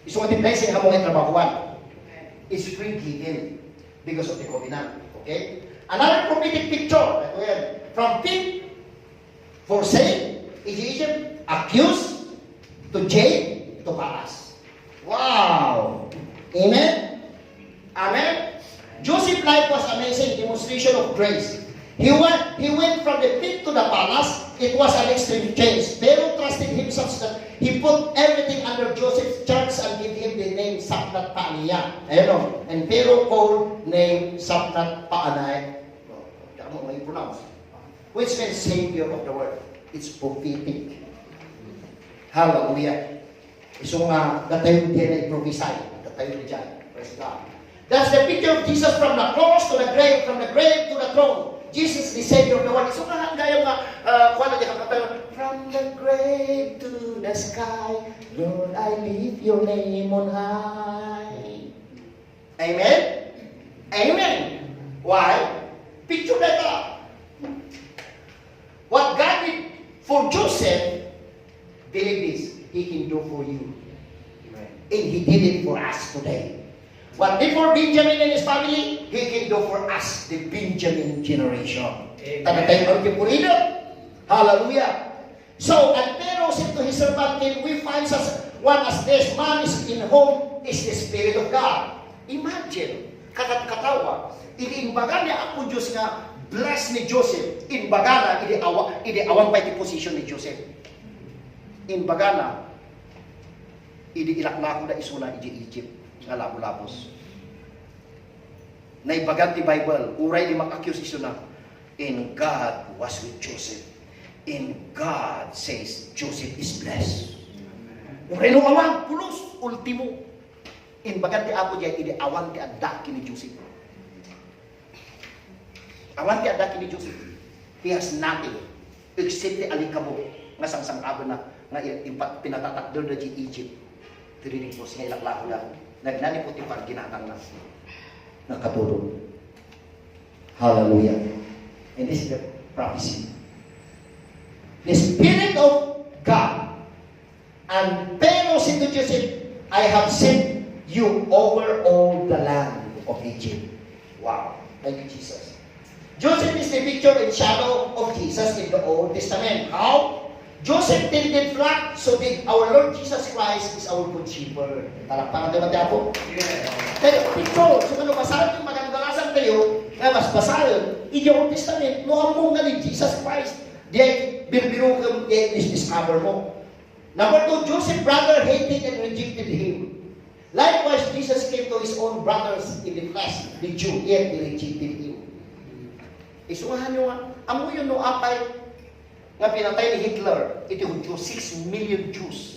Isu nga ti blessing, amo nga intrabahuan. It's free given because of the covenant. Okay? Another prophetic picture, ito yan. From fig for sale, Egypt, accused, to jail, to palace. Wow! Amen? Amen? Joseph's life was amazing demonstration of grace. He went, he went from the pit to the palace. It was an extreme change. Pharaoh trusted him such that he put everything under Joseph's charge and gave him the name Sapnat Paneah. Ayan o. And Pharaoh called name Sapnat Paneah. Oh, tama mo i-pronounce. Which means Savior of the world. It's prophetic. Hallelujah. Isu nga, datayo diay naiprophesy. Datayo diay. Praise God. That's the picture of Jesus from the cross to the grave, from the grave to the throne. Jesus, the Savior of the world. Isu nga, hanggayo nga, uh, kuwan na di kakatayo, "From the grave to the sky, Lord, I lift your name on high." Amen? Amen. Why? Picture that up. What God did for Joseph, believe this, He can do for you. Amen. And He did it for us today. What did for Benjamin and his family, He can do for us, the Benjamin generation. Amen. Taga tayo ang purida. Hallelujah. So, and Pharaoh said to his servant, "Can we find such one as this? Man is in whom is the Spirit of God." Imagine, kakat-, katawa, idi imbaga ni Apo Dios nga bless ni Joseph, imbagana, idi awa-, idi awan pay ti position ni Joseph. Imbagana, idi ilaklako da isuna iti Egypt, nga labo-labos. Naibagan ti Bible, uray di mak-accuse isuna, "And God was with Joseph. And God says Joseph is blessed." Uray no awan, pulos, ultimo. Imbagan ti Apo diay, idi awan ti adda ken ni Joseph. Awan ti adda ken ni Joseph. He has nothing except ti alikabo nga sangsang-abenna nga i-, impa-, pinatatakderda diay Egypt. Ti rinipos nga ilaklakoda. Nagnani Potifar, ginatangna. Nakatulog. Hallelujah. And this is the prophecy. The Spirit of God. And Pharaoh said to Joseph, "I have set you over all the land of Egypt." Wow. Thank you, Jesus. Joseph is the picture and shadow of Jesus in the Old Testament. How? Joseph tended flock, so did our Lord Jesus Christ is our good shepherd. Palakpakan tayo, Apo. Yes. Kaya picture, so, ano, basahin yung magandalasan kayo, nga mas basahin, in the Old Testament, no, among nga ni Jesus Christ, diay birbirukem, diay discover mo. Number two, Joseph brother hated and rejected him. Likewise, Jesus came to his own brothers in the flesh, the Jew, yet they rejected him. Isungahan nyo nga, amuyo no apay nga pinatay ni Hitler iti Hudio, six million Jews.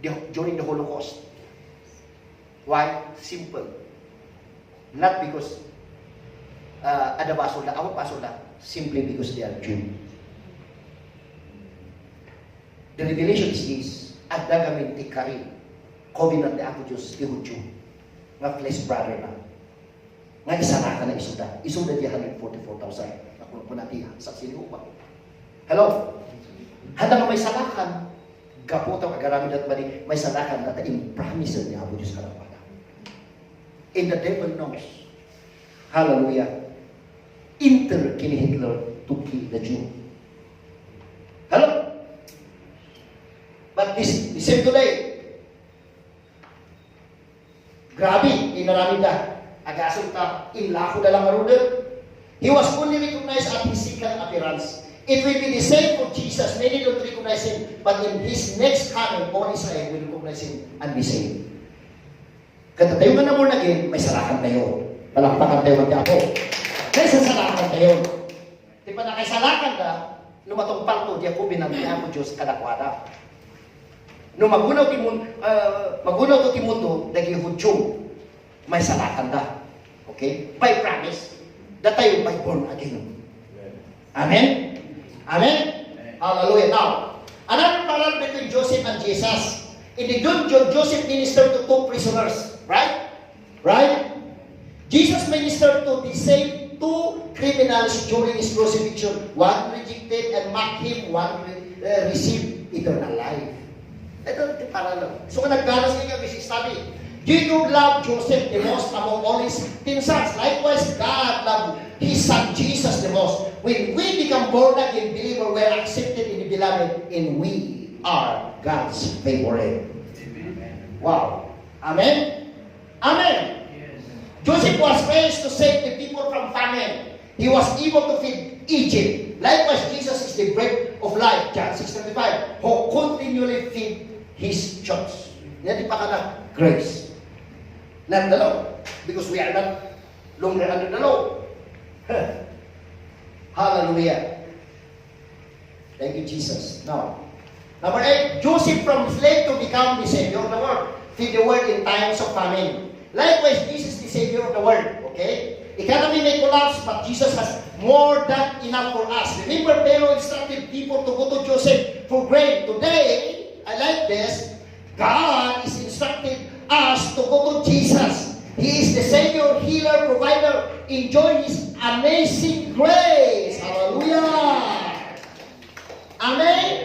The, during the Holocaust. Why? Simple. Not because, uh, adda basolda, awan basolda. Simply because they are Jew. The revelation is this, adda ngamin ti kari, covenant ni Apo Dios ti Hudio, nga flesh brother na. Nga isalakan na isuda. Isuda ti hundred forty-four thousand. Nakuna-kuna ti saksi ni Jehovah. Hello? Handa nga maisalakan, gapu ta agaramid at mani, maisalakan na ta impromise ni Apo Dios kadakuada. And the devil knows. Hallelujah. Enter ken ni Hitler to kill the Jew. Hello? But this, this same today, grabe, inaramidda. Agasem ta, inlakoda lang ngaruden. He was only recognized at his second appearance. It will be the same for Jesus. Many don't recognize him, but in his next coming, all Israel will recognize him and be saved. Kada tayo nga na-born again, maisalakan tayo. Palakpakan tayo ng Apo. Maisasalakan tayo. Ti pannakaisalakan da, no matungpal to, diay covenant ni Apo Dios kadakuada. No magunaw ti mun-, ah, magunaw to ti mundo, dagiti Hudio, maisalakan da. Okay? By promise. Datayo by born again. Amen? Amen? Hallelujah. Now, another parallel between Joseph and Jesus. In the dungeon, Joseph ministered to two prisoners. Right? Right? Jesus ministered to the same two criminals during his crucifixion. One rejected and mocked him, one re-, uh, received eternal life. Ito, ti parallel. So, kung nagdanas kayo, this study. Jacob loved Joseph the most among all his ten sons. Likewise, God loved his son Jesus the most. When we become born again believer, we are accepted in the beloved, and we are God's favorite. Amen. Wow. Amen? Amen. Yes. Joseph was raised to save the people from famine. He was able to feed Egypt. Likewise, Jesus is the bread of life, John six thirty-five, who continually feed his church. Yan di pa ka na grace. Not the law, because we are not longer under the law. Hallelujah. Thank you, Jesus. Now, Number eight, Joseph from slave to become the Savior of the world. Feed the world in times of famine. Likewise, Jesus is the Savior of the world. Okay? Economy may collapse, but Jesus has more than enough for us. Remember, Pharaoh instructed people to go to Joseph for grain. Today, I like this. God is instructed us to go to Jesus. He is the Savior, healer, provider. Enjoy His amazing grace. Hallelujah. Amen?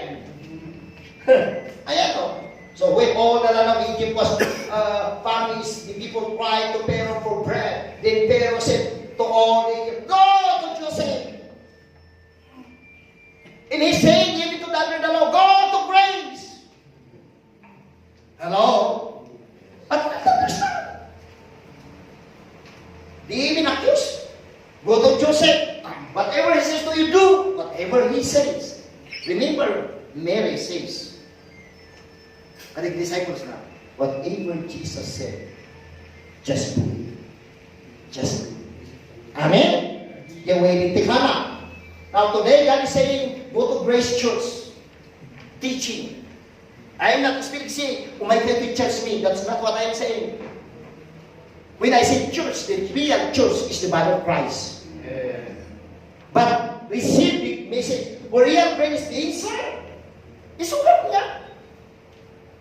Ayan o. So when all the land of Egypt was uh, famished, the people cried to Pharaoh for bread. Then Pharaoh said to all the Egypt, "Go to Joseph." And he's saying, even to the under the law, "Go to grace." Hello? But not understand. They even accuse. Go to Joseph. Whatever he says to you, do whatever he says. Remember, Mary says, and the disciples now, "Whatever Jesus said, just do it. Just do it." Amen? You're waiting to come up. Now today, God is saying, "Go to Grace Church. Teaching." I am not speaking, say, "Oh my God, you judge me." That's not what I am saying. When I say church, the real church is the body of Christ. But receive the message. For real grace is the inside. Isugat niya.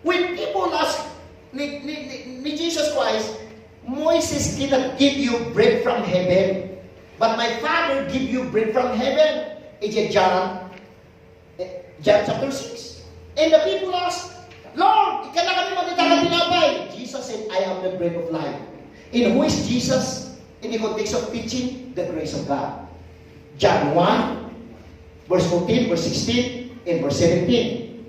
When people ask ni, ni, ni, ni Jesus Christ, "Moses cannot give you bread from heaven, but my Father give you bread from heaven." It's John Eh, John chapter six. And the people asked, "Lord, ikana kami magnitaka tinapay." Jesus said, "I am the bread of life." And who is Jesus in the context of teaching? The grace of God. John one, verse fourteen, verse sixteen, and verse seventeen.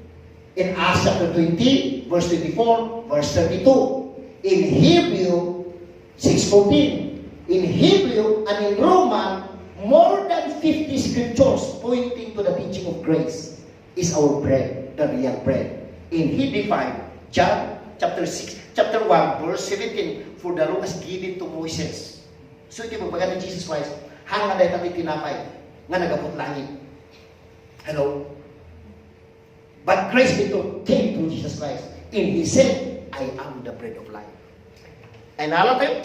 In Acts chapter twenty, verse twenty-four, verse thirty-two. In Hebrew, six fourteen. In Hebrew and in Roman, more than fifty scriptures pointing to the teaching of grace is our bread, the real bread. In Hebrew five, John chapter six, chapter one, verse seventeen, "For the law was given to Moses." So, iti pagbaga ni Jesus Christ, hanga dayta ti tinapay nga nagaput langit. Hello? But grace dito came through Jesus Christ. And He said, "I am the bread of life." Ay, nala tayo?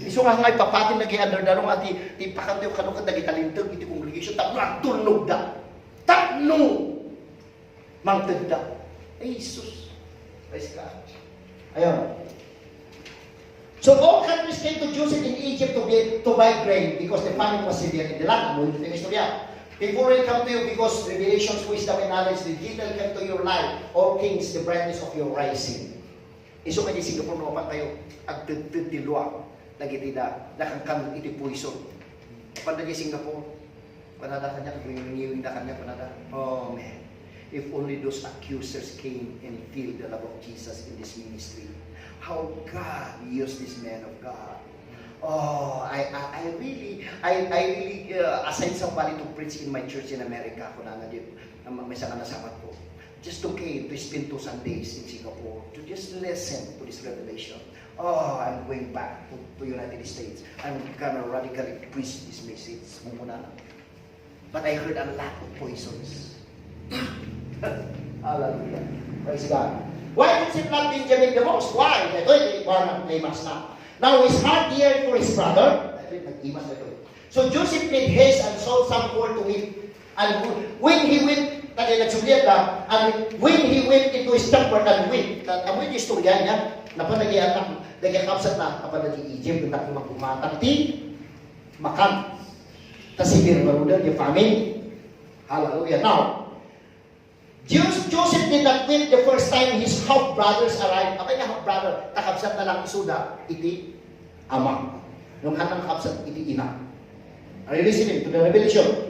Isu nga nga ipapatin na kay under darong ati, ti pakantayo kano ket dagiti linteg iti congregation, tapno agtulnog da. Tapno mangted da. Ay, Jesus. Praise God. Ayun. So all countries came to Joseph in Egypt to be, to buy grain because the famine was severe in the land. Amo iti istorya. Before it come to you because revelations, wisdom, and knowledge, the detail came to your life, all things, the brightness of your rising. Isu kadi Singapore no apan kayo, agtedted ti lua, dagiti da, nakankan iti poison. Apan dagiti Singapore, kunada kaniak, ngiwingda kaniak, kunada, "Oh man, if only those accusers came and feel the love of Jesus in this ministry, how God used this man of God." Oh, I, I, I really, I, I really uh, assign somebody to preach in my church in America, kunana di, may sanga nasabat ko. Just to came to spend two Sundays in Singapore to just listen to this revelation. Oh, I'm going back to, to United States. I'm gonna radically preach this message. Mumuna na. But I heard a lot of poisons. Hallelujah. Praise God. Why did she love Benjamin the most? Why? Ito, ito, ito, ito, ito, Now his heart yearned for his brother. Ito, nag-imas na ito. So Joseph made haste and sold some corn to him. And when he went, taga nagsublian na, and when he went into his chamber and wept, ta-, amo iti istorya niya, napan naging anak, naging kapsat na, napan naging Egypt, naging magbumatang ti makan. Ta severe marudan, the famine. Hallelujah. Now, Jos-, Joseph did not weep the first time his half-brothers arrived. Apay nga half-brother, kakabsat na lang isuda iti ama. Nung hanang kakabsat iti ina. Are you listening to the revelation?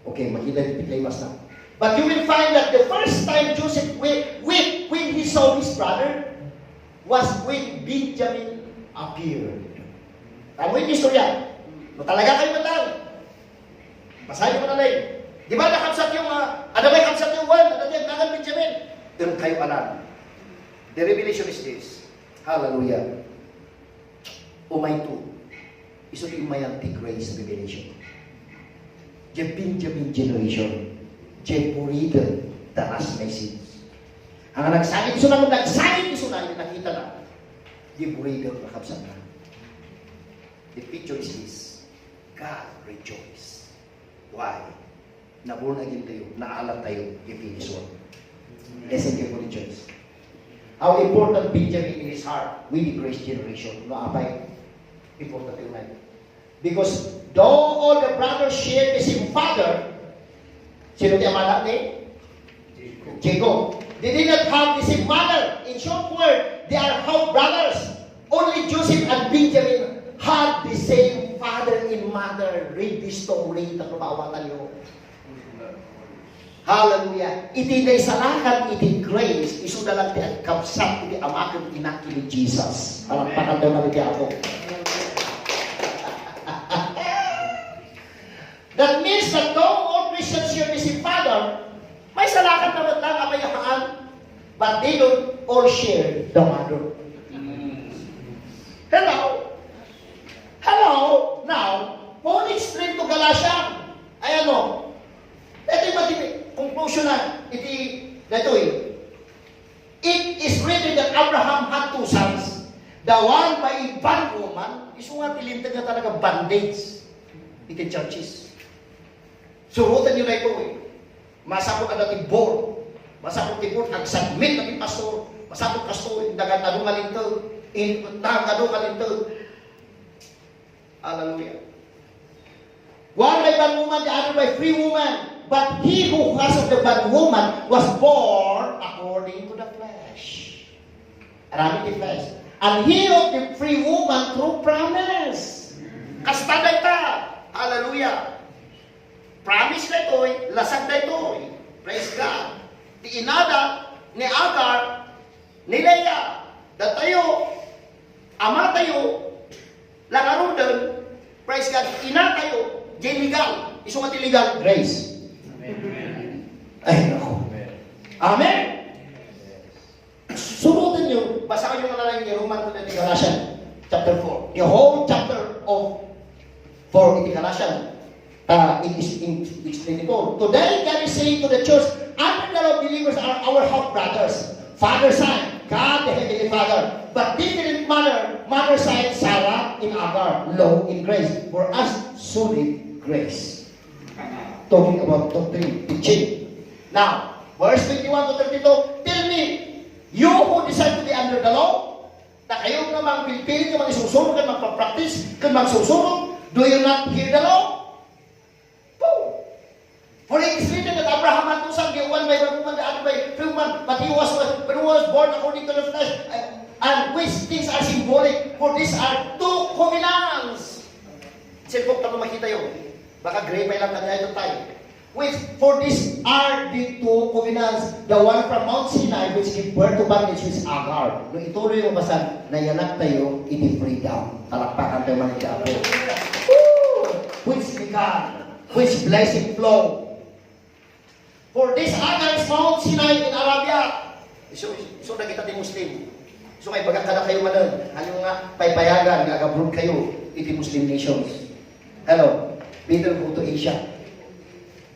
Okay, makita iti kaimas na. But you will find that the first time Joseph wept, wept when he saw his brother was when Benjamin appeared. Amo iti istorya. No talaga kayo matang, Basayo man, alay. Di ba nakabsat yung, ah, adda may kabsat yung Juan, adda yung Benjamin. Dengkayo alam. The revelation is this. Hallelujah. Umay to. Isu ti umayan ti grace revelation. The Benjamin generation. The Puritans. Dalas na isip. Ang nagsangit isuna, nagsangit isuna, nakita na. Di buridem, kakabsat na. The picture is this. God rejoice. Why? Na-born again tayo, naalat tayo, definition. Listen carefully, church. How important Benjamin in his heart with the grace generation. No, apay? Important tayo na. Because though all the brothers share the same father, sino ti amada ni? Jacob. They did not have the same mother. In short word, they are half brothers. Only Joseph and Benjamin had the same father and mother. Read this story, tapno maawatan niyo. Hallelujah. Iti naisalakan iti grace, isu da lang ti agkabsat iti ama ken ina ken ni Jesus. Palakpakan tayo man iti Apo. That means that though all Christians share the same father, maisalakan na met lang a payhaan, but they don't all share the mother. Hello? Hello? Now, Paul explained to Galatian. Ay ano? Ito yung magiging conclusion na iti, daytoy. It is written that Abraham had two sons. The one by a bondwoman, isu nga ti linteg nga talaga bondage iti churches. Suroten niyo daytoy. Masapul adda ti board. Masapul ti board, agsubmit na ti pastor. Masapul kastoy, indagan adu nga linteg. In, indagan adu nga linteg. Hallelujah. One by bondwoman, the other by free woman. But he who was of the bondwoman was born according to the flesh. Aramid ti flesh. And he of the free woman through promise. Kasta dayta. Hallelujah. Promise daytoy, lasag daytoy. Praise God. Ti inada ni Agar, ni Leah, datayo, amatayo, la ngaruden, praise God, inatayo, diay legal. Isu nga ti legal, grace. Amen. Ay, nako. Amen. Suroten niyo, basaen niyo nga lang iti Roman ken iti Galatian chapter four. The whole chapter of four iti Galatian, ah, it is in, explained it all. Today, God is saying to the church, under the law, believers are our half brothers, father side, God the Heavenly Father, but different mother, mother side, Sarah in Agar, law in grace, for us, solid grace. Talking about doctrine, teaching. Now, verse twenty-one to thirty-two, tell me, you who decide to be under the law, na kayo nga mangpilpili, nga mangisusurog, nga magpa-practice, nga magsusurog, do you not hear the law? Pooh! For it is written that Abraham had two sons, the one by bondwoman, the other by free woman, but he was, when he was born according to the flesh, and, and which things are symbolic, for these are two covenants. Sipok na makita yun. Baka gray pa lang tayo tayo. Which, for these are the two covenants, the one from Mount Sinai, which gave birth to bondage, which is Agar. No, ituloy mo basta, nayanak tayo, iti freedom. Palakpakan tayo man iti Apo. Woo! Which began, which blessing flow. For this Agar is Mount Sinai in Arabia. So, so nakita ti Muslim. So, may bagak kada kayo manen. Ano nga, paypayagan, nga abroad kayo, iti Muslim nations. Hello, better go to Asia,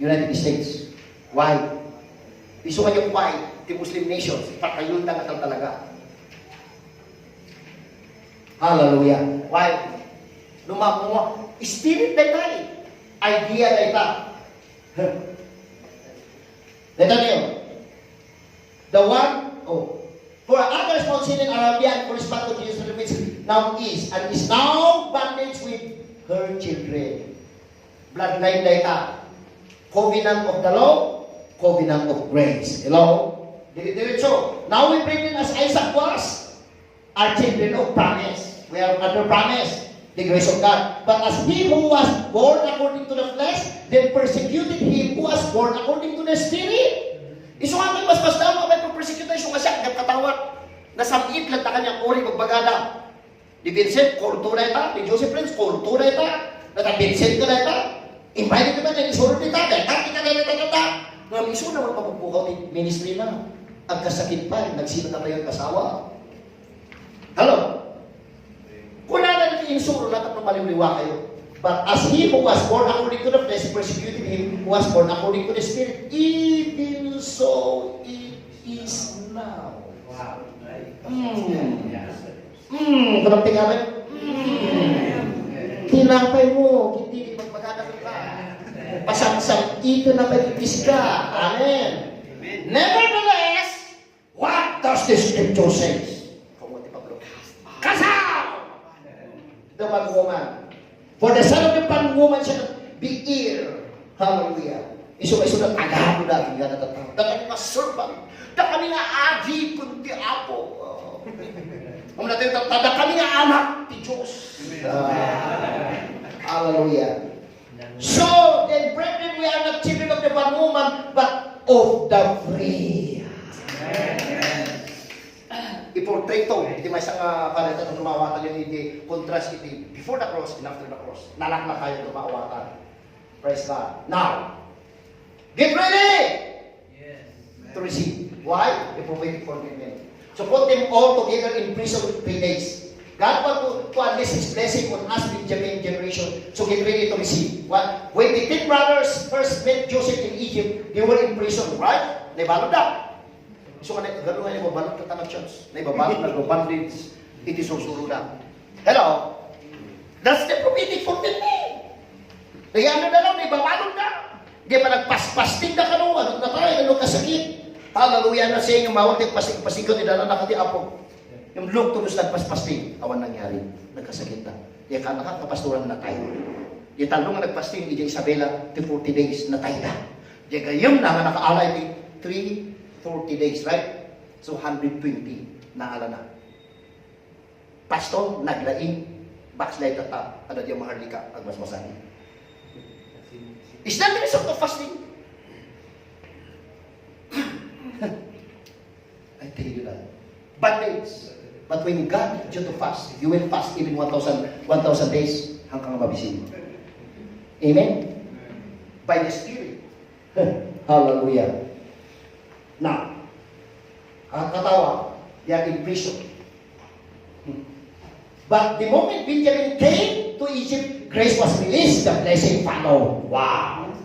United States. Why? Isu nga yung why, the Muslim nations, patayon na nga talaga. Hallelujah. Why? Lumamo nga, spirit dayta, idea dayta. Dayta niyo. The one, oh, for others found sin in Arabia and correspond to Jesus, which now is, and is now bondage with her children. Bloodline dayta. Covenant of the law, covenant of grace. Hello? Dire-diretso. Now we bring in as Isaac was, are children of promise. We are under promise, the grace of God. But as he who was born according to the flesh, then persecuted him who was born according to the Spirit. Isu nga may mas mas daw, may persecution, isu nga siya, nagkatawag. Nasam-it lang ta kanya, uri, magbagada. Ni Vincent, kulto dayta. Ni Joseph Prince, kulto dayta. Dayta Vincent ka dayta. Invited naman, yung isurod dayta. Dayta, kita dayta, dayta. Nga miso naman mapupukaw ti ministry na. Agkasakit pa, nagsina ka pa yung asawa. Hello? Kunana ti insuro na tapno maliwliwa kayo. But as he who was born according to the flesh persecuted him who was born according to the Spirit, even so it is now. Wow. Mm. Mm. Kunam ti ngamin? Mm. Tinapay mo, hindi di magpagkadakot ka. Pasamsam, ito na ba yung iska? Amen. Nevertheless, what does the scripture says? Kamu ti Pablo. Kasam! The bondwoman. For the son of the bondwoman shall not be heir. Hallelujah. Isu, isu na tagado dati nga natattao. Dakami nga servant. Dakami nga adi kun ti Apo. Oh. Ang natin, dakami nga anak ti Diyos. Ah. Hallelujah. So, then, brethren, we are not children of the bondwoman, but of the free. Iportreto iti maysa nga panagtulongan nga maawatan iti contrast iti before the cross and after the cross. Nalaknakayo nga maawatan. Praise God. Now, get ready! Yes. To receive. Why? The prophetic fulfillment. So put them all together in prison three days. God want to, to unleash His blessing on us, Benjamin generation. So get ready to receive. What? When the ten brothers first met Joseph in Egypt, they were in prison, right? Naibalod da. So, ano, gano'n nga naibabalod ka tama, church? Naibabalod, nagbabandage. Iti sursuro na. Hello? That's the prophetic fulfillment. Kaya ano na lang, naibabalod na. Di pa nagpaspasting na kano, ano na tayo, ano kasakit. Hallelujah na sa inyo, mawag nagpasing-pasing ko, nidala na kati Apo. Yung Luke, tulos nagpaspasting, awan nangyari. Nagkasakit na. Di ka naka, kapastoran na tayo. Di talo nga nagpasting, di Isabela, ti forty days, natay na. Di gayam na nga nakaala iti three forty days, right? So, hundred twenty, naala na. Pastor, naglaing, backslide ta, ano di maharlika, agmasmasan. Is that the result of fasting? I tell you that. Bondage. But when God leads you to fast, you will fast even one thousand, one thousand days, hanggang mabisin. Amen? By the Spirit. Hallelujah. Now, ah, katawa, they are in prison. But the moment Benjamin came to Egypt, grace was released, the blessing followed. Wow!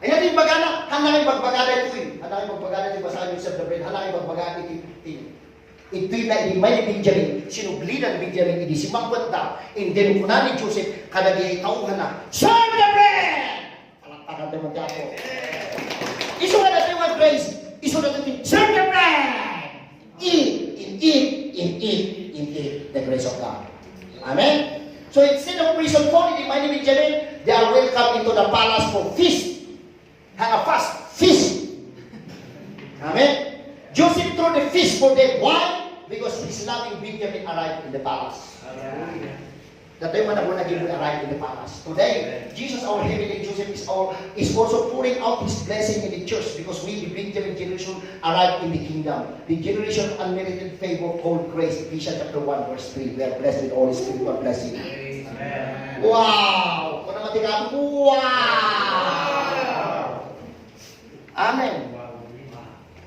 Ayan yung bagana, hanang yung bagbagana ito eh. Hanang yung bagbagana ito, basahin yung Serve the Bread. Hanang yung bagbagana ito, ito. Ito'y na, di may ni Benjamin, sinublidan ni Benjamin, idi simangpet da, and then kuna ni Joseph, kadagiti tauhanna, "Serve the bread!" Palakpakan tayo, Tiago. Isu nga natin yung grace, isu nga natin, "Serve the bread!" Eat, in eat, in eat, in eat, the grace of God. Amen? So instead of prison for the mighty Benjamin, they are welcome into the palace for feast. Hang a fast, feast. Amen? Joseph threw the feast for them. Why? Because his loving Benjamin arrived in the palace. Hallelujah. That time when the born again will arrive in the palace. Today, Jesus, our heavenly Joseph, is, our, is also pouring out his blessing in the church because we, the Benjamin generation, arrive in the kingdom. The generation of unmerited favor called grace. Ephesians chapter one, verse three. We are blessed with all spiritual blessing. Amen. Wow! Kung naman tingnan, wow! Amen.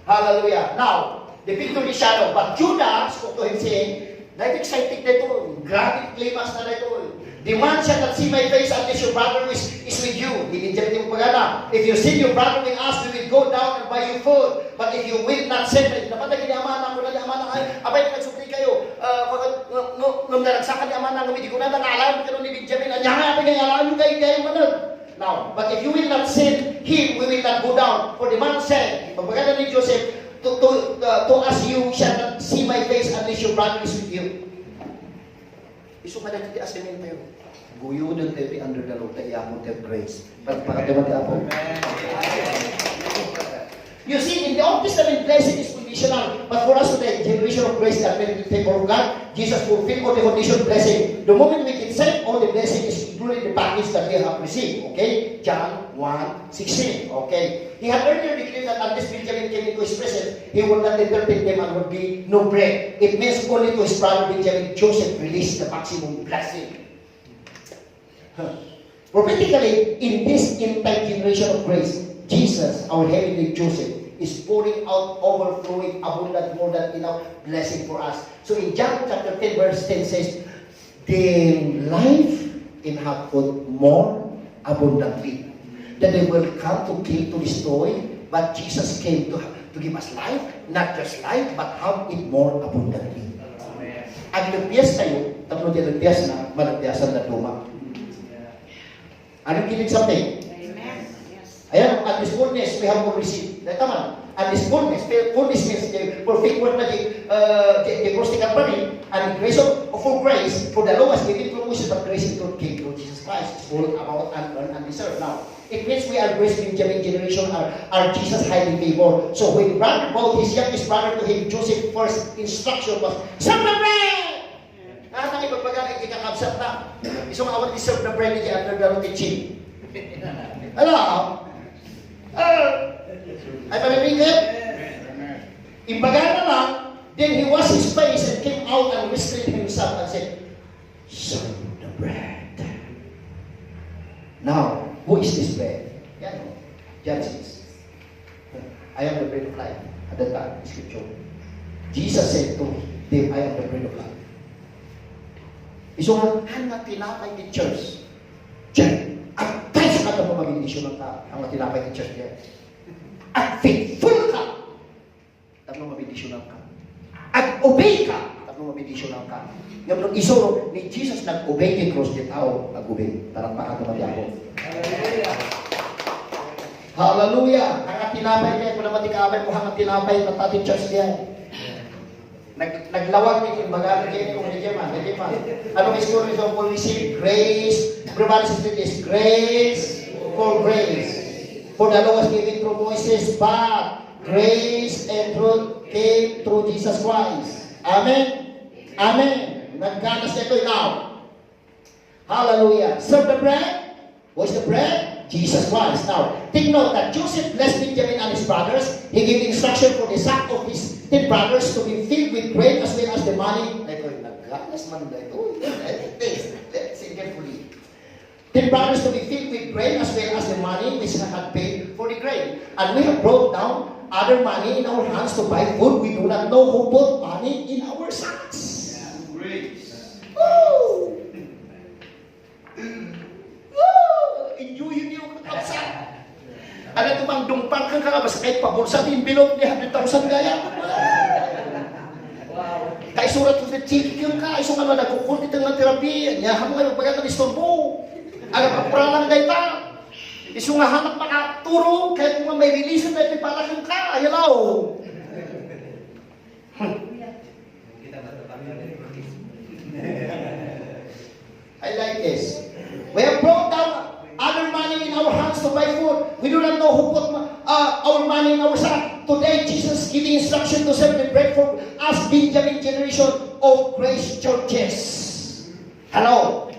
Hallelujah. Now, the victory shadow. But Judas spoke to him, saying, "Dahil excited na ito. Grabe climax na ito. The man shall not see my face unless your brother is, is with you." Hindi siya ito magana. "If you see your brother with us, we will go down and buy you food. But if you will not send me," dapat lagi ni Amana, kung ni Amana, ay, abay, nagsukli kayo. Ah, mga, ng, ng, ng naragsakan ni Amana, ng hindi ko na nangalan, pero ni Benjamin, anya nga, pinangalan mo kayo, kayo manun. Now, but if you will not send him, we will not go down. For the man said, pagpagana ni Joseph, to, to, uh, to us you shall not see my face unless your brother is with you. Isu nga dati ti assignment tayo. Guyodon tayo ti under the Lord, tayo mo tayo grace. Pagpakatawa ti Apo. You see, in the Old Testament, blessing is conditional. But for us today, generation of grace and merited favor of God, Jesus fulfilled all the condition blessing. The moment we get saved, all the blessing is included in the package that we have received. Okay? John one sixteen. Okay? He had earlier declared that unless Benjamin came into his presence, he would not entertain them and would be no bread. It means only to his brother Benjamin, Joseph released the maximum blessing. Prophetically, in this end time generation of grace, Jesus, our heavenly Joseph, is pouring out overflowing, abundant, more than enough blessing for us. So in John chapter ten, verse ten says, "The life and have it more abundantly. The devil come to kill, to destroy, but Jesus came to, to give us life, not just life, but have it more abundantly. Amen. Aglebias tayo, tapno ti aglebias na, malagyasan na duma. Are you getting something? Amen. Yes. Ayan, and this fullness we have all received. Dahil tama, and this fullness, fullness means the perfect work na di, uh, the, the cross, the Calvary, and the grace of, of full grace, for the law was given through Moses, but grace and truth came through Jesus Christ. It's all about unearned and deserved. Now, it means we are grace Benjamin generation, are, are Jesus highly favored. So when brother brought his youngest brother to him, Joseph first instruction was, "Serve the bread!" Ah, nang ibagbaga na iti kakabsat na. Isu nga awan deserve na bread iti under the teaching. Hello? Ah, ay, pamimigit? Imbaga na lang, then he washed his face and came out and whispered himself and said, "Serve the bread." Now, who is this bread? Yan, oh. Yan, sis. "I am the bread of life." At that time, scripture. Jesus said to them, "I am the bread of life." Isu nga, han nga tinapay ti church. Check. Agtay sa katapang mabendisyonan ka, han nga tinapay ti church diay. Ag-faithful ka. Tapno mabendisyonan ka. Ag-obey ka. Tapno mabendisyonan ka. Ngem no isu ni Jesus nag-obey ti cross, ti tao nag-obey. Palakpakan ti Apo. Hallelujah! Hallelujah! Anga tinapay diay, kuna ti kaabay mo, anga tinapay, natati church diay. Nag-, naglawag ni, kumbaga, ni Ken, kung ni Gemma, ni Gemma. Ano ang score ni John Paul? We see grace. Everybody say this, grace for grace. For the law was given through Moses, but grace and truth came through Jesus Christ. Amen? Amen. Nagganas ito ikaw. Hallelujah. Serve the bread. What's the bread? Jesus Christ. Now, take note that Joseph blessed Benjamin and his brothers. He gave instruction for the sack of his ten brothers to be filled with grain as well as the money. Ito, nagganas man na ito. Let's, let's, let's sing carefully. Ten brothers to be filled with grain as well as the money which he had paid for the grain. And we have brought down other money in our hands to buy food. We do not know who put money in our sacks. Grace. Woo! Woo! Enjoy yun yung kakabsat. Ano ito mang dumpang kang kakabsat? Kahit pabulsa, envelope niya, hundred thousand gaya. Kay surat ko sa chiki kang ka, isu nga nagkukul dito nga therapy, niya, hamo nga magbaga ka istorbo. Ano, kapura lang dayta. Isu nga hanap makaturo, kaya kung may release na ito, para kang ka, ayaw. I like this. We have brought down other money in our hands to buy food. We do not know who put uh, our money in our sack. Today, Jesus giving instruction to serve the bread for us Benjamin generation of grace churches. Hello?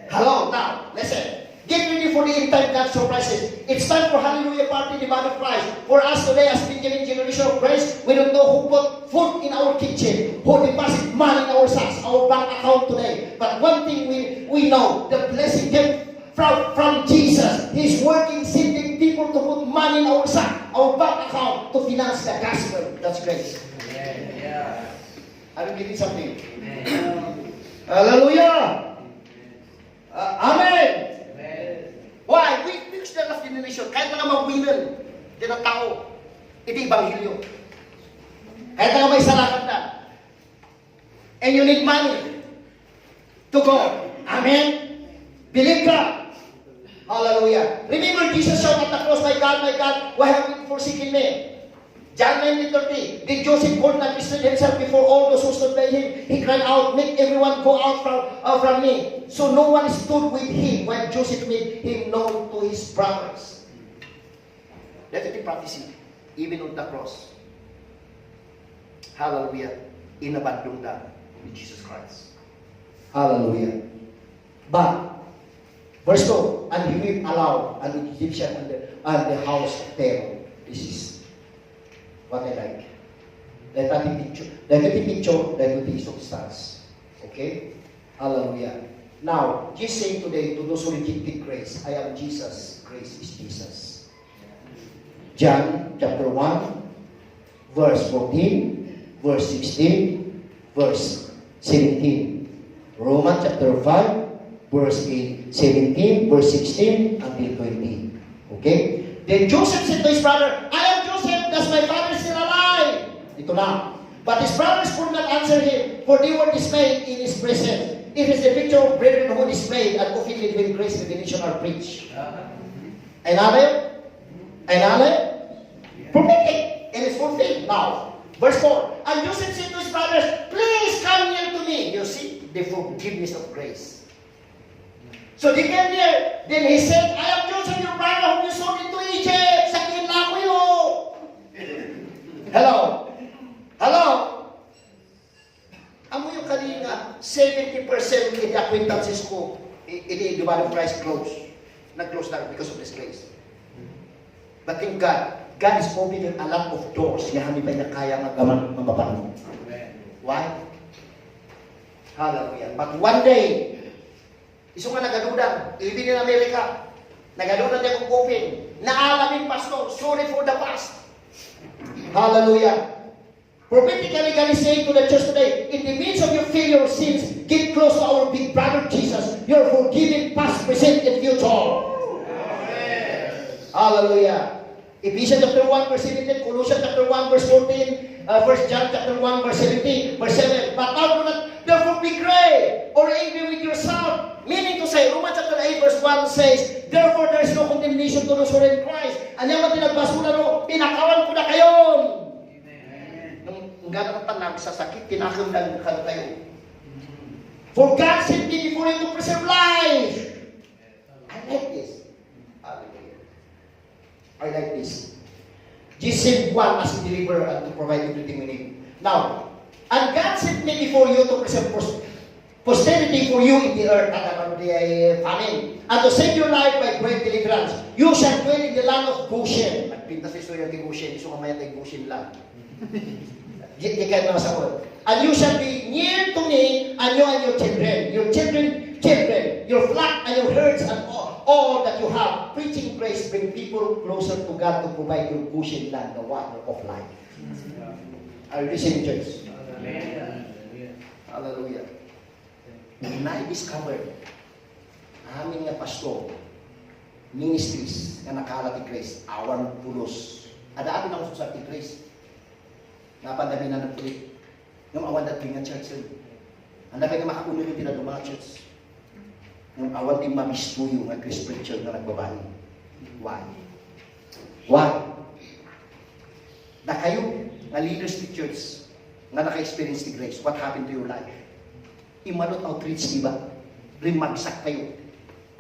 Hello? Now, listen. Get ready for the end time God surprises. It's time for Hallelujah Party, the body of Christ. For us today, as Benjamin generation of Christ, we don't know who put food in our kitchen, who deposit money in our sacks, our bank account today. But one thing we, we know, the blessing came from, from Jesus. He's working, sending people to put money in our sack, our bank account, to finance the gospel. That's grace. Are you getting something? Hallelujah! Ah, amen! Why? We mix the last denomination. Kahit nga mawinen, di na tao. Iti ebanghelyo. Kahit nga may salakan na. And you need money to go. Amen? Believe God. Hallelujah. Remember, Jesus shout at the cross, "My God, my God, why have you forsaken me?" John nineteen thirty, then Joseph called and presented himself before all those who stood by him. He cried out, "Make everyone go out from, uh, from me." So no one stood with him while Joseph made him known to his brothers. That's the prophecy, even on the cross. Hallelujah. Inabandon that with Jesus Christ. Hallelujah. But, verse two, "And he will allow an Egyptian and the, and the house of Pharaoh." This is what I like. Dahil ti picture, dahil ti picture, dahil ti substance. Okay? Hallelujah. Now, Jesus saying today to those who rejected grace, "I am Jesus, grace is Jesus." John chapter one, verse fourteen, verse sixteen, verse seventeen. Romans chapter five, Verse eight, seventeen, verse sixteen until twenty. Okay? Then Joseph said to his brother, "I am Joseph, does my father still alive?" Ito na. But his brothers could not answer him, for they were dismayed in his presence. It is the picture of brethren who dismayed and offended when grace revelation are preached. Amen. Amen. Prophetic. It is fulfilled now. Verse four. And Joseph said to his brothers, "Please come near to me." You see, the forgiveness of grace. So they came near. Then he said, "I am Joseph, your brother, whom you sold into Egypt." Sa kinlakoyo. Hello? Hello? Ammoyo kadi nga seventy percent iti acquaintances ko, i-, iti the body of Christ close. Nag-close na because of this grace. But thank God, God is opening a lot of doors nga hami pay nga kaya nga gaman nga mapanno. Amen. Why? Hallelujah. But one day, isu nga nagaduda, even in America, nagaduda ti open. Naalamin, Pastor, sorry for the past. Hallelujah. Prophetically, God is saying to the church today, in the midst of your failure, sins, get close to our big brother Jesus. You're forgiven, past, present, and future. Hallelujah. Ephesians chapter one, verse seventeen, Colossians chapter one, verse fourteen, uh, First John chapter one, verse seventeen, verse seven. But now do not therefore be grieved or angry with yourself. Meaning to say, Romans chapter eight, verse one says, "Therefore, there is no condemnation to those who are in Christ." Ania man ti nagbasol, no? Pinakawan ko na kayon. Amen. Nung, nung gano'n pa nagsasakit, tinakem lang kayo. "For God sent me before you to preserve life." I like this. Hallelujah. I like this. Jesus sent one as a deliverer and to provide everything we need. Now, "And God sent me before you to preserve pros-, posterity for you in the earth." Ada man di ay famine. "And to save your life by great deliverance. You shall dwell in the land of Goshen." Nagpintas istorya ti Goshen. Isu nga mayat ay Goshen lang. Di, di kayo masakot. "And you shall be near to me, and you and your children, your children, children, your flock and your herds, and all, all that you have." Preaching grace bring people closer to God to provide your Goshen land, the water of life. Are you listening, church? Amen. Hallelujah. When I discovered amin nga pastor, ministries nga nakala ti grace, awan pulos. Ada-adu nga ususar ti grace. Napanda mi na nagpulit. Ngem awan dagiti nga church, eh. Anda kay nga makauneg iti dadduma nga church? Ngem awan ti mabistoyo nga Christian church nga nagbabain. Why? Why? Dakayo nga leaders ti church nga naka-experience ti grace, what happened to your life? Immanuel Outreach, di ba? Rimmagsakkayo.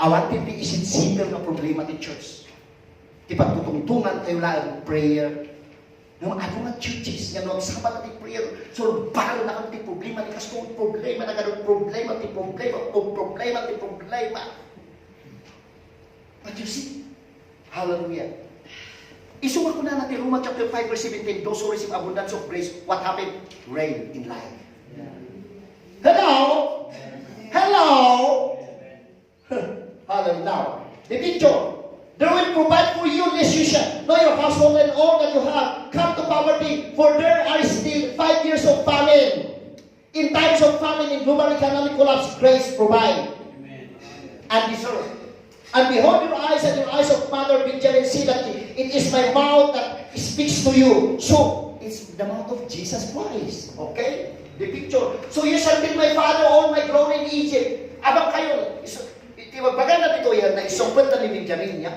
Awan ti, ti isit-siteng nga problema ti church. Ti pagtutungtungantayo laeng prayer. Ngem adu nga churches nga no agsabat ti prayer, sulbarenna ti problema ni kastoy, problema na kadun, problema ti problema, o problema ti problema. But you see, hallelujah. Isu nga kunana ti Roma chapter five verse seventeen, "Those who receive abundance of grace, what happened? Reign in life." Hello? Hello? Hallelujah. Now, the picture. "There will provide for you lest you shall, nor your household and all that you have come to poverty, for there are still five years of famine." In times of famine and global economic collapse, grace provide and deserve. "And behold, your eyes and your eyes of mother Benjamin see that it is my mouth that speaks to you." So, it's the mouth of Jesus Christ. Okay? The picture. "So you shall tell my father all my glory in Egypt." Abang kayo, is-, iti magpaganda dito yan, na isungpet na ni Benjamin niya.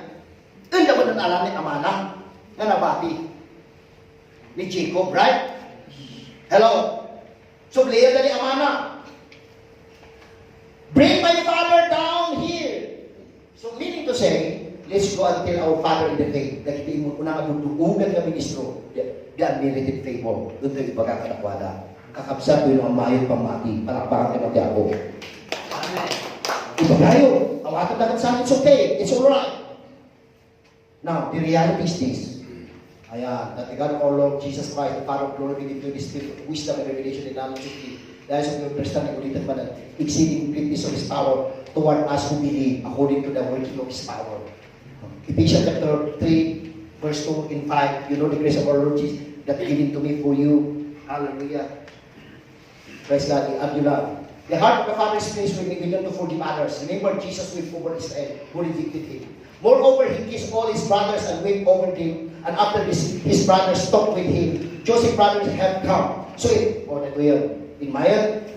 Unda man ang alam ni amana nga nabati ni Jacob, right? Hello? So, player na ni amana. "Bring my father down here." So, meaning to say, let's go and tell our father in the faith. Dagiti imo una nga duduogan nga ministro, the, the unmerited favor. Doon tayo ibaga kadakwada. Kakabsat, doon ang mayo pamati. Palakpakan ka ng diabo. Iba tayo. Awakan na sa amin, it's okay. It's alright. Now, the reality is this. Ayan, that the God of our Lord Jesus Christ, the Father of glory, will give you the spirit of wisdom and revelation and knowledge of Him. The eyes of your understanding will lift up, and exceeding greatness of His power toward us who believe, according to the working of His power. Ephesians chapter three, verse two and five, you know the grace of our Lord Jesus that given to me for you. Hallelujah. Praise God. Ang The heart of the Father is pleased with me, willing to forgive others. Remember, Jesus wept over Israel who rejected him. Moreover, he kissed all his brothers and wept over them. And after this, his brothers talked with him. Joseph brothers have come. So it, oh, that way, in my,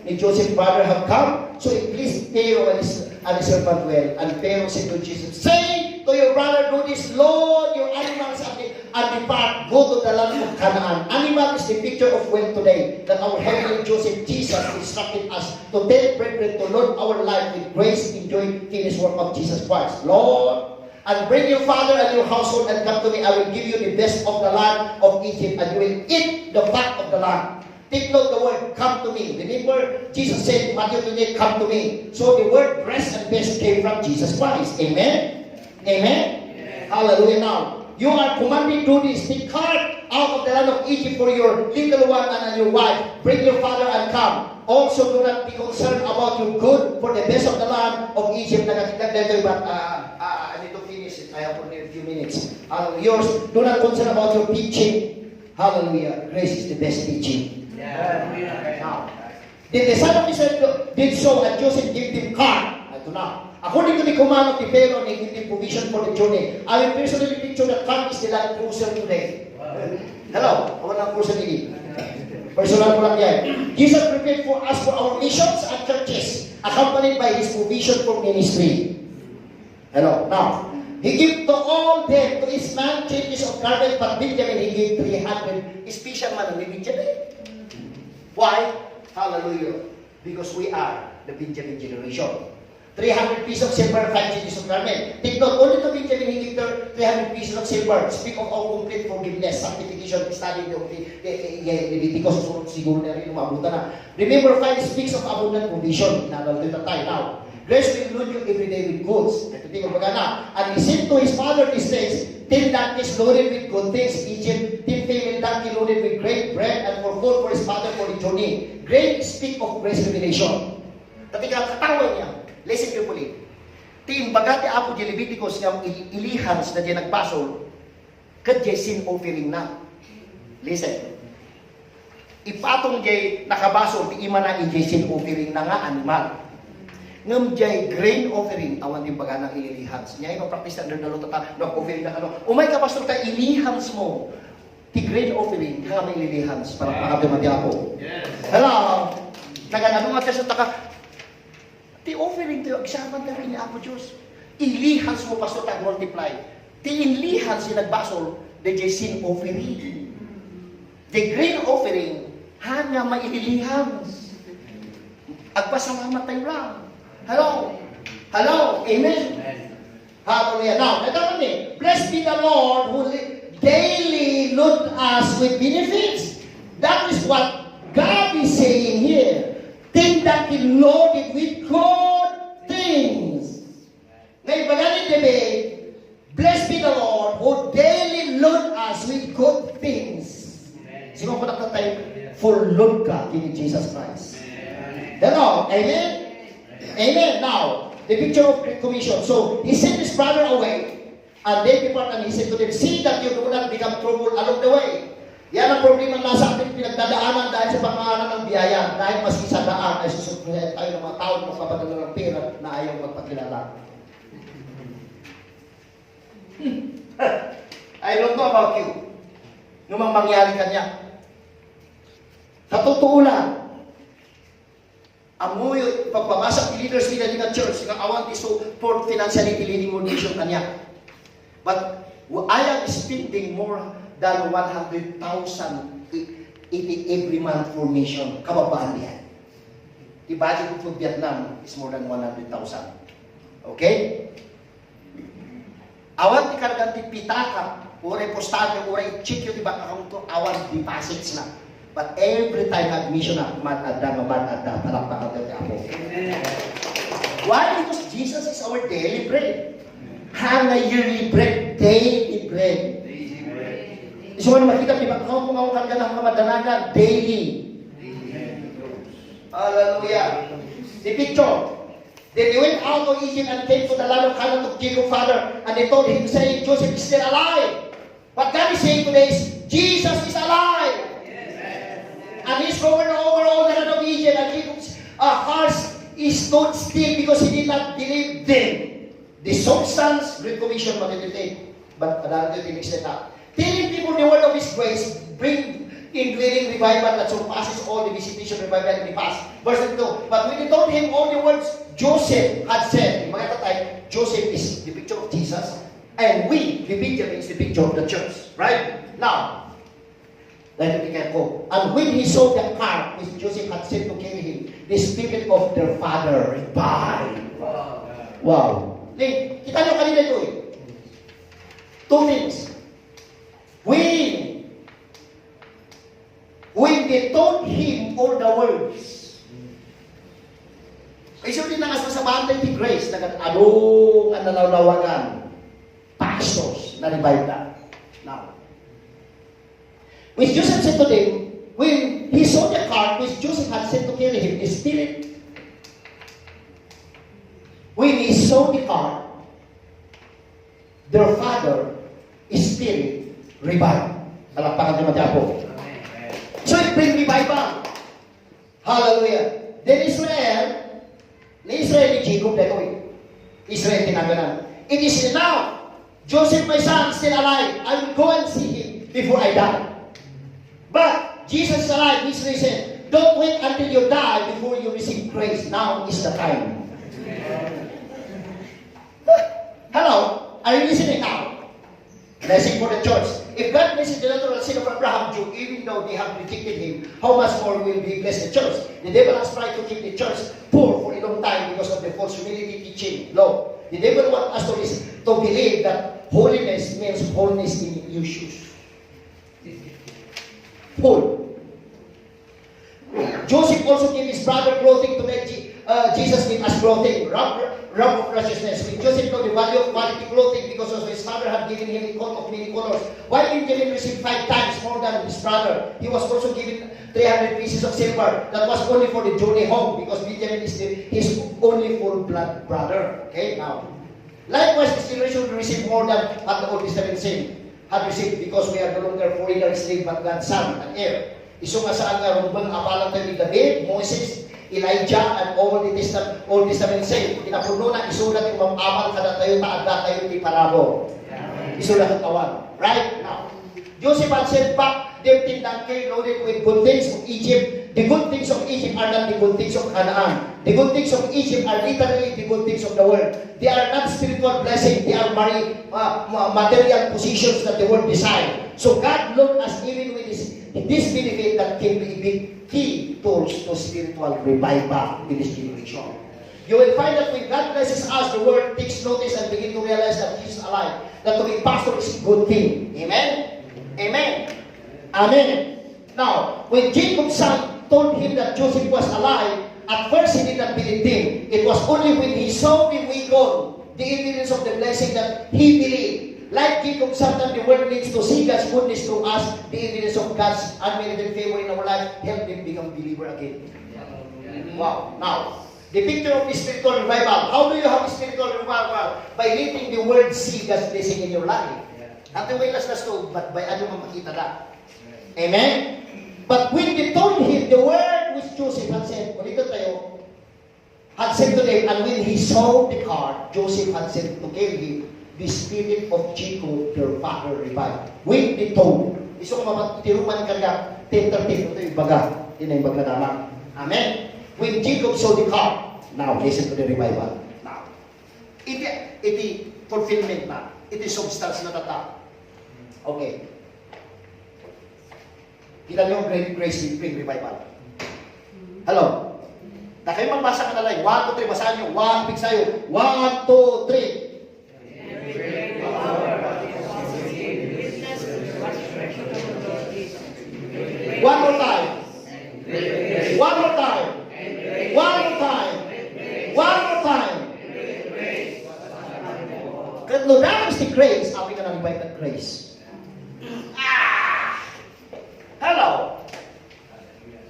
ni Joseph brother have come. So it pleased Pharaoh and his, and his servant well. And Pharaoh said to Joseph, "Say to your brother, do this, load your animals and, and depart, go to the land of Canaan." Animal is the picture of wealth today. That our heavenly Joseph Jesus instructed us to tell brethren to load our life with grace, enjoy finished work of Jesus Christ. Lord, and bring your father and your household and come to me. I will give you the best of the land of Egypt, and you will eat the fat of the land. Take note the word come to me. Remember, Jesus said, Matthew twenty-eight, "Come to me." So the word rest and best came from Jesus Christ. Amen? Amen? Hallelujah. Now, you are commanded to do this. Take cart out of the land of Egypt for your little one and your wife. Bring your father and come. Also, do not be concerned about your good, for the best of the land of Egypt. Nagkakita dito, but uh, uh, I need to finish it. I have only a few minutes. Uh, yours, do not concern about your pitching. Hallelujah. Grace is the best teaching. Now, then the son of Israel did so, and Joseph gave them cart. Ito na. According to the command of the Pharaoh, and he gave them provision for the journey. I will personally picture the cart is the Land Cruiser today. Hello, awan ang cruiser ini. Personal ko lang yan. Jesus prepared for us for our missions and churches, accompanied by his provision for ministry. Hello. Now, he gave to all them, to each man, changes of garment, but Benjamin he gave three hundred. Special man ni Benjamin. Why? Hallelujah. Because we are the Benjamin generation. Three hundred pieces of silver, five changes of garment. Take note, only to Benjamin he gave the three hundred pieces of silver. Speak of our complete forgiveness, sanctification, studying the, the, the, the Leviticus, siguro na rin, umabutan na. Remember, five speaks of abundant provision. Inadal to tayo now. Grace will load you every day with goods. Ito, tingnan mo na. And he sent to his father these things, ten donkeys loaded with good things, Egypt, ten female donkey loaded with grain, bread, and for food for his father for the journey. Grain speak of grace revelation. Tatika, katawan niya. Listen carefully. Ti imbaga ti Apo di Leviticus nga il-, ilihans na di nagbasol, ket diay sin offering na. Listen. Ipatong diay nakabasol ti imana idiay sin offering na nga animal. Ngem diay grain offering, awan ti bagana ililihans. Nia, ipapraktis under the law, tata, no, offering na kano. Umay ka, pastor, ta ilihans mo ti grain offering, nga may ililihans. Para pakabdi man ti Apo. Yes. Hello? Naganado nga, tesa taka, Ti offering tayo, agsaman tayo ni Apo Diyos. Ilihans mo, pastor, tag multiply. Ti inlihans ti nagbasol, the sin offering. The grain offering, han nga maililihans. Agpasalamat tayo lang. Hello? Hello? Amen? Amen. Hallelujah. Now, ito kami, "Blessed be the Lord who li-, daily load us with benefits." That is what God is saying here. Ten donkey loaded with good things. Ngayon, baga ni David, "Blessed be the Lord who daily load us with good things." Sino ko nakatay? Full load ka kini Jesus Christ. Hello? Amen? Amen. Now, the picture of Great Commission. So, he sent his brother away, and they depart, and he said to them, "See that you do not become trouble along the way." Yan ang problema nasa ating pinagdadaanan dahil sa pangaanan ng biyaya. Dahil maski sa daan ay susukuyan tayo ng mga tao na magpapadala ng pera na ayaw magpakilala. I don't know about you. Nung mang mangyari kanya. Sa totoo lang, Ammoyo, pagpabasa ti leaders ida nga church nga awan ti support financially ti leading ordination kaniak. But w-, I am spending more than one hundred thousand i-, iti every month for mission. Kababaan diay. Ti budget ko for Vietnam is more than one hundred thousand. Okay? Awan ti kargan ti pitaka, uray postario, uray cheque ti bank account ko, awan deposits na. But every time admission na, man-adda, man-adda, palakpakan tayo ti Apo. Why? Because Jesus is our daily bread. Hanga yearly bread, daily bread. Isu nga makita ti bank account mo nga kargan na kamadanagan, daily. Hallelujah. The picture. Then they went out of Egypt and came to the land of Canaan to Jacob father, and they told him, saying, "Joseph is still alive." What God is saying today is, Jesus is alive. And he's governor over all the land of Egypt, and Jacob, A heart is stood still because he did not believe them. The substance, Great Commission, Matthew twenty-eight. But adalan tayo tinig salita. Telling people the word of his grace bring indwelling revival that surpasses all the visitation revival in the past. Verse twenty-two, but when they told him all the words Joseph had said, mga tatay, Joseph is the picture of Jesus, and we, the Benjamin, is the picture of the church. Right? Now, dahil ikaw ko. And when he saw the cart which Joseph had sent to carry him, the spirit of their father revived. Wow. Ni, kita niyo kanina ito eh. Two things. When, when they told him all the words. Isu din nga sa bantay ti grace, nagad-adu nga nalawlawagan. Pastors, na-revive na. Now, which Joseph said to them, when he saw the cart which Joseph had sent to carry him, the spirit, when he saw the cart, their father, spirit, revived. Palakpakan ti Apo. So, it bring revival. Hallelujah. Then Israel, ni Israel ni Jacob daytoy. Israel ti naganan. It is enough. Joseph, my son, still alive. I will go and see him before I die. But Jesus is alive. He's risen. Don't wait until you die before you receive grace. Now is the time. Hello? Are you listening now? Blessing for the church. If God blesses the natural seed of Abraham, Jew, even though they have rejected him, how much more will He bless the church? The devil has tried to keep the church poor for a long time because of the false humility teaching. No. The devil wants us to, lis- to believe that holiness means wholeness in your shoes. Full. Joseph also gave his brother clothing to make Je- uh, Jesus give as clothing, robe, robe of righteousness. When Joseph know the value of quality clothing because of his father had given him a coat of many colors, why Benjamin received five times more than his brother? He was also given three hundred pieces of silver. That was only for the journey home because Benjamin is the, his only full-blood brother. Okay, now. Likewise, this generation will receive more than what the Old Testament saint had received, because we are no longer foreigner, slave, but God's son and heir. Isu nga saan nga rumbeng a palatayo ni David, Moses, Elijah, and all the Testament, Old Testament saint. Kinapudnona, isu la ti umam-abal kadatayo ta addatayo ti parabur. Isu la ti awan. Right now, Joseph had sent back them ten donkey loaded with good things of Egypt. The good things of Egypt are not the good things of Canaan. The good things of Egypt are literally the good things of the world. They are not spiritual blessing. They are mari- uh, ma- material positions that the world desire. So God looked us even with this, this benefit that can be a big key tools to spiritual revival in this generation. You will find that when God blesses us, the world takes notice and begin to realize that He is alive, that to be pastor is a good thing. Amen? Amen. Amen. Now, when Jacob's son told him that Joseph was alive, at first he did not believe him. It was only when he saw the wagon, the evidence of the blessing, that he believed. Like Jacob, sometimes the world needs to see God's goodness through us, the evidence of God's unmerited favor in our life, help them become believer again. Wow. Now, the picture of spiritual revival. How do you have spiritual revival? By letting the world see God's blessing in your life. Not the way las las to, but by ano man makita na. Amen? But when they told him the word which Joseph had said, ulitin tayo, had said to them, and when he saw the cart Joseph had sent to carry him, the spirit of Jacob, their father, revived. When they told, isu nga mapatiruman kanya, ten thirteen, ito yung baga, yun yung baga naman. Amen? When Jacob saw the cart, now listen to the revival. Now, iti, iti fulfillment na, iti substance na tata. Okay. Kita niyo, great grace will bring revival. Hello? Na kayo magbasa ka na lang. One, two, three. Basahan niyo. One, big sayo. One, two, three. One more time. One more time. One more time. One more time. Ket no dagus ti grace, amin nga nang by that grace. Ah! Hello?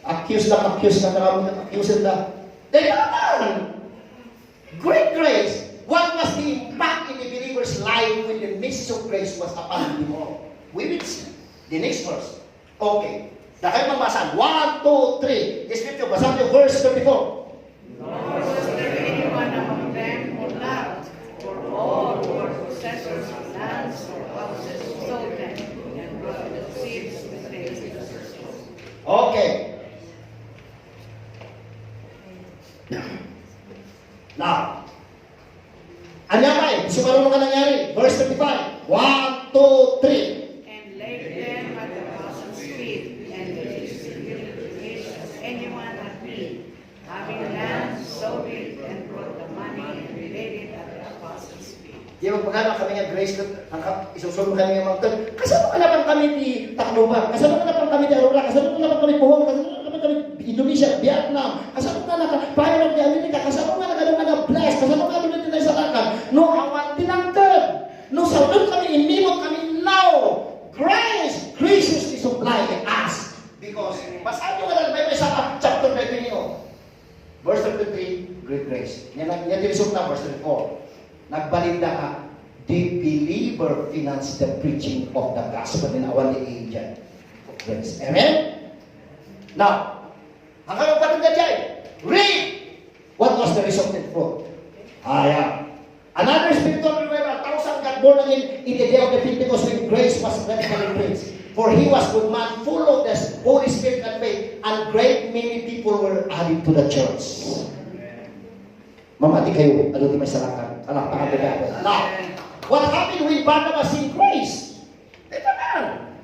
Accuse lang, accuse lang, accuse lang. Then, naman! Great grace. What was the impact in the believer's life when the message of grace was upon them all? We will see. The next verse. Okay. Dakay magbasa. One, two, three. The scripture, basa niyo verse thirty-four. Lands or houses, sold them, and brought the proceeds to pay the debtors. Okay. Now, ania pay? Gusto ka nga nangyari? Verse thirty-five. One, two, three. And laid them at the apostles' feet, and they distributed to each as anyone had need. Having land, sold it, and brought the money, and laid it at the apostles' feet. Di magpakana kami nga Grace, ang ka-, isusunod kami nga mangtag. Kasano ka na bang kami ti Tacloban? Kasano ka na bang kami ti Aurora? Kasano ka na bang kami Bohol? Kasano ka na bang kami Indonesia, Vietnam? Kasano ka na ka-, Pioneer of the America? Kasano ka na ka na bless? Kasano ka na ti naisalakan? No, awan ti nangted. No, saudon kami, imimot kami now. Grace graciously supply us. Because, basahan nyo nga lang, may, may isa pa, chapter nineteen nyo. Verse thirty-three, great grace. Nia, nia, nia, verse thirty-four. Nagbalin da nga, the believer finance the preaching of the gospel in our age. Grace. Amen? Now, ang kapatid nga diay, read what was the resulting fruit. Ah, yeah. Another spiritual revival, thousand got born again in the day of the Pentecost when grace was radically preached. For he was good man, full of the Holy Spirit and faith, and great many people were added to the church. Mamati kayo, ano ti may salakan? Anak, pangatid ako. Now, what happened when Barnabas seen grace? Kita man.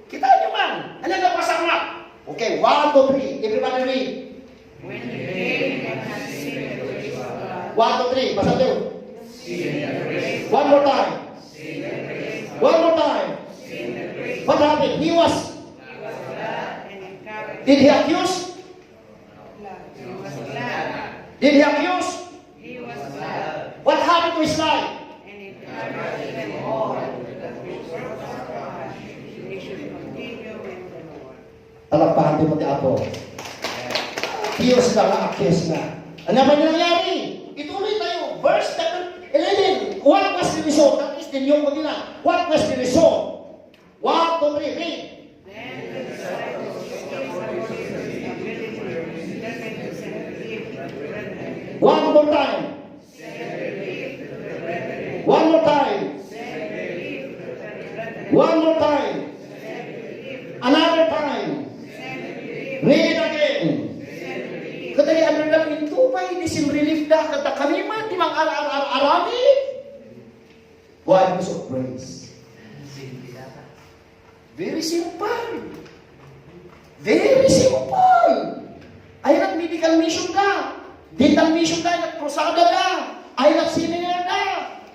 Kita nyo man. Ano na pasama? Okay, one, two, three. Everybody read. When he came and had seen the grace of God. One, two, three. Basa tayo. One more time. One more time. What happened? He was. He was glad and encouraged. Did he accuse? He was glad. Did he accuse? He was glad. What happened to his life? And encouraged them all that they should continue in the Lord. Palakpakan tayo ti Apo. Diyos na nga, accuse na. Ano ba nangyari? Ituloy tayo. Verse eleven. What was the result? That is the new covenant. What was the result? One, two, three, read. Then the disciples received the Holy Spirit, and began to send relief to the brethren. One more time. Send relief to the brethren. One more time. Send relief to the brethren. One more time. Send relief. Another time. Send relief. Read it again. Send relief. Kadali, ano lang, into pa, ini sin relief da, kada kami man, di mang ar-, ar-, ar-, arami. Why? Because of grace. Very simple. Very simple. Ay, nag-medical mission da. Dental mission da, nagkrusada da. Ay, nag-seminar da.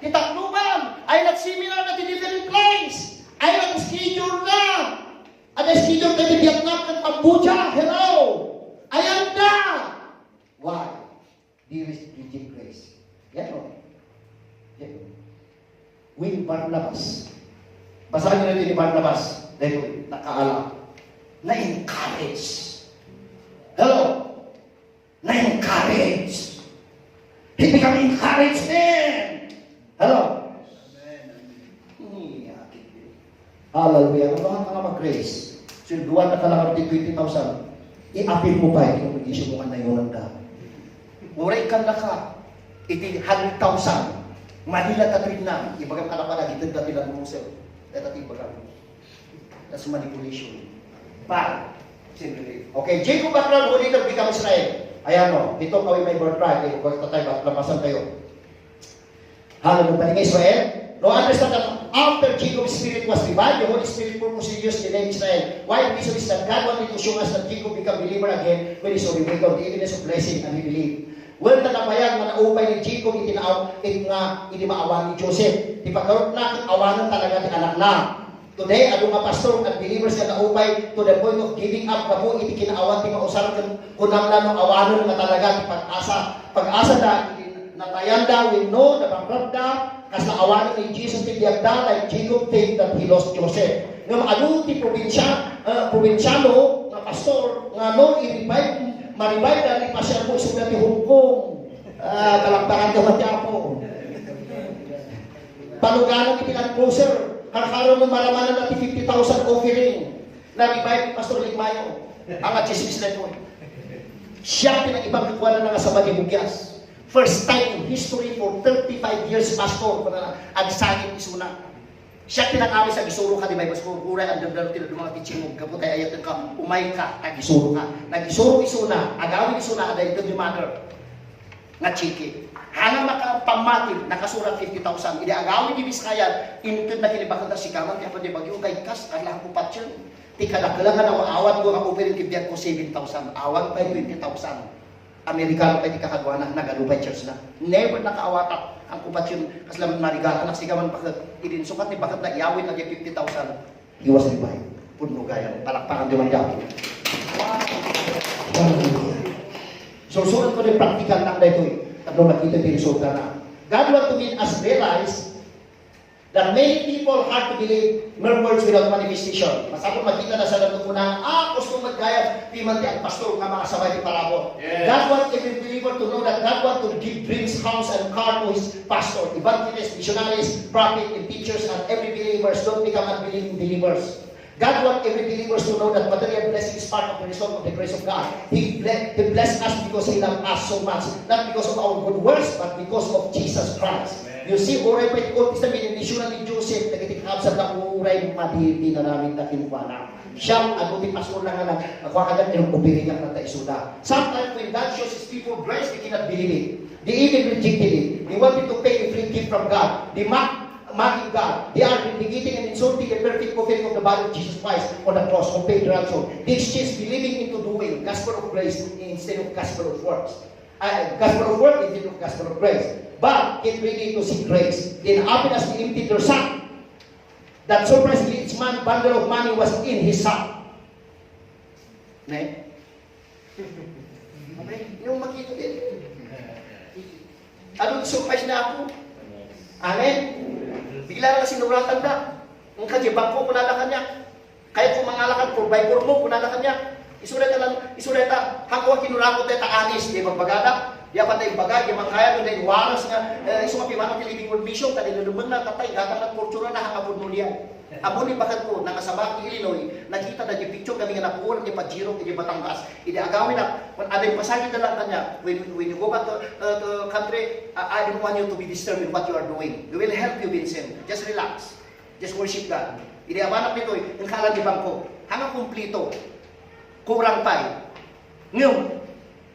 Ti Tacloban. Ay, nag-seminar da ti different place. Ay, nag-schedule da. At schedule da ti Vietnam, nag-Cambodia. Hello. Ayan da. Why? There is preaching grace. Yan o. Yan. When Barnabas. Basahin niyo ni Barnabas. Dahil nakaala. Na-encourage. Hello? Na-encourage. He become encouragement. Hello? Hallelujah. Ano nga nga mag-grace? So, duwa na kalakar ti twenty thousand. I-appeal mo pa, iti kung issue mo nga nayunan da. Uray kan laka, iti hundred thousand. Manila ta trip na, ibagam ka na pala, gited na ti Land Cruiser. Data ti ibagam. That's manipulation. But, siyempre, okay, Jacob Batral, who later become Israel. Ayan o, ito kawin may birthright. Eh, kung tatay, bat-, lapasan tayo. Hallelujah. Balik Israel. Now understand that after Jacob's spirit was revived, the Holy Spirit purposely used the name Israel. Why? The reason is that God wanted to show us that Jacob become believer again when he saw the way of the evidence of blessing and he believed. Well, ta nabayag nga naupay ni Jacob iti naaw-, it nga iti maawan ni Joseph. Ti pagkarupna ket awanen talaga ti anakna. Today, adu nga pastor and believers nga naupay to the point of giving up gapu iti kinaawan ti mausar ken kunam la no awanen nga talaga ti pag-asa. Pag-asa da iti natayanda wenno nabangrupda, kas naawanen ni Jesus ti biagda, like Jacob think that he lost Joseph. Ngem adu ti probinsia, eh, probinsiano nga pastor nga no i-revive, ma-revive da ni pasiar mo isuna ti Hong Kong. Ah, palakpakan ti Apo. Paluganan iti Land Cruiser, karkaro mo maramanan ti fifty thousand offering. Nalibay ni Pastor Ligmayo, ang chismis na po. Siya pinag-ibang kukuha na nga sabag yung bugyas. First time in history for thirty-five years, Pastor, kuna na, agsangit isuna. Siak ti nangawis, agisuro ka, di ba, Pastor? Uray, andang daro ti daduma nga teaching mo, gapu tay ayaten ka, umay ka, agisuro ka. Nagisuro isuna, agawid isuna, adda inted ni mother nga cheque. Haan a makapammati, nakasurat fifty thousand. Idi agawid ni Biskaya, inted na ken ni baketda, sika man ti apo ti bagyo, kay kas, ala ko patien. Ti kadakkel nga naawatko nga offering ken biagko, seven thousand. Awan pay twenty thousand. Amerikano pay ti kakaduana, nagadu pay church na. Never nakaawatak. Ang kupatsyon, kasla man marigatanak, sika man baket. Idin sukat ni baketda, iyawid na di fifty thousand. He was revived. Pudno gayam. Palakpakan ti Apo. Hallelujah. Sursuran ko ni praktikal na daytoy. Tapno makita ti resulta na. God want to make us realize that many people hard to believe mere words without manifestation. Masapul makita na sa lato kuna, ah, gusto met gayam, di man ti agpastor nga makasabay ti parabur. Yes. God want every believer to know that God want to give dreams, house, and car to his pastor, evangelist, missionaries, prophet, and teachers, and every believers. Don't become unbelieving believers. God want every believers to know that material blessing is part of the result of the grace of God. He, ble- he blessed us because He loved us so much, not because of our good works, but because of Jesus Christ. Amen. You see, uray pa iti Old Testament, binendisyonan ni Joseph dagiti kakabsatna, uray madi ti inaramidda kenkuana. Siak, adu ti pastor na nga nag-, ako agad yung ubiriyak na taisuda. Sometimes when God shows His people grace, they cannot believe it. They even rejected it. They wanted to pay a free gift from God. They mocked mocking God. They are renegating and insulting the perfect offering of the body of Jesus Christ on the cross, on paid ransom. They exchange believing into doing, gospel of grace instead of gospel of works. Uh, gospel of work instead of gospel of grace. But get ready to see grace. Then happen as they emptied their sack, that surprisingly each man bundle of money was in his sack. Ne? Amen. Yung makita din. Ano, surprise na ako. Amen. Bigla na kasi nuratan na. Ang kanya, bangko, kunana kanya. Kaya kung mangalakad, four by four mo, kunana kanya. Isureta lang, isureta, hangko kinurakot ta anis, di magbagada. Di apa tayo bagay, di man kaya, doon tayo waras nga, eh, isu nga pimano ti Living Word Mission, tadi lulubeng na, tatay, gatang na, tortura na, hangapon mo niyan. Ammoni, baketko, nangasabak iti Illinois, nakita da di picture kami nga napuon iti Pajero, iti Batangas. Idi agawidna, kun adda pasagidda lang kaniak, when, when you go back to, uh, to country, uh, I don't want you to be disturbed with what you are doing. We will help you, Vincent. Just relax. Just worship God. Idi abanak ditoy, ang kalan di bangko. Hanga kumplito. Kurang pay. Ngem,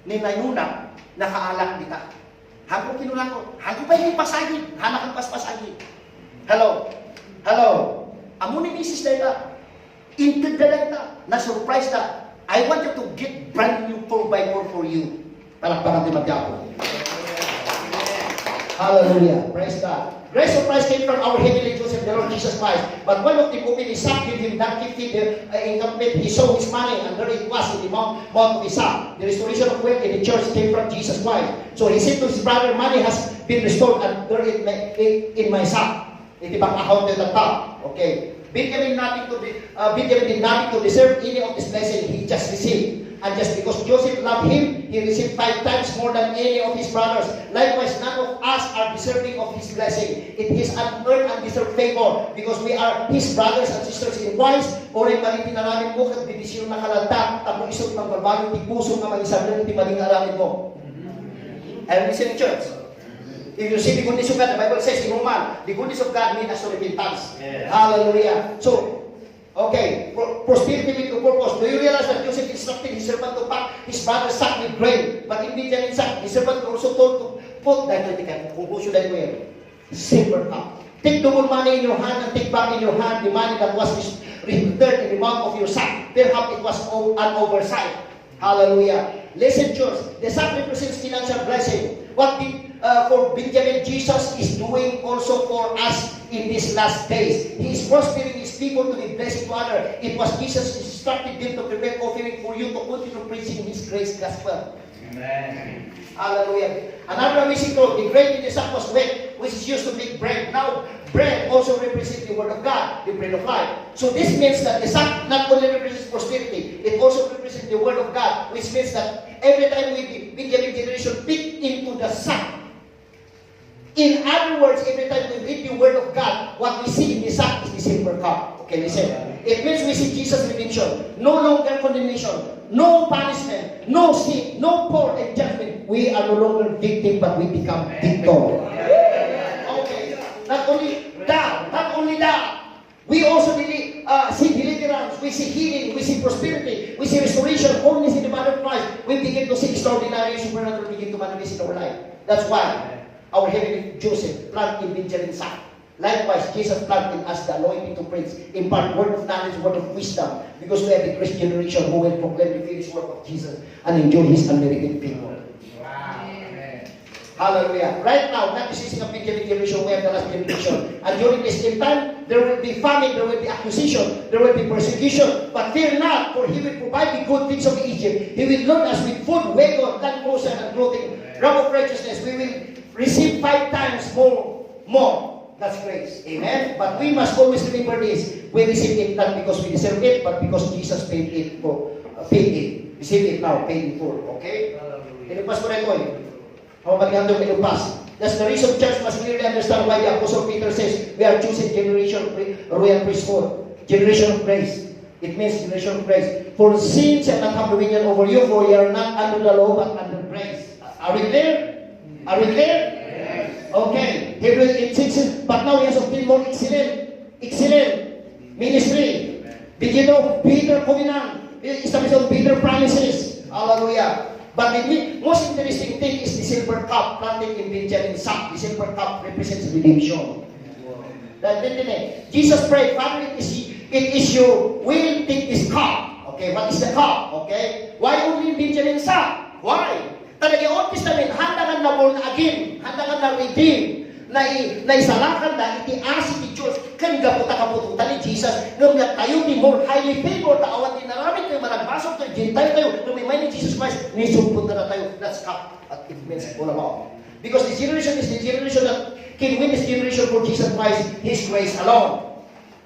ni nayuna, nakaalak dita. Hangko kinurakot. Hangko pay ni pasagid. Hanak ang paspasagid. Hello? Hello? Ammoni misis dayta. Inted da dayta. Na-surprise da. I want you to get brand new four by four for you. Palakpakan ti Apo. Hallelujah. Praise God. Grace of Christ came from our heavenly Joseph, the Lord Jesus Christ. But one of the open his sack, give him donkey feed, uh, incumbent, he saw his money, and there it was in the mount, mount of his sack. The restoration of wealth in the church came from Jesus Christ. So he said to his brother, "Money has been restored, and there it may, in, in my sack." Iti bank account dayta. Okay. Benjamin nothing to de-, uh, Benjamin did nothing to deserve any of this blessing he just received. And just because Joseph loved him, he received five times more than any of his brothers. Likewise, none of us are deserving of his blessing. It is an earned and deserved favor because we are his brothers and sisters in Christ. Uray madi ti inaramidmo ket bendisyon na kalanta, tapno isu ti mangbalbaliw ti puso nga mangisardeng iti madi nga aramidmo. Are you listening, church? If you see the goodness of God, the Bible says in Roman, the goodness of God lead us to repentance. Yes. Hallelujah. So, okay, pro- prosperity with a purpose. Do you realize that Joseph instructed his servant to pack his brother's sack with grain? But in Benjamin's sack, his servant also told to put that critical conclusion that way. Silver cup. Take double money in your hand and take back in your hand the money that was returned in the mouth of your sack. Perhaps it was o- an oversight. Hallelujah. Listen, church. The sack represents financial blessing. What did, uh, for Benjamin, Jesus is doing also for us in these last days. He is prospering his people to be blessing to others. It was Jesus instructed them to prepare offering for you to continue preaching his grace gospel. Amen. Hallelujah. Another amazing truth, the grain in the sack was wheat, which is used to make bread. Now, bread also represents the word of God, the bread of life. So this means that the sack not only represents prosperity, it also represents the word of God, which means that every time we, the Benjamin generation, pick into the sack. In other words, every time we read the word of God, what we see in the sack is the silver cup. Okay, listen. It means we see Jesus' redemption. No longer condemnation, no punishment, no sin, no power and judgment. We are no longer victim, but we become victor. Okay. Not only that, not only that, we also deli-, uh, see deliverance, we see healing, we see prosperity, we see restoration, wholeness in the body of Christ. We begin to see extraordinary supernatural begin to manifest in our life. That's why our heavenly Joseph planted in Benjamin sack. Likewise, Jesus planted in us the anointing to preach, impart word of knowledge, word of wisdom, because we are the Christian generation who will proclaim the finished work of Jesus and enjoy His unmerited favor. Amen. Hallelujah. Right now, not the season of Benjamin generation, we are the last generation. And during this end time, there will be famine, there will be accusation, there will be persecution. But fear not, for He will provide the good things of Egypt. He will load us with food, wagon, land cruiser, and clothing, robe of righteousness. We will receive five times more, more. That's grace. Amen? But we must always remember this. We receive it not because we deserve it, but because Jesus paid it for, uh, paid it. Receive it now, paid in full. Okay? Hallelujah. Ilupas ko na ito eh. How many hundred ilupas? That's the reason church must clearly understand why the Apostle Peter says we are chosen generation, pri-, royal priesthood, generation of grace. It means generation of grace. For sin shall not have dominion over you, for you are not under the law, but under grace. Are we clear? Are we clear? Okay. Hebrew eight six, but now he has obtained more excellent, excellent ministry. Begin of better covenant. Establish of better promises. Hallelujah. But the mi-, most interesting thing is the silver cup planted in Benjamin sack. The silver cup represents redemption. That, that, that, Jesus prayed, "Father, it is, it is your will, take this cup." Okay, what is the cup? Okay? Why only Benjamin sack? Why? Ta dagiti Old Testament, handa nga na-born again, handa nga na-redeem, nai-, naisalakanda iti asi ti Dios, ken gapu ta kaputotan ni Jesus, ngem nagtayo ti more highly favored, ta awan ti inaramid tayo, managbasol tayo, Gentile tayo, ngem immay ni Jesus Christ, nisugpot na tayo. That's cup, what it means all about. Because this generation is the generation that can win this generation for Jesus Christ, His grace alone.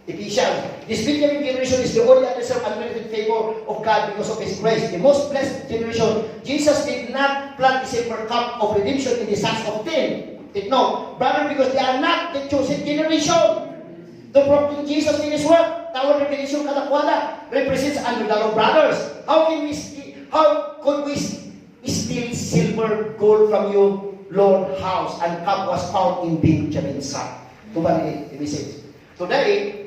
Ephesians, this Benjamin generation is the only undeserved, unmerited favor of God because of His grace. The most blessed generation, Jesus did not plant the silver cup of redemption in the sacks of tin. It, no, brother, because they are not the chosen generation. To proclaim Jesus in His work, our revelation kadakuada represents under the law, brothers. How can we sti-, how could we st-, steal silver, gold from your Lord house, and cup was found in Benjamin's sack? Tuman ni, ni Mrs. Today,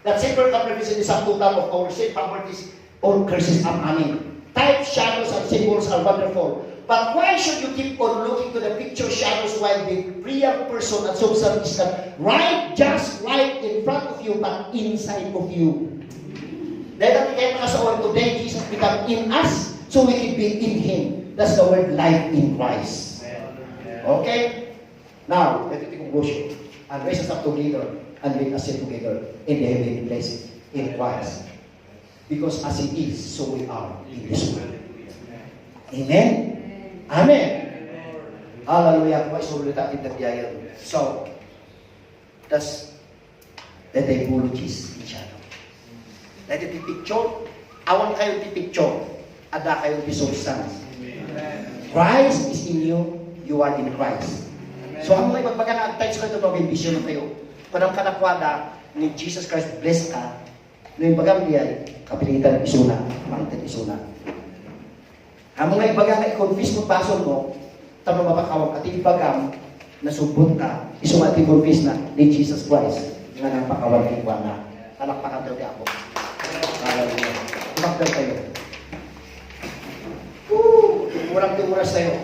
that silver cup represents the sum total of our sin, poverties, or curses. Amen. Types, shadows, and symbols are wonderful. But why should you keep on looking to the picture shadows while the real person and substance is not right just right in front of you, but inside of you? Dahil ang kaya mga sa today, Jesus become in us, so we can be in Him. That's the word life in Christ. Okay? Now, let it conclusion. And raise us up together and make us sit together in the heavenly places in Christ. Because as He is, so we are in this world. Amen? Amen. Hallelujah. Kung isulita kita biyayan. So, that's the typologies in shadow. That is the picture. Awan kayo ti picture. Ada kayo ti substance. Christ is in you. You are in Christ. So, ang mga ibagbaga na ang text ko ito, no, bendisyonatayo. Kung ang kadakwada ni Jesus Christ, bless ka. No, imbagam diay, kapilitan isuna, mangted isuna. Amo nga ibaga nga i-confess mo basol mo, tapno mapakawan ka, ti ibagam, nasubbot ka, isu nga ti confess na ni Jesus Christ, nga napakawan kenkuana. Palakpakan tayo ti Apo. Hallelujah. Umakdal tayo. Woo! Kulang ti oras tayo.